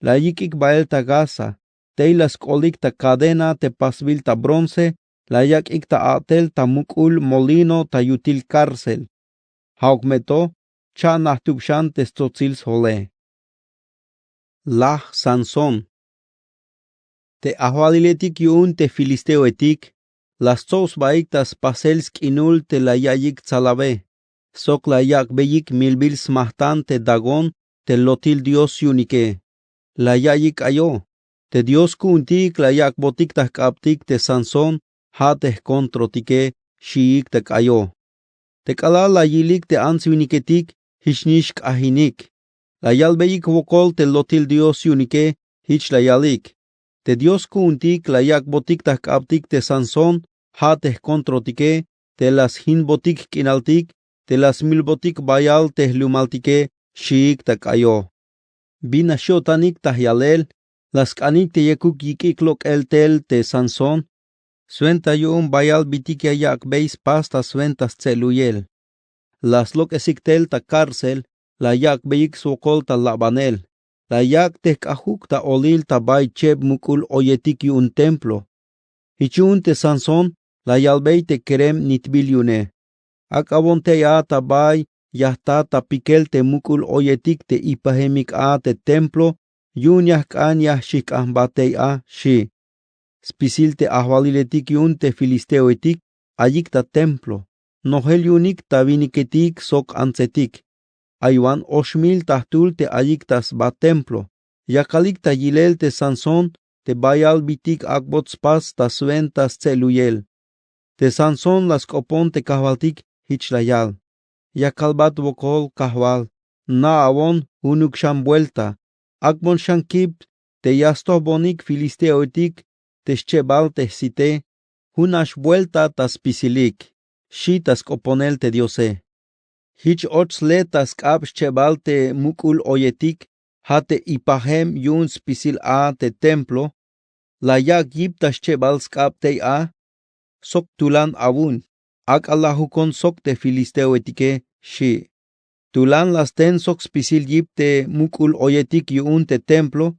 La yik'ik bael ta gaza. Tey la sk'olik ta kadena te pasbil ta bronce. La yak'ik ta a'tel ta muk'ul molino ta yutil kárcel. Ja'uk me to, cha' najtub xan te stsotsil sjole. Laj sansón. Te ajwaliletik yu'un te filisteoetik la stsob sbaik ta spasel sk'inul te la ya'iyik tsalabe. Sok la yak'beyik milbil smajtan te dagón te lotil dios yu'unike. La ya'iyik ayo. Te dios ku'untik la yak'botik ta jk'abtik te sansón, ja' te jkontrotike, xiik ta k'ayo. Te k'alal la yilik te ants-winiketik, jich nix k'ajinik. La yalbeyik wokol te lotil dios yu'unike, jich la yalik. Te dios ku'untik la yak'botik ta jk'abtik te sansón, ja' te jkontrotike, te la sjinbotik jk'inaltik, te la smilbotik bayal te jlumaltike, xiik ta k'ayo. Bin nax yo'tanik ta jyalel. La sk'anik te yakuk yik'ik lok'el tel te sansón. Swenta yu'un bayal bitik ya yak'bey spas ta swenta stse'luyel. La slok'esik tel ta kárcel. La yak'beyik swokol ta labanel. La yak' te jk'ajuk ta olil ta bay cheb muk'ul oyetik yu'un templo. Jich yu'un te sansón la yalbey te kerem nitbil yu'une. Ak'abon tey a ta bay ya jta ta pikel te muk'ul oyetik te ipajemik a te templo. Yu'un ya jk'an ya jxijk'anjbat tey a, xi'. Spisil te ajwaliletik yu'un te filisteoetik ayik ta templo. Nojel yu'unik ta winiketik sok antsetik. Ay wan oxmil ta jtul te ayik ta sba templo. Yakalik ta yilel te sansón te bayal bitik ak'bot spas ta swenta stse'luyel. Te sansón la sk'opon te kajwaltik, jich la yal. Ya kalbat wokol kajwal. Na'awon junuk xan buelta. Ak'bon xan kip te ya stojbonik filisteoetik te schebal te jsite. Junax buelta ta spisilik, xi' ta sk'oponel te diose. Jich och sle ta sk'ab schebal te muk'ul oyetik, ja' te ipajem yu'un spisil a te templo. La yak' yip ta schebal sk'ab tey a. Sok tulan awun. Ak'a lajukon sok te filisteoetike, xi'. Tulan la sten sok spisil yip te muk'ul oyetik yu'un te templo.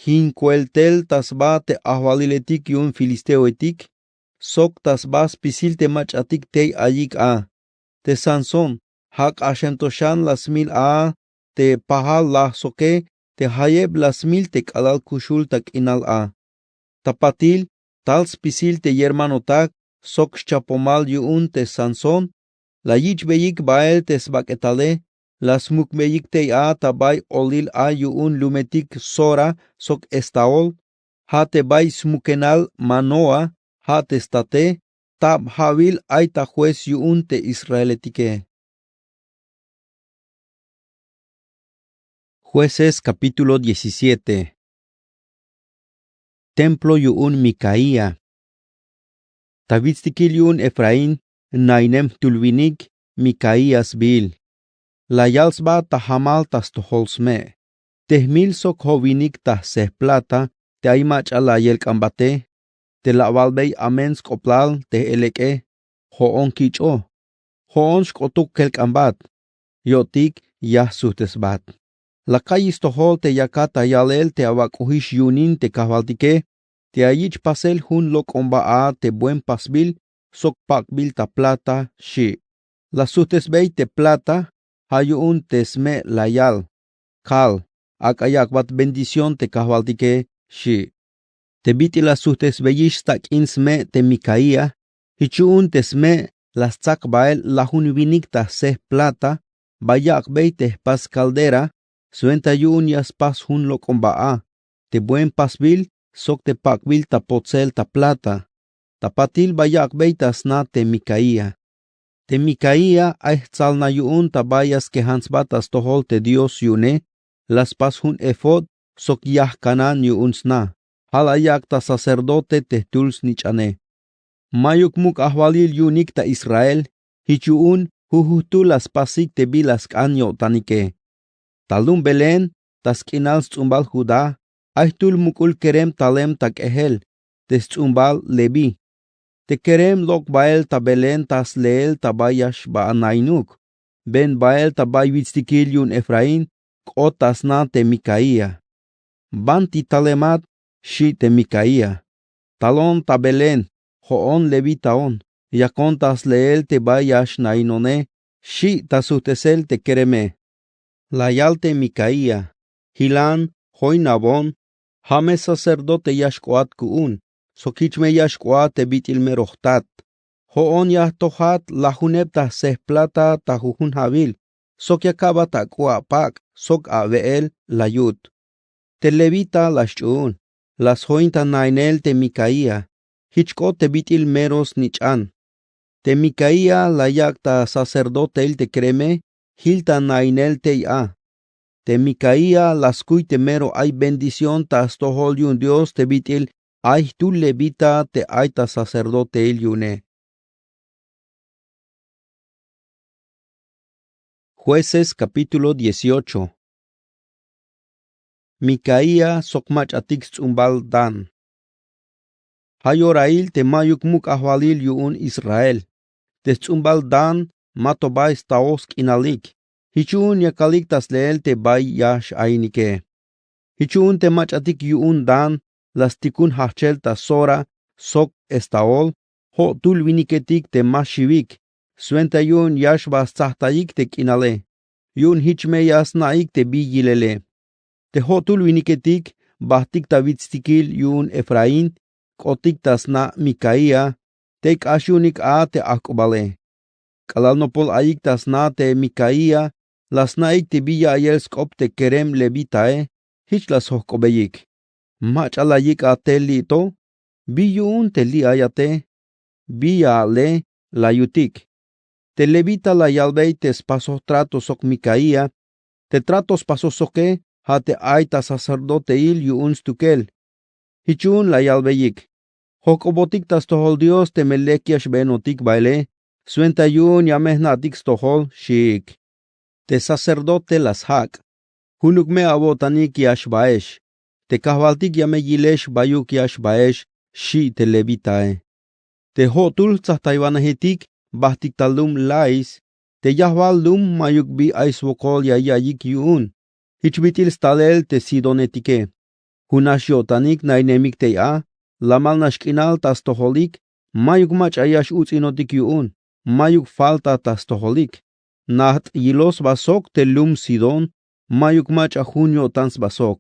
Jin kuel tel ta sba te ajwaliletik yu'un filisteoetik. Sok ta sba spisil te mach'atik tey ayik a. Te sansón, ja' k'axem to xan la smil a te pajal laj soke te jayeb la smil te k'alal kuxul ta k'inal a. Ta patil tal spisil te yermanotak sok xchapomal yu'un te sansón. La yich'beyik bael te sbak'etale. La smukbeyik tey a ta bay olil a yu'un lumetik sora sok estaol. Ja' te bay smukenal manoa. Ja' te state. Tab ja'wil ay ta juez yu'un te israeletike. Jueces capítulo diecisiete. Templo yu'un mikaía. Ta witstikil yu'un efraín nainem jtul winik, mikaía sbiil. La yal sba ta jamal ta stojol sme'. Te jmil sok jo'winik ta jsej plata te ay mach'a la yelk'anbate. Te la awalbey amen sk'oplal te j'elek'e. Jo'on kich'o. Jo'on xk'otuk kelk'anbat. Yo'tik ya jsujtesbat. La ka'yix stojol te yakat ta yalel te awak'ojix yu'unin te kajwaltike, te ayich' pasel jun lok'omba a te buen pasbil sok pak'bil ta plata, xi'. La sujtesbey te plata. Ja' yu'un te sme' la yal: Kal, ak'a yak'bat bendición te kajwaltike, xi'. Te bit'il la sujtesbeyix stak'in sme' te mikaía. Jich yu'un te sme' la stsak bael lajun winik ta jsej plata ba yak'bey te jpas kaldera. Swenta yu'un ya spas jun lok'omba a, te buen pasbil sok te pak'bil ta potsel ta plata. Ta patil ba yak'bey ta sna te mikaía. Te mikaía ay jtsalna yu'un ta bay ya skejan sba ta stojol te dios yu'une. La spas jun efod sok yajkanan yu'un sna. Ja' la yak' ta sacerdote te jtul snich'ane. Mayuk muk' ajwalil yu'unik ta Israel. Jich yu'un jujujtul la spasik te bila sk'an yo'tanike. Ta lum Belén, ta sk'inal sts'umbal Judá, ay jtul muk'ul kerem talem ta k'ejel, te sts'umbal Leví. Te kerem lok' bael ta Belén ta sleel ta bay ya xba anainuk. Ven bael ta bay witstikil yu'un Efraín, k'ot ta sna te Micaía. Banti talemat, xi' te Micaía. Talon ta Belén, jo'on levitaon, yakon ta sleel te bay ya xnainone, xi' ta sujtesel te kereme. La yal te Micaía: Jilan, joinabon, ja' me sacerdote ya xk'oat ku'un, sok jich me ya xk'oat te bit'il mero jtat. Jo'on ya jtojat lajuneb ta jsejplata ta jujun ja'wil, sok ya ka'bat ak'u apak' sok awe'el, la yut. Te levita la xch'uun, la sjoin ta nainel te Micaía, jich k'ot te bit'il mero snich'an. Te Micaía la yak' ta sacerdoteil te kereme, jil ta nainel tey a. Te Micaía la skuy te mero ay bendición ta stojol yu'un Dios te bit'il ay jtul levita te ay ta sacerdoteil yu'une. Jueces capítulo dieciocho. Micaía sok mach'atik sts'umbal Dan. Ja' yorail te mayuk muk' ajwalil yu'un Israel. Te sts'umbal Dan ma to bay staoj sk'inalik. Jich yu'un yakalik ta sleel te bay ya x'ainike. Jich yu'un te mach'atik yu'un Dan la stikun jajchel ta Zora sok Estaol, jo'tul winiketik te ma xiwik, swenta yu'un ya xba stsajtayik te k'inale. Yu'un jich me ya sna'ik te bi yilele. Te jo'tul winiketik bajtik ta witstikil yu'un Efraín, k'otik ta sna' Micaía, tey k'ax yu'unik a te ajk'ubale. K'alal nopol ayik ta sna te Micaía, la sna'ik te bi ya'iyel sk'op te kerem levitae. Jich la sjojk'obeyik: Mach'a la yik' a tel li' to? Bi yu'un te li' ay a te? Bi ya ale? La yutik. Te levita la yalbey te spasoj trato sok Micaía. Te trato spasoj soke ja' te ay ta sacerdoteil yu'un stukel. Jich yu'un la yalbeyik: Jojk'obotik ta stojol Dios teme lek ya xbeenotik baele, swenta yu'un ya me jna'tik stojol, xiik. Te sacerdote la sjak': Junuk me awo'tanik ya xbaex. Te kajwaltik ya me yilex bayuk ya xbaex, xi' te levitae. Te jo'tul jtsajtaywanejetik bajtik ta lum Lais, te yajwal lum mayuk bi ay swokol ya ya'iyik yu'un. Jich bit'il stalel te sidonetike. Jun nax yo'tanik nainemik tey a, lamal nax k'inal ta stojolik, mayuk mach'a ya x-uts'inotik yu'un, mayuk falta ta stojolik. Najt' yiloj sba sok te lum Sidón, mayuk mach'a jun yo'tan sba sok.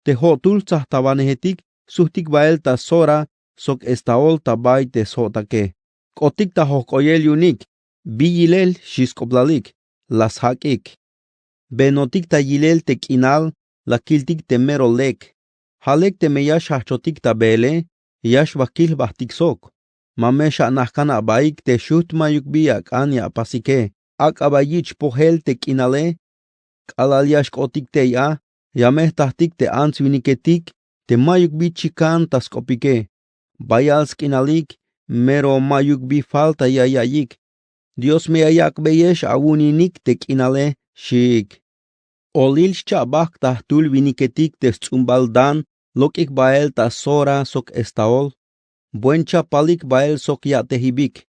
Te jo'tul jtsajtawanejetik sujtik bael ta Zora sok Estaol ta bay te sjo'take. K'otik ta jojk'oyel yu'unik: Bi yilel, xi sk'oplalik. La sjak'ik. Beenotik ta yilel te k'inal, la kiltik te mero lek. Ja' lek teme ya xjajchotik ta beele, ya xba kil jbajtik sok. Ma me xanajkan abaik te xujt mayuk bi ak'an ya apasike. Ak'a ba yich' pojel te k'inale. K'alal ya xk'otik tey a, ya me jtajtik te ants winiketik te mayuk bi chikan ta sk'opike. Bayal sk'inalik, mero mayuk bi falta ya ya'iyik. Dios me ya yak'beyex awu'uninik te k'inale, xiik. Olil xcha'bajk' ta jtul winiketik te sts'umbal Dan lok'ik bael ta Zora sok Estaol. Buen chapalik bael sok ya'tejibik.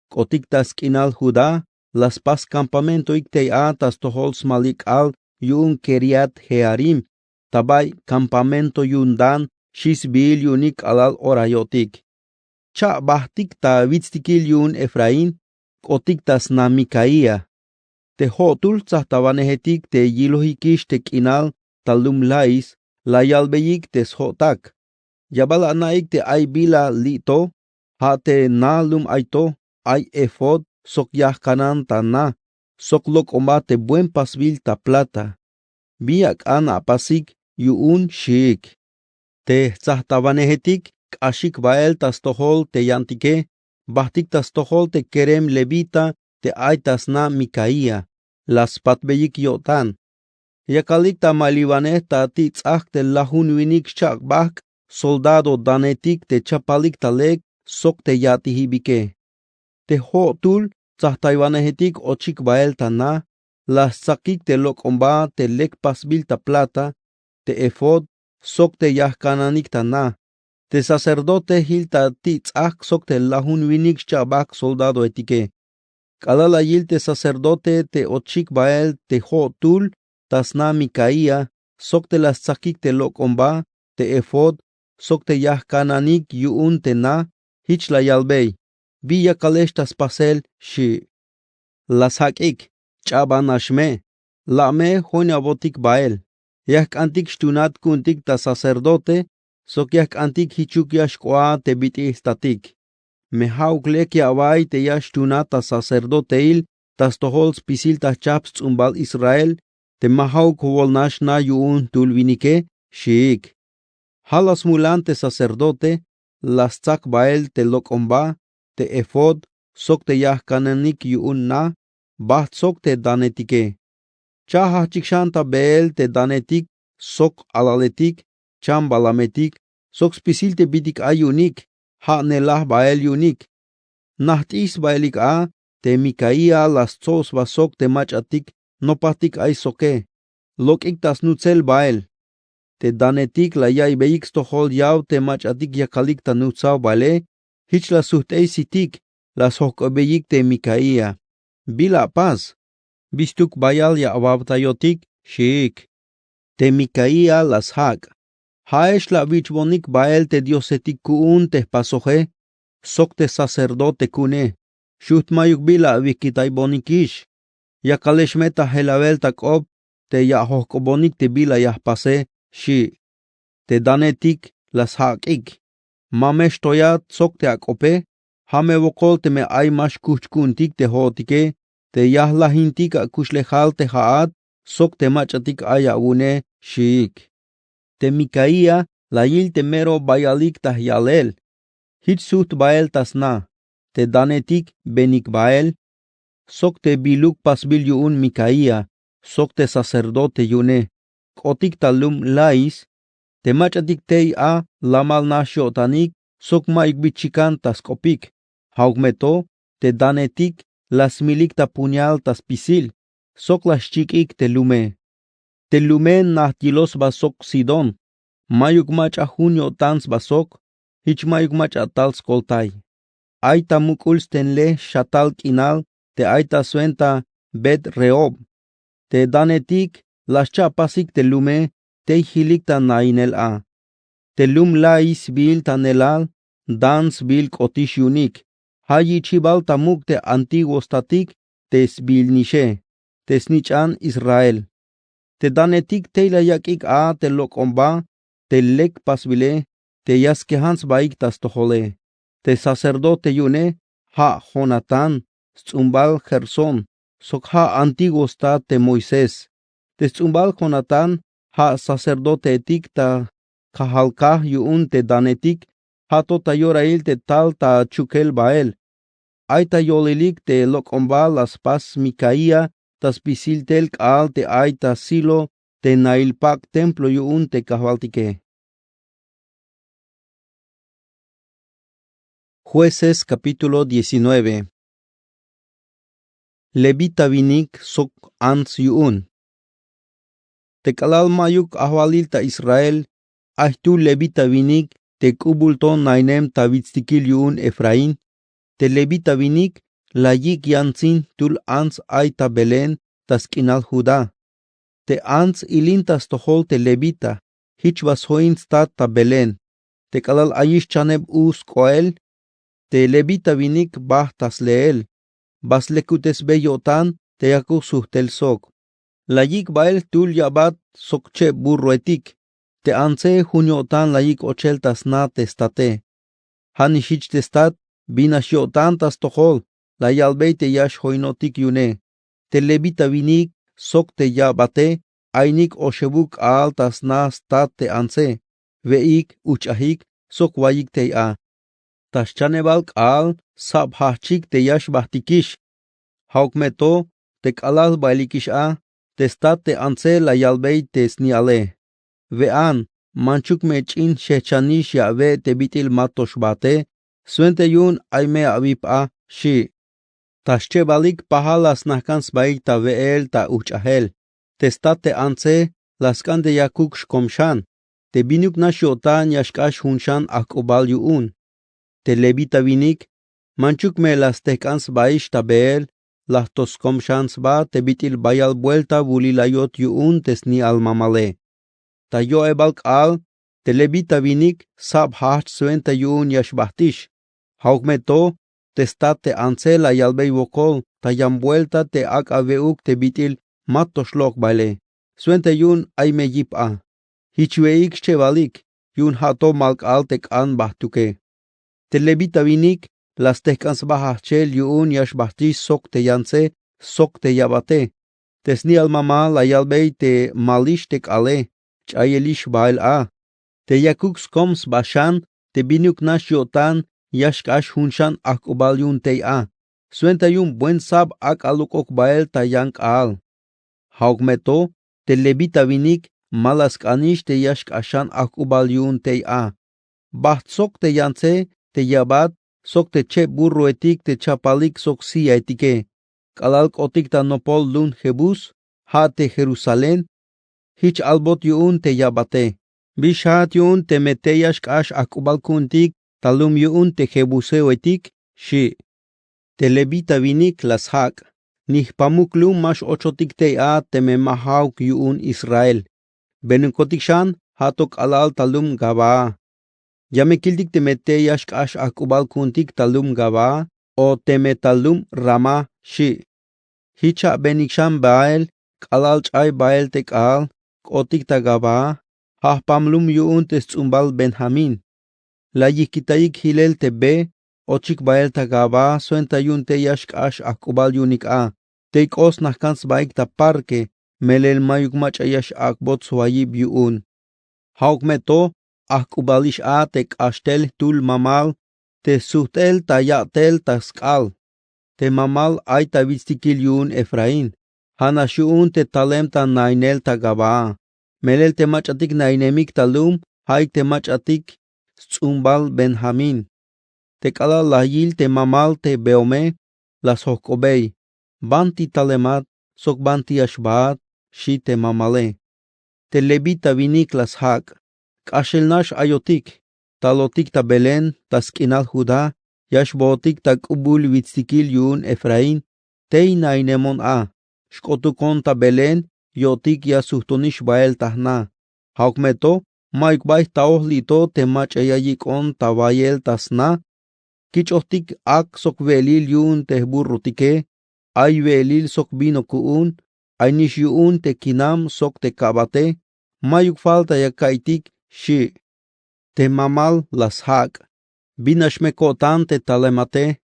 K'otik ta sk'inal Judá, la spas campamentoik tey a ta stojol smali'k'al yu'un Quiriat-jearim, ta bay campamento yu'un Dan, xi sbiil yu'unik k'alal ora yo'tik. Cha'bajtik ta witstikil yu'un Efraín, k'otik ta sna Micaía. Te jo'tul jtsajtawanejetik te yilojikix te k'inal ta lum Lais, la yalbeyik te sjo'tak: Ya bal ana'ik te ay bila li' to? Ja' te na lum ay to, ay efod sok yajkanan ta na, sok lok'omba te buen pasbil ta plata. Bi ak'an apasik yu'un, xiik. Te jtsajtawanejetik k'axik bael ta stojol te yantike, bajtik ta stojol te kerem levita te ay ta sna Micaía, la spatbeyik yo'tan. Yakalik ta maliwanej ta ti' ts'ajk' te lajun winik xcha'bajk' soldado danetik te chapalik ta lek sok te ya'tijibike. Te jo'tul tsajtaywanejetik ochik bael ta na, la stsakik te lok'omba te lek pasbil ta plata, te efod, sok te yajkananik ta na. Te sacerdote jil ta ti' ts'ajk' sok te lajun winik xcha'bajk' soldadoetike. K'alal la yil te sacerdote te ochik bael te jo'tul ta sna Micaía, sok te la stsakik te lok'omba, te efod, sok te yajkananik yu'un te na, jich la yalbey: Bi yakalex ta spasel, xi'. La sjak'ik: Ch'abanax me, la' me joynabotik bael. Ya jk'antik xtuunat ku'untik ta sacerdote, sok ya jk'antik jichuk ya xk'oat te bit'il statik. Me ja'uk lek ya awa'iy te ya xtuunat ta sacerdoteil ta stojol spisil ta jchajp sts'umbal Israel, te ma ja'uk jwolnax na yu'un jtul winike, xiik. Ja' la smulan te sacerdote, la stsak bael te lok'omba, te efod, sok te yajkananik yu'un na, bajt sok te danetike. Cha' jajchik xan ta beel te danetik, sok alaletik, chambalametik, sok spisil te bitik ay yu'unik, ja' nelaj bael yu'unik. Najt'iy sbaelik a te Micaía la stsob sba sok te mach'atik nopajtik ay soke. Lok'ik ta snutsel bael. Te danetik la ya'iybeik stojol yaw te mach'atik yakalik ta nutsaw baele, jich la sujt'ey sitik, la sjok'obeik te Micaía: Bila apas? Bistuk bayal ya awawtayotik, xiik. Te Micaía la sjak': Ja'ex la awich'bonik bael te diosetik ku'un te jpasoje, sok te sacerdote ku'une, xujt' mayuk bi la awijkitaybonikix. Yakalex me ta jelawel ta k'op te ya ajojk'obonik te bila ya jpase, xi'. Te danetik la sjak'ik: Ma me xtoyat sok te ak'ope, ja' me wokol teme ay ma xkuch ku'untik te jo'otike te ya jlajintik akuxlejal te ja'at sok te mach'atik ay awu'une, xiik. Te Micaía la yil te mero bayalik ta yalel. Jich sujt' bael ta sna. Te danetik benik bael, sok te biluk pasbil yu'un Micaía, sok te sacerdote yu'une, k'otik ta lum Lais. Te mach'atik tey a lamal nax yo'tanik sok mayuk bi chikan ta sk'opik. Ja'uk me to, te danetik la smilik ta puñal ta spisil, sok la xchik'ik te lume. Te lume najt yiloj sba sok Sidón. Mayuk mach'a jun yo'tan sba sok, jich mayuk mach'a tal skoltay. Ay ta muk'ul stenlej xatal k'inal te ay ta swenta Bet-rehob. Te danetik la xcha'pasik te lume tey jilik ta nainel a. Te lum Lais sbiil ta neelal, Dan sbiil k'otix yu'unik. Ja' yich'jibal ta muk' te antiguo statik te sbiilnixe, te snich'an Israel. Te danetik tey la yak'ik a te lok'omba te lek pasbile te ya skejan sbaik ta stojole. Te sacerdote yu'une ja' Jonatán, sts'umbal Gersón, sok ja' antiguo stat te Moisés. Te sts'umbal Jonatán ja' sacerdoteetik ta kajal-kaj yu'un te danetik, ja' to ta yorail te tal ta chukel bael. Ay ta yolilik te lok'omba la spas Micaía ta spisil tel k'aal te ay ta Silo te nail pak' templo yu'un te kajwaltike. Jueces capítulo diecinueve. Levita winik sok ants yu'un. Te k'alal ma'yuk ajwalil ta Israel, ay jtul levita winik te k'ubul to nainem ta witstikil yu'un Efraín. Te levita winik la yik' yantsin jtul ants ay ta Belén ta sk'inal Judá. Te ants ilin ta stojol te levita, jich ba sjoin stat ta Belén. Te k'alal ayix chaneb u sk'oel, te levita winik bajt ta sleel, ba slekutesbe yo'tan te yakuk sujtel sok. La yik' bael jtul ya'bat sok cheb burroetik. Te antse jun yo'tan la yik' ochel ta sna te state. Ja' nix jich te stat, binax yo'tan ta stojol, la yalbey te ya xjoinotik yu'une. Te levita winik sok te ya'bate, aynik oxebuk k'aal ta sna stat te antse, we'ik, ujch'ajik, sok wayik tey a. Ta xchanebal k'aal sab jajchik te ya xbajtikix. Ja'uk me to, te k'alal jbailikix a, te stat te antse la yalbey te sni'ale: We'an, Manchuk me ch'in xejchanix ya awe' te bit'il ma to xbahte, swenta yu'un ay me awip a, xchi'. Ta xchebalik pajal la snajk'an sbahik ta we'el ta ujch'ajel. Te stat te antse la sk'an te yakuk xkom xan. Te binuk nax yo'tan ya xk'ax jun xan ajk'ubal yu'un. Te levita winik manchuk me la stejk'an sbahix ta beel, la jto skom xan sba te bit'il bayal buelta wulil la yot yu'un te sni'al mamale. Ta yo'ebal k'aal te levita winik sab jajch swenta yu'un ya xbahtix. Ja'uk me to te stat te antse la yalbey wokol ta yan buelta te ak'a we'uk te bit'il ma to xlok' baele, swenta yu'un ay me yip a. Jich we'ik xchebalik yu'un ja' to mal k'aal te k'an bahtuke. Te levita winik la stejk'an sba jajchel yu'un ya xbahtix sok te yantse sok te yabate. Te sni'al mamal la yalbey te malix te k'aale, ch'ayelix bael a. Te yakuk skom sba xan te binuk nax yo'tan ya xk'ax jun xan ajk'ubal yu'un tey a. Swenta yu'un buen sab ak'a lok'ok bael ta yan k'aal. Ja'uk me to te levita winik ma la sk'anix te ya xk'ax xan ajk'ubal yu'un tey a. Baht sok te yantse, te yabat sok te cheb burroetik te chapalik sok siaetike. K'alal k'otik ta nopol lum Jebus, ja' te Jerusalén, jich albot yu'un te yabate. Bi xjajat yu'un teme tey ya xk'ax ajk'ubal ku'untik ta lum yu'un te jebuseoetik, xchi'. Te levita winik la sjak'. Ni jpamuk lum ma x-ochotik tey a teme ma ja'uk yu'un Israel. Benukotik xan ja' to k'alal ta lum Gabaa. Ya me kiltik teme tey ya xk'ax ajk'ubal ku'untik ta lum Gabaa o teme ta lum Ramá, xchi'. Jich ja' benik xan bael k'alal ch'ay bael te k'aal k'otik ta Gabaa, ja' jpam lum yu'un te sts'umbal Benjamín. La yijkitayik jilel te be ochik bael ta Gabaa swenta yu'un tey ya xk'ax ajk'ubal yu'unik a. Tey k'o snajk'an sbaik ta parque, melel mayuk mach'a ya x-ak'bot swayib yu'un. Ja'uk me to ajk'ubalix a te k'axtel jtul mamal te sujt'el ta ya'tel ta sk'al. Te mamal ay ta witstikil yu'un Efraín. Ja' nax yu'un te talem ta nainel ta Gabaa. Melel te mach'atik nainemik ta lum ja'ik te mach'atik sts'umbal Benjamín. Te k'alal la yil te mamal te beome, la sjojk'obey: ¿Banti talemat sok banti ya xbaat? Xchi te mamale. Te levita winik la sjak'. K'axel nax ayotik. Talotik ta Belén ta sk'inal Judá, ya xbootik ta k'ubul witstikil yu'un Efraín, tey nainemon a. Xk'otukon ta Belén yo'tik ya sujtonix bael ta jna. Ja'uk me to mayuk bay jtaoj li' to te mach'a ya yik'on ta wayel ta sna. Kich'ojtik ak' sok we'elil yu'un te jburrotike. Ay we'elil sok vino ku'un. Aynix yu'un te kinam sok te ka'bate. Mayuk falta ya ka'iytik, xchi'. Te mamal la sjak'. ¿Bin nax me ko'tan te talemate?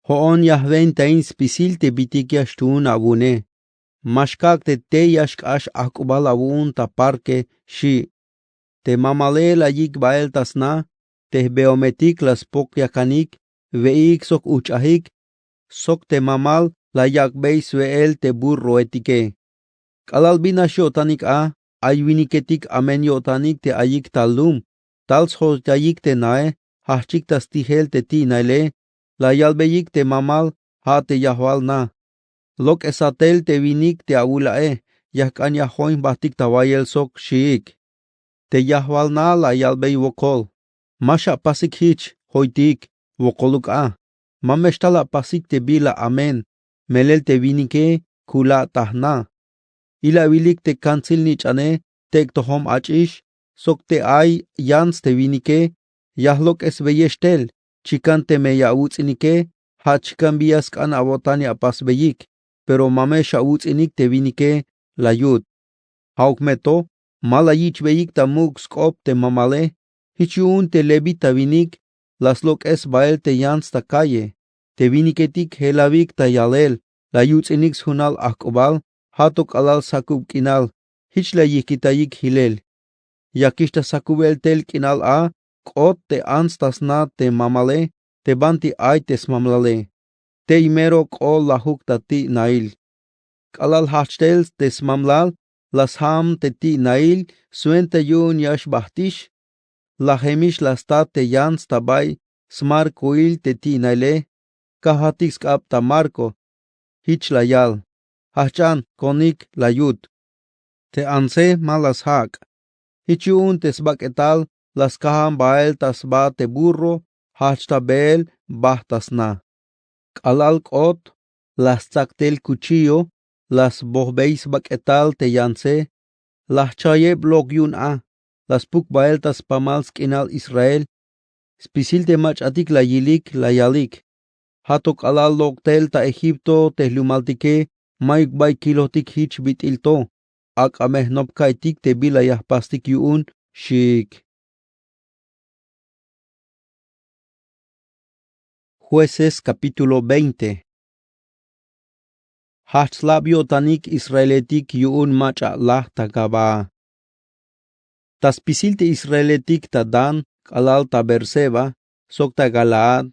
Jo'on ya jwentain spisil te bitik ya xtuun awu'une. Ma xkak' te tey ya xk'ax ajk'ubal awu'un ta parque, xchi'. Te mamale la yik' bael ta sna. Te jbeometik la spok yakanik, we'ik sok ujch'ajik. Sok te mamal la yak'bey swe'el te burroetike. K'alal bin nax yo'tanik a, ay winiketik amen yo'tanik te ayik ta lum. Tal sjoytayik te nae, jajchik ta stijel te ti'naile. La yalbeyik te mamal ja' te yajwal na. Lok'esatel te winik te awul ae, ya jk'an ya join jbatik ta wayel sok, xiik. Te yajwal na la yalbey wokol: Ma xapasik jich, joytik, wokoluk a. Ma me xtal apasik te bila amen, melel te winike kula' ta jna. Ilawilik te kantsil nich'ane, tek' tojom ach'ix sok te ay yants te winike, ya jlok'esbeyex tel. Chikan teme ya awuts'inike, ja' chikan bi ya sk'an awo'tan ya apasbeyik. Pero ma me xawuts'inik te winike, la yut. Ja'uk me to ma la yich'beyik ta muk' sk'op te mamale. Jich yu'un te levita winik la slok'es bael te yants ta calle. Te winiketik jelawik ta yalel, la yuts'inik sjunal ajk'ubal, ja' to k'alal sakub k'inal. Jich la yijkitayik jilel. Yakix ta sakubel tel k'inal a, k'ot te ants ta sna te mamale te banti ay te smamlale. Tey mero k'o lajuk ta ti'nail. K'alal jajch tel te smamlal, la sjam te ti'nail swenta yu'un ya xbajtix. Lajemix la sta te yants ta bay smarkoil te ti'naile. Kajwatik sk'ab ta marko. Jich la yal: Jajch'an konik la yut. Te antse ma la sjak'. Jich yu'un te sbak'etal la skajan bael ta sba te burro, jajch ta beel bajt ta sna. K'alal k'ot la stsak tel kuchillo, la sbojbey sbak'etal te yantse. La jchayeb lok yu'un a. La spuk bael ta spamal sk'inal Israel. Spisil te mach'atik la yilik la yalik: Ja' to k'alal lok' tel ta Egipto te jlumaltike, mayuk bay kilotik jich bit'il to. Ak'a me jnop ka'iytik te bila ya jpastik yu'un, xiik. Jueces capítulo veinte. Jajch slab yo'tanik israeletik yu'un mach'a laj ta Gabaa. Ta spisil te israeletik ta Dan k'alal ta Beerseba sok ta Galaad,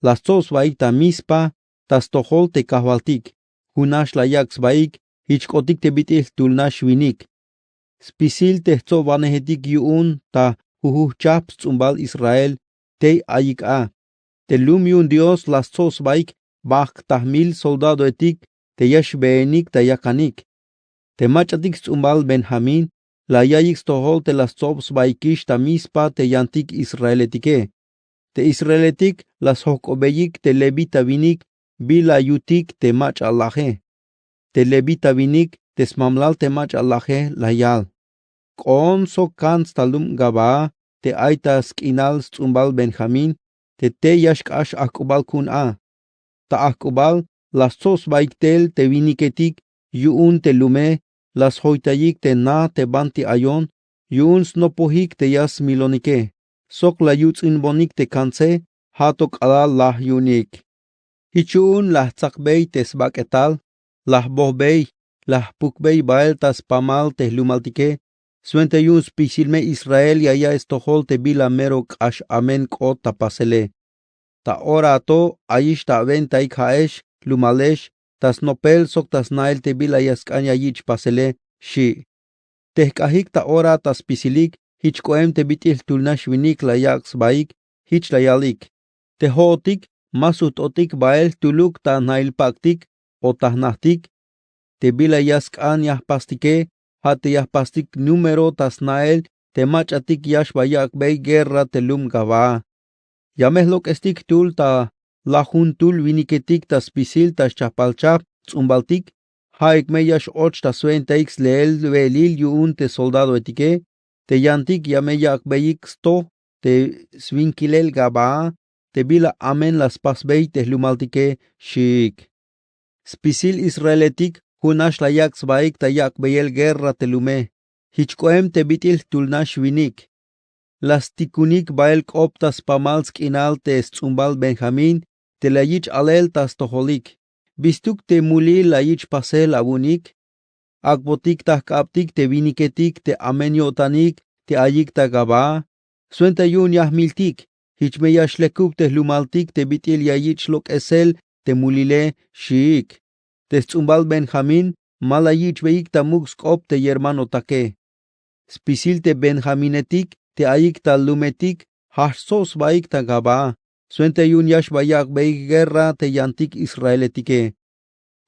la stsob sbaik ta Mizpa ta stojol te kajwaltik. Jun nax la yak' sbaik, jich k'otik te bit'il jtul nax winik. Spisil te jtsobwanejetik yu'un ta jujujchajp sts'umbal Israel tey ayik a. Te lum yu'un Dios la stsob sbaik bajk' ta jmil soldadoetik te ya xbeenik ta yakanik. Te mach'atik sts'umbal Benjamín la ya'iyik stojol te la stsob sbaikix ta Mizpa te yantik israeletike. Te israeletik la sjojk'obeyik te levita winik bila yutik te mach'a laje. Te levita winik te smamlal te mach'a laje la yal: K'oon sok kants ta lum Gabaa te ay ta sk'inal sts'umbal Benjamín, te tey ya xk'ax ajk'ubal ku'un a. Ta ajk'ubal la stsob sbaik tel te winiketik yu'un te lume, la sjoytayik te na te banti ayon yu'un snopojik te ya smilonike, sok la yuts'inbonik te kantse. Ja' to k'alal laj yu'unik. Jich yu'un la jtsakbey te sbak'etal, la jbojbey, la jpukbey bael ta spamal te jlumaltike, swenta yu'un spisil me Israel ya ya'iy stojol te bila mero k'ax amen k'ot ta pasele. Ta ora to ayix ta awentaik ja'ex jlumalex ta snopel sok ta sna'el te bila ya sk'an ya yich' pasele, xi'. Te jk'ajik ta ora ta spisilik, jich k'oem te bit'il jtul nax winik la yak' sbaik, jich la yalik: Te jo'otik ma sujt'otik bael jtuluk ta jna'il pak'tik o ta jnajtik. Te bila ya sk'an ya jpastike, ja' te ya jpastik número ta sna'el te mach'atik ya xba yak'bey guerra te lum Gabaa. Ya me jlok'estik jtul ta lajuntul winiketik ta spisil ta xchajpalchajp ts'umbaltik. Ja'ik me ya x-och ta swentaik sleel we'elil yu'un te soldadoetike. Te yantik ya me yak'beyik stoj te swinkilel Gabaa te bila amen la spasbey te jlumaltike, xiik. Spisil israeletik jun nax la yak' sbaik ta yak'beyel guerra te lume. Jich k'oem te bit'il jtul nax winik. La stikunik bael k'op ta spamal sk'inal te sts'umbal Benjamín te la yich' alel ta stojolik. Bistuk te mulil la yich' pasel awu'unik. Ak'botik ta jk'abtik te winiketik te amen yo'tanik te ayik ta Gabaa. Swenta yu'un ya jmiltik, jich me ya xlekub te jlumaltik te bit'il ya yich' lok'esel te mulile, xiik. Te sts'umbal Benjamín ma la yich'beyik ta muk' sk'op te yermanotake. Spisil te benjaminetik te ayik ta lumetik jajch stsob sbaik ta Gabaa, swenta yu'un ya xba yak'beyik guerra te yantik israeletike.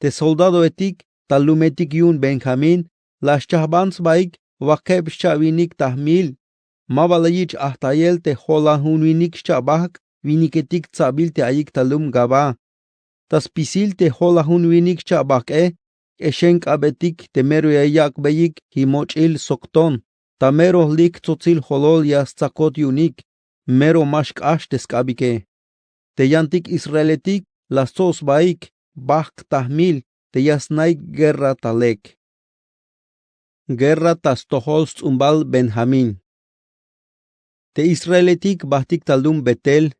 Te soldadoetik ta lumetik yu'un Benjamín la xchajban sbaik wakeb xcha'winik ta jmil. Ma ba la yich' ajtayel te jolanjun winik xcha'bajk' winiketik ts'abil te ayik ta lum Gabaa. Ta spisil te jolanjun winik xcha'bajk'e, k'exenk'abetik te mero ya yak'beyik jimoch'il sok ton, ta mero jlik tsotsil jolol ya stsakot yu'unik, mero ma xk'ax te sk'abike. Te yantik israeletik la stsob sbaik bajk' ta jmil te ya snaik guerra ta lek. Guerra ta stojol sts'umbal Benjamín. Te israeletik bajtik ta lum Betel,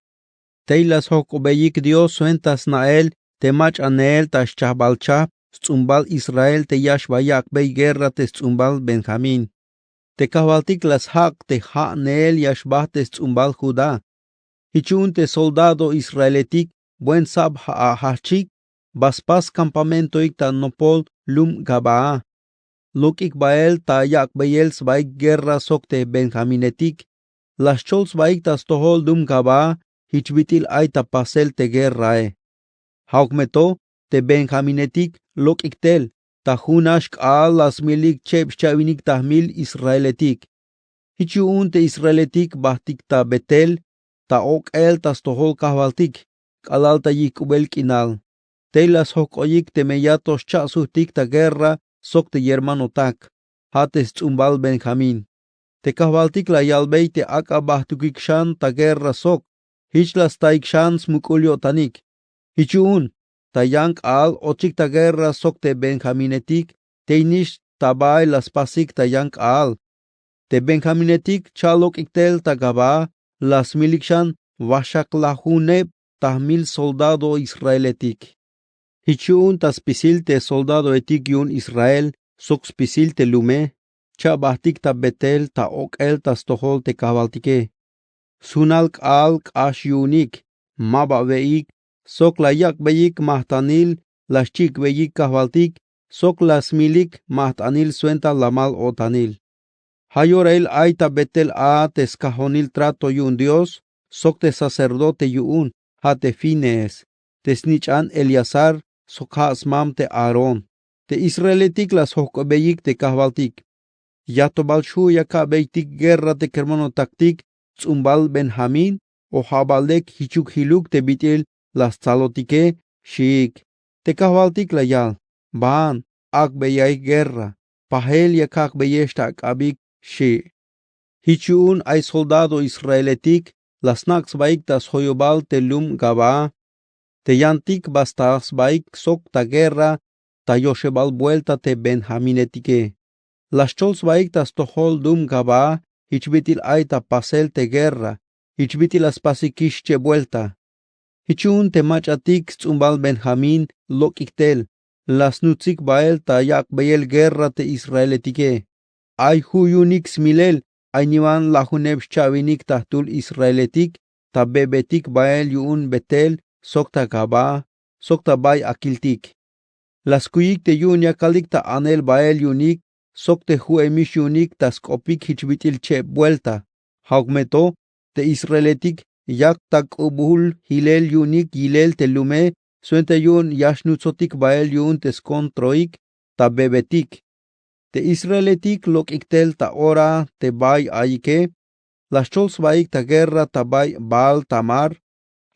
tey la sjojk'obeyik Dios swenta sna'el te mach'a neel ta xchajbal chajp sts'umbal Israel te ya xba yak'bey guerra te sts'umbal Benjamín. Te kajwaltik la sjak' te ja' neel ya xbajt te sts'umbal Judá. Jich yu'un te soldado israeletik buen sab ja' ajajchik ba spas campamentoik ta nopol lum Gabaa. lok'ik bael ta yak'beyel sbaik guerra sok te benjaminetik. La xchol sbaik ta stojol lum gabaa jich bit'il ay ta pasel te guerrae. Ja'uk me to te benjaminetik lok'ik tel ta jun nax k'aal la smilik cheb xcha'winik ta jmil israeletik. Jich yu'un te israeletik bajtik ta betel ta ok'el ta stojol kajwaltik k'alal ta yijk'ubel k'inal. Tey la sjok'oyik teme ya to xcha'sujtik ta guerra sok te yermanotak, ja' te sts'umbal benjamín. Te kajwaltik la yalbey te ak'a bajtukik xan ta guerra sok jich la staik xan smuk'ul yo'tanik. Jich yu'un ta yan k'aal ochik ta guerra sok te benjaminetik tey nix ta bay la spasik ta yan k'aal. Te benjaminetik cha'lok'ik tel ta gabaa la smilik xan waxaklajuneb ta jmil soldado israeletik. Jich yu'un ta spisil te soldadoetik yu'un israel sok spisil te lume cha'bajtik ta betel ta ok'el ta stojol te kajwaltike. Sjunal k'aal k'ax yu'unik ma ba we'ik sok la yak'beyik majt'anil la xchi'ikbeyik kajwaltik sok la smilik majt'anil swenta lamal o'tanil. Ja' yorail ay ta betel a te skajonil trato yu'un dios sok te sacerdote yu'un, ja' te finees, te snich'an eleazar sok ja' smam te aarón. Te israeletik la sjojk'obeyik te kajwaltik. Ya to bal xju' ya ka'beytik guerra te kermanotaktik ts'umbal benjamín o ja' bal lek jichuk jiluk te bit'il la stsalotike? Xiik. Te kajwaltik la yal, ban ak'beyaik guerra, pajel ya kak'beyex ta ak'abik. Xi'. Jich yu'un ay soldado israeletik la snak' sbaik ta sjoyobal te lum gabaa. Te yantik ba sta sbaik sok ta guerra ta yoxebal buelta te benjaminetike. La xchol sbaik ta stojol lum gabaa jich bit'il ay ta pasel te guerra jich bit'il la spasikix che' buelta. Jich yu'un te mach'atik sts'umbal benjamín lok'ik tel la snutsik bael ta yak'beyel guerra te israeletike. Ay ju' yu'unik smilel ay niwan lajuneb xcha'winik ta jtul israeletik ta bebetik bael yu'un betel sok ta gabaa sok ta bay akiltik. La skuyik te yu'un yakalik ta anel bael yu'unik sok te ju'emix yu'unik ta sk'opik jich bit'il cheb buelta. Ja'uk me to te israeletik yak ta k'ubul jilel yu'unik yilel te lume swenta yu'un ya xnutsotik bael yu'un te skontroik ta bebetik. Te israeletik lok'ik tel ta ora te bay ayike la xchol sbaik ta guerra ta bay baal tamar.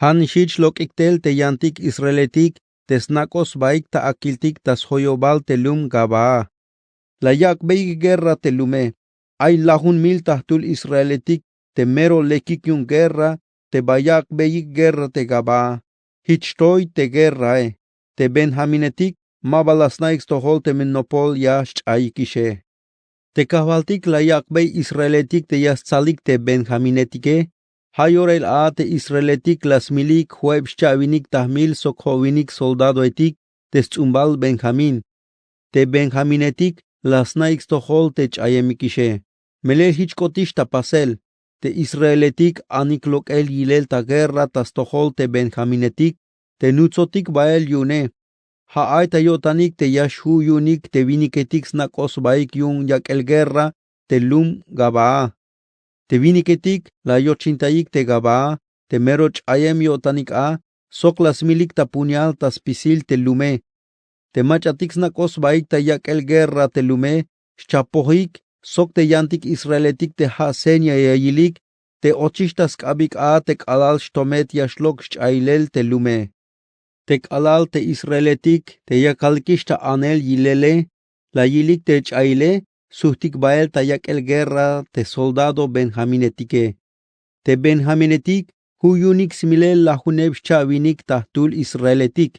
Ja' nix jich lok'ik tel te yantik israeletik te snak'oj sbaik ta akiltik ta sjoyobal te lum gabaa. La yak'beyik guerra te lume. Ay lajun mil ta jtul israeletik te mero lekik yu'un guerra te ba yak'beyik guerra te gabaa. Jich xtoy te guerrae. Te benjaminetik ma ba la sna'ik stojol teme nopol ya xch'ayikixe. Te kajwaltik la yak'bey israeletik te ya stsalik te benjaminetike. Ja' yorail a te israeletik la smilik jo'eb xcha'winik ta jmil sok jo'winik soldadoetik te sts'umbal benjamín. Te benjaminetik la sna'ik stojol te ch'ayemikixe. Melel jich k'otix ta pasel. Te israeletik anik lok'el yilel ta guerra ta stojol te benjaminetik te nutsotik bael yu'une. Ja' ay ta yo'tanik te ya xju' yu'unik te winiketik snak'oj sbaik yu'un yak'el guerra te lum gabaa. Te winiketik la yochintayik te gabaa te mero ch'ayem yo'tanik a sok la smilik ta puñal ta spisil te lume. Te mach'atik snak'oj sbaik ta yak'el guerra te lume xchapojik sok te yantik israeletik te ja' seña ya yilik te ochix ta sk'abik a te k'alal xtomet ya xlok' xch'ayilel te lume. Te k'alal te israeletik te yakalikix ta anel yilele la yilik te ch'ayile sujtik bael ta yak'el guerra te soldado benjaminetike. Te benjaminetik ju' yu'unik smilel lajuneb xcha'winik ta jtul israeletik.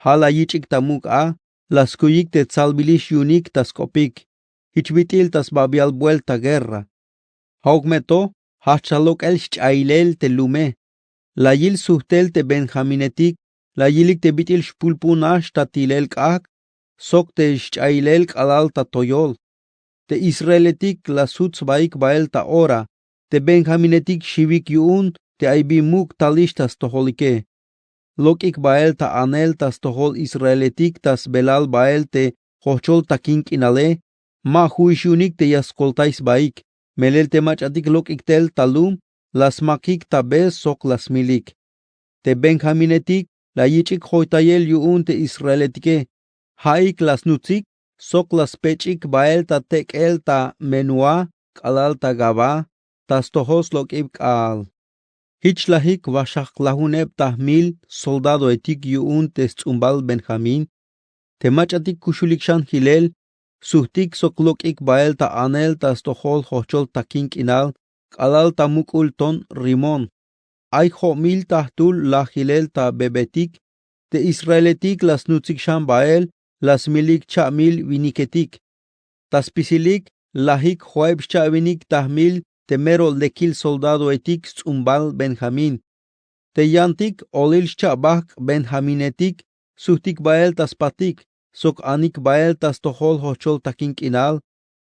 Ja' la yich'ik ta muk' a la skuyik te tsalbilix yu'unik ta sk'opik jich bit'il ta sbabial buelta guerra. Ja'uk me to jajch ta lok'el xch'ayilel te lume. La yil sujtel te benjaminetik la yilik te bit'il xpulpun nax ta tilel k'ajk' sok te xch'ayilel k'alal ta toyol. Te israeletik la sut sbaik bael ta ora. Te benjaminetik xiwik yu'un te ay bi muk' talix ta stojolike. Lok'ik bael ta anel ta stojol israeletik ta sbelal bael te jojchol takin k'inale. Ma ju'ix yu'unik te ya skoltay sbaik, melel te mach'atik lok'ik tel ta lum la smakik ta be sok la smilik. Te benjaminetik la yich'ik joytayel yu'un te israeletike. Ja'ik la snutsik sok la spech'ik bael ta tek'el ta menua k'alal ta gabaa, ta stojol slok'ib k'aal. Jich lajik waxajlajuneb ta jmil soldadoetik yu'un te sts'umbal benjamín. Te mach'atik kuxulik xan jilel sujtik sok lok'ik bael ta anel ta stojol jochol takin k'inal k'alal ta muk'ul ton rimón. Ay jo'mil ta jtul lajilel ta bebetik. Te israeletik la snutsik xan bael la smilik cha'mil winiketik. Ta spisilik lajik jo'eb xcha'winik ta jmil te mero lekil soldadoetik sts'umbal benjamín. Te yantik olil xcha'bajk' benjaminetik sujtik bael ta spatik sok anik bael ta stojol jochol takin k'inal.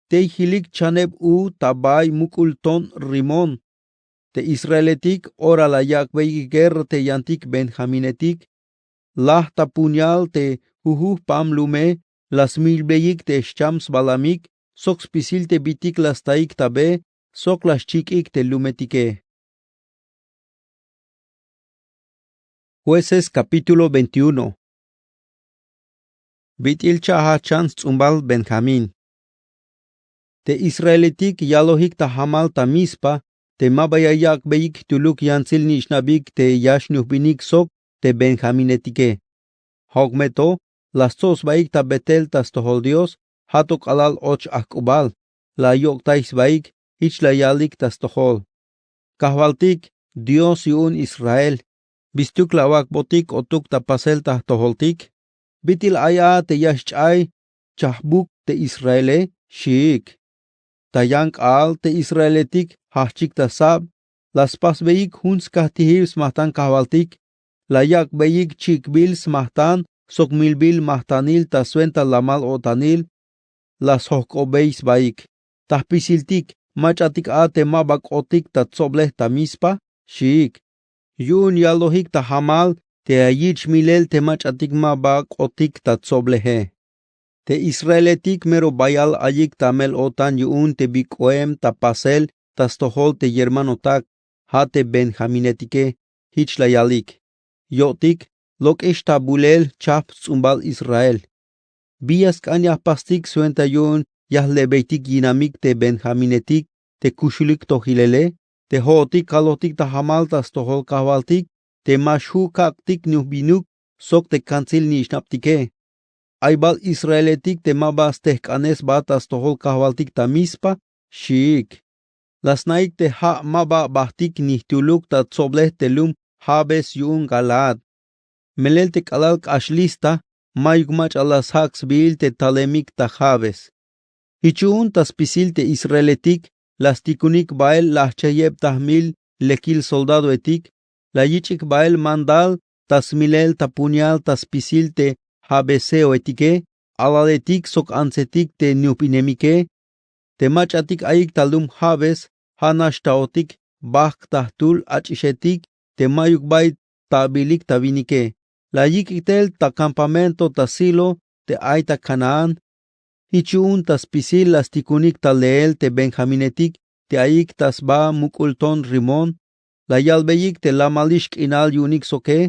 Tey jilik chaneb u ta bay muk'ul ton rimón. Te israeletik ora la yak'beyik guerra te yantik benjaminetik. Laj ta puñal te jujujpam lume la smilbeyik te xcham sbalamik sok spisil te bitik la staik ta be sok la xchik'ik te lumetike. Jueces capítulo veintiuno. Bit'il cha'jajchan sts'umbal benjamín. Te israeletik yalojik ta jamal ta mizpa te ma ba ya yak'beyik jtuluk yantsil nich'nabik te ya xnujb'inik sok te benjaminetike. Ja'uk me to la stso' sbaik ta betel ta stojol dios. Ja' to k'alal och ajk'ubal la yo'ktay sbaik. Jich la yalik ta stojol: Kajwaltik, dios yu'un israel, bistuk la awak'botik k'otuk ta pasel ta jtojoltik? Bit'il ay a te ya xch'ay chajbuk te israele? Xiik. Ta yan k'aal te israeletik jajch'ik ta sab la spasbeyik jun skajtijil smajtan kajwaltik. La yak'beyik chik'bil smajtan sok milbil majtanil ta swenta lamal-o'tanil. La sjojk'obey sbaik: Ta jpisiltik, mach'atik a te ma ba k'otik ta tsoblej ta mizpa? Xiik. Yu'un yalojik ta jamal te ya yich' milel te mach'atik ma ba k'otik ta tsobleje. Te israeletik mero bayal ayik ta amel-o'tan yu'un te bi k'oem ta pasel ta stojol te yermanotak, ja' te benjaminetike. Jich la yalik: Yo'tik, lok'ix ta bulel chajp sts'umbal israel. Bi ya sk'an ya jpastik swenta yu'un ya jle'beytik yinamik te benjaminetik te kuxulik to jilele? Te jo'otik kalojtik ta jamal ta stojol kajwaltik te ma xju' kak'tik nujb'inuk sok te kantsil nich'nabtike. Ay bal israeletik te ma ba stejk'anes sba ta stojol kajwaltik ta mizpa? Xiik. La sna'ik te ja' ma ba bajtik ni jtuluk ta tsoblej te lum jabes yu'un galaad. Melel te k'alal k'ax lista mayuk mach'a la sjak' sbiil te talemik ta jabes. Jich yu'un ta spisil te israeletik la stikunik bael lajchayeb ta jmil lekil soldadoetik. La yich'ik bael mandal ta smilel ta puñal ta spisil te jabeseoetike, alaletik sok antsetik te nujb'inemike. Te mach'atik ayik ta lum jabes ja' nax taotik bajk' ta jtul ach'ixetik te mayuk bay ta'bilik ta winike. La yik'ik tel ta kampamento ta silo te ay ta kanaán. Jich yu'un ta spisil la stikunik ta leel te benjaminetik te ayik ta sba muk'ul ton rimón. La yalbeyik te lamalix k'inal yu'unik soke.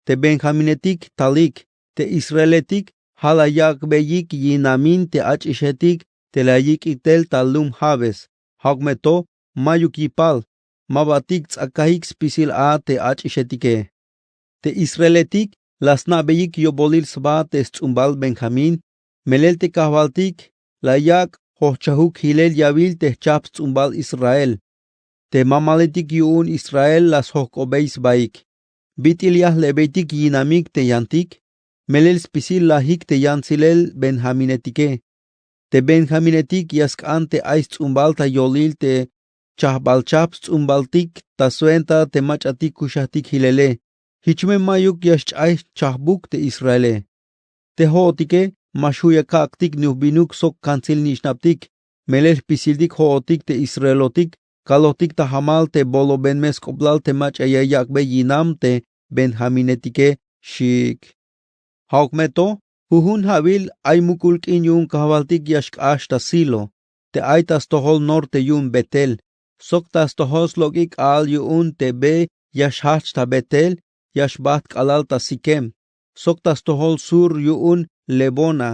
Te benjaminetik talik. Te israeletik ja' la yak'beyik yinamin te ach'ixetik te la yik'ik tel ta lum jabes. Ja'uk me to mayuk yipal, ma batik ts'akajik spisil a te ach'ixetike. Te israeletik la sna'beyik yobolil sba te sts'umbal benjamín. Melel te kajwaltik la yak' jojch'ajuk jilel yawil te jchajp sts'umbal israel. Te mamaletik yu'un israel la sjojk'obey sbaik: Bit'il ya jle'beytik yinamik te yantik? Melel spisil lajik te yantsilel benjaminetike. Te benjaminetik ya sk'an te ay sts'umbal ta yolil te chajbal chajp sts'umbaltik ta swenta te mach'atik kuxajtik jilele. Jich me mayuk ya xch'ay chajbuk te israele. Te jo'otike ma xju' ya kak'tik nujb'inuk sok kantsil nich'nabtik. Melel jpisiltik jo'otik te israelotik kalojtik ta jamal te bolobel me sk'oblal te mach'a ya yak'bey yinam te benjaminetike. Xiik. Ja'uk me to Jujun ja'wil ay muk'ul k'in yu'un kajwaltik ya xk'ax ta Silo, te ay ta stojol norte yu'un Betel, sok ta stojol slok'ik k'aal yu'un te be ya xjajch ta Betel, ya xbajt k'alal ta Siquem, sok ta stojol sur yu'un Lebona.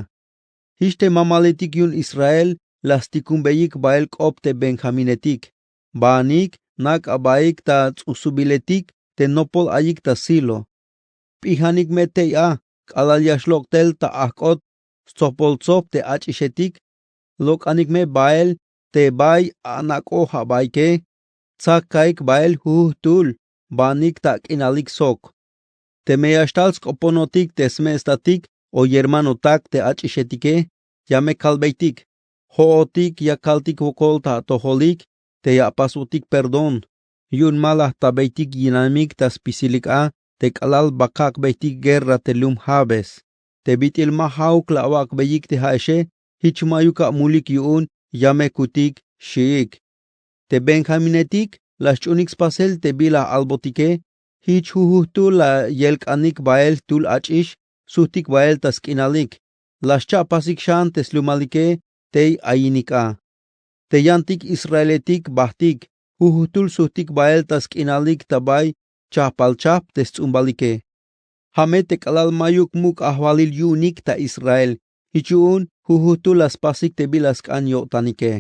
Jich te mamaletik yu'un Israel la stikunbeyik bahel k'op te benjaminetik. Baanik nak abaik ta ts'usubiletik te nopol ayik ta Silo. P'ijanik me tey a k'alal ya xlok' tel ta ajk'ot stsobol tsob te ach'ixetik. Lok'anik me bahel te bay anak'oj abaike. Tsak kaik bahel jujujtul baanik ta k'inalik sok. Teme ya xtal sk'oponotik te sme' statik o yermanotak te ach'ixetike, ya me kalbeytik. Jo'otik ya kaltik wokol ta atojolik te ya apasbotik perdón. Yu'un ma la jtabeytik yinamik ta spisilik a te k'alal bakak'beytik guerra te lum Jabes. Te bit'il ma ja'uk la awak'beyik te ja'exe, jich ma'yuk amulik yu'un, ya me kutik xi'ik. Te benjaminetik la sch'unik spasel te bila albotike. Jich jujujtul la yelk'anik bahel jtul ach'ix, sujtik bahel ta sk'inalik. La scha'pasik xan te slumalike tey ayinik a. Te yantik israeletik bajtik, jujujtul sujtik bahel ta sk'inalik ta bay chajpal chajp te sts'umbalike. Ja' me te k'alal ma'yuk muk' ajwalil yu'unik ta Israel. Jich yu'un jujujtul la spasik te bila sk'an yo'tanike.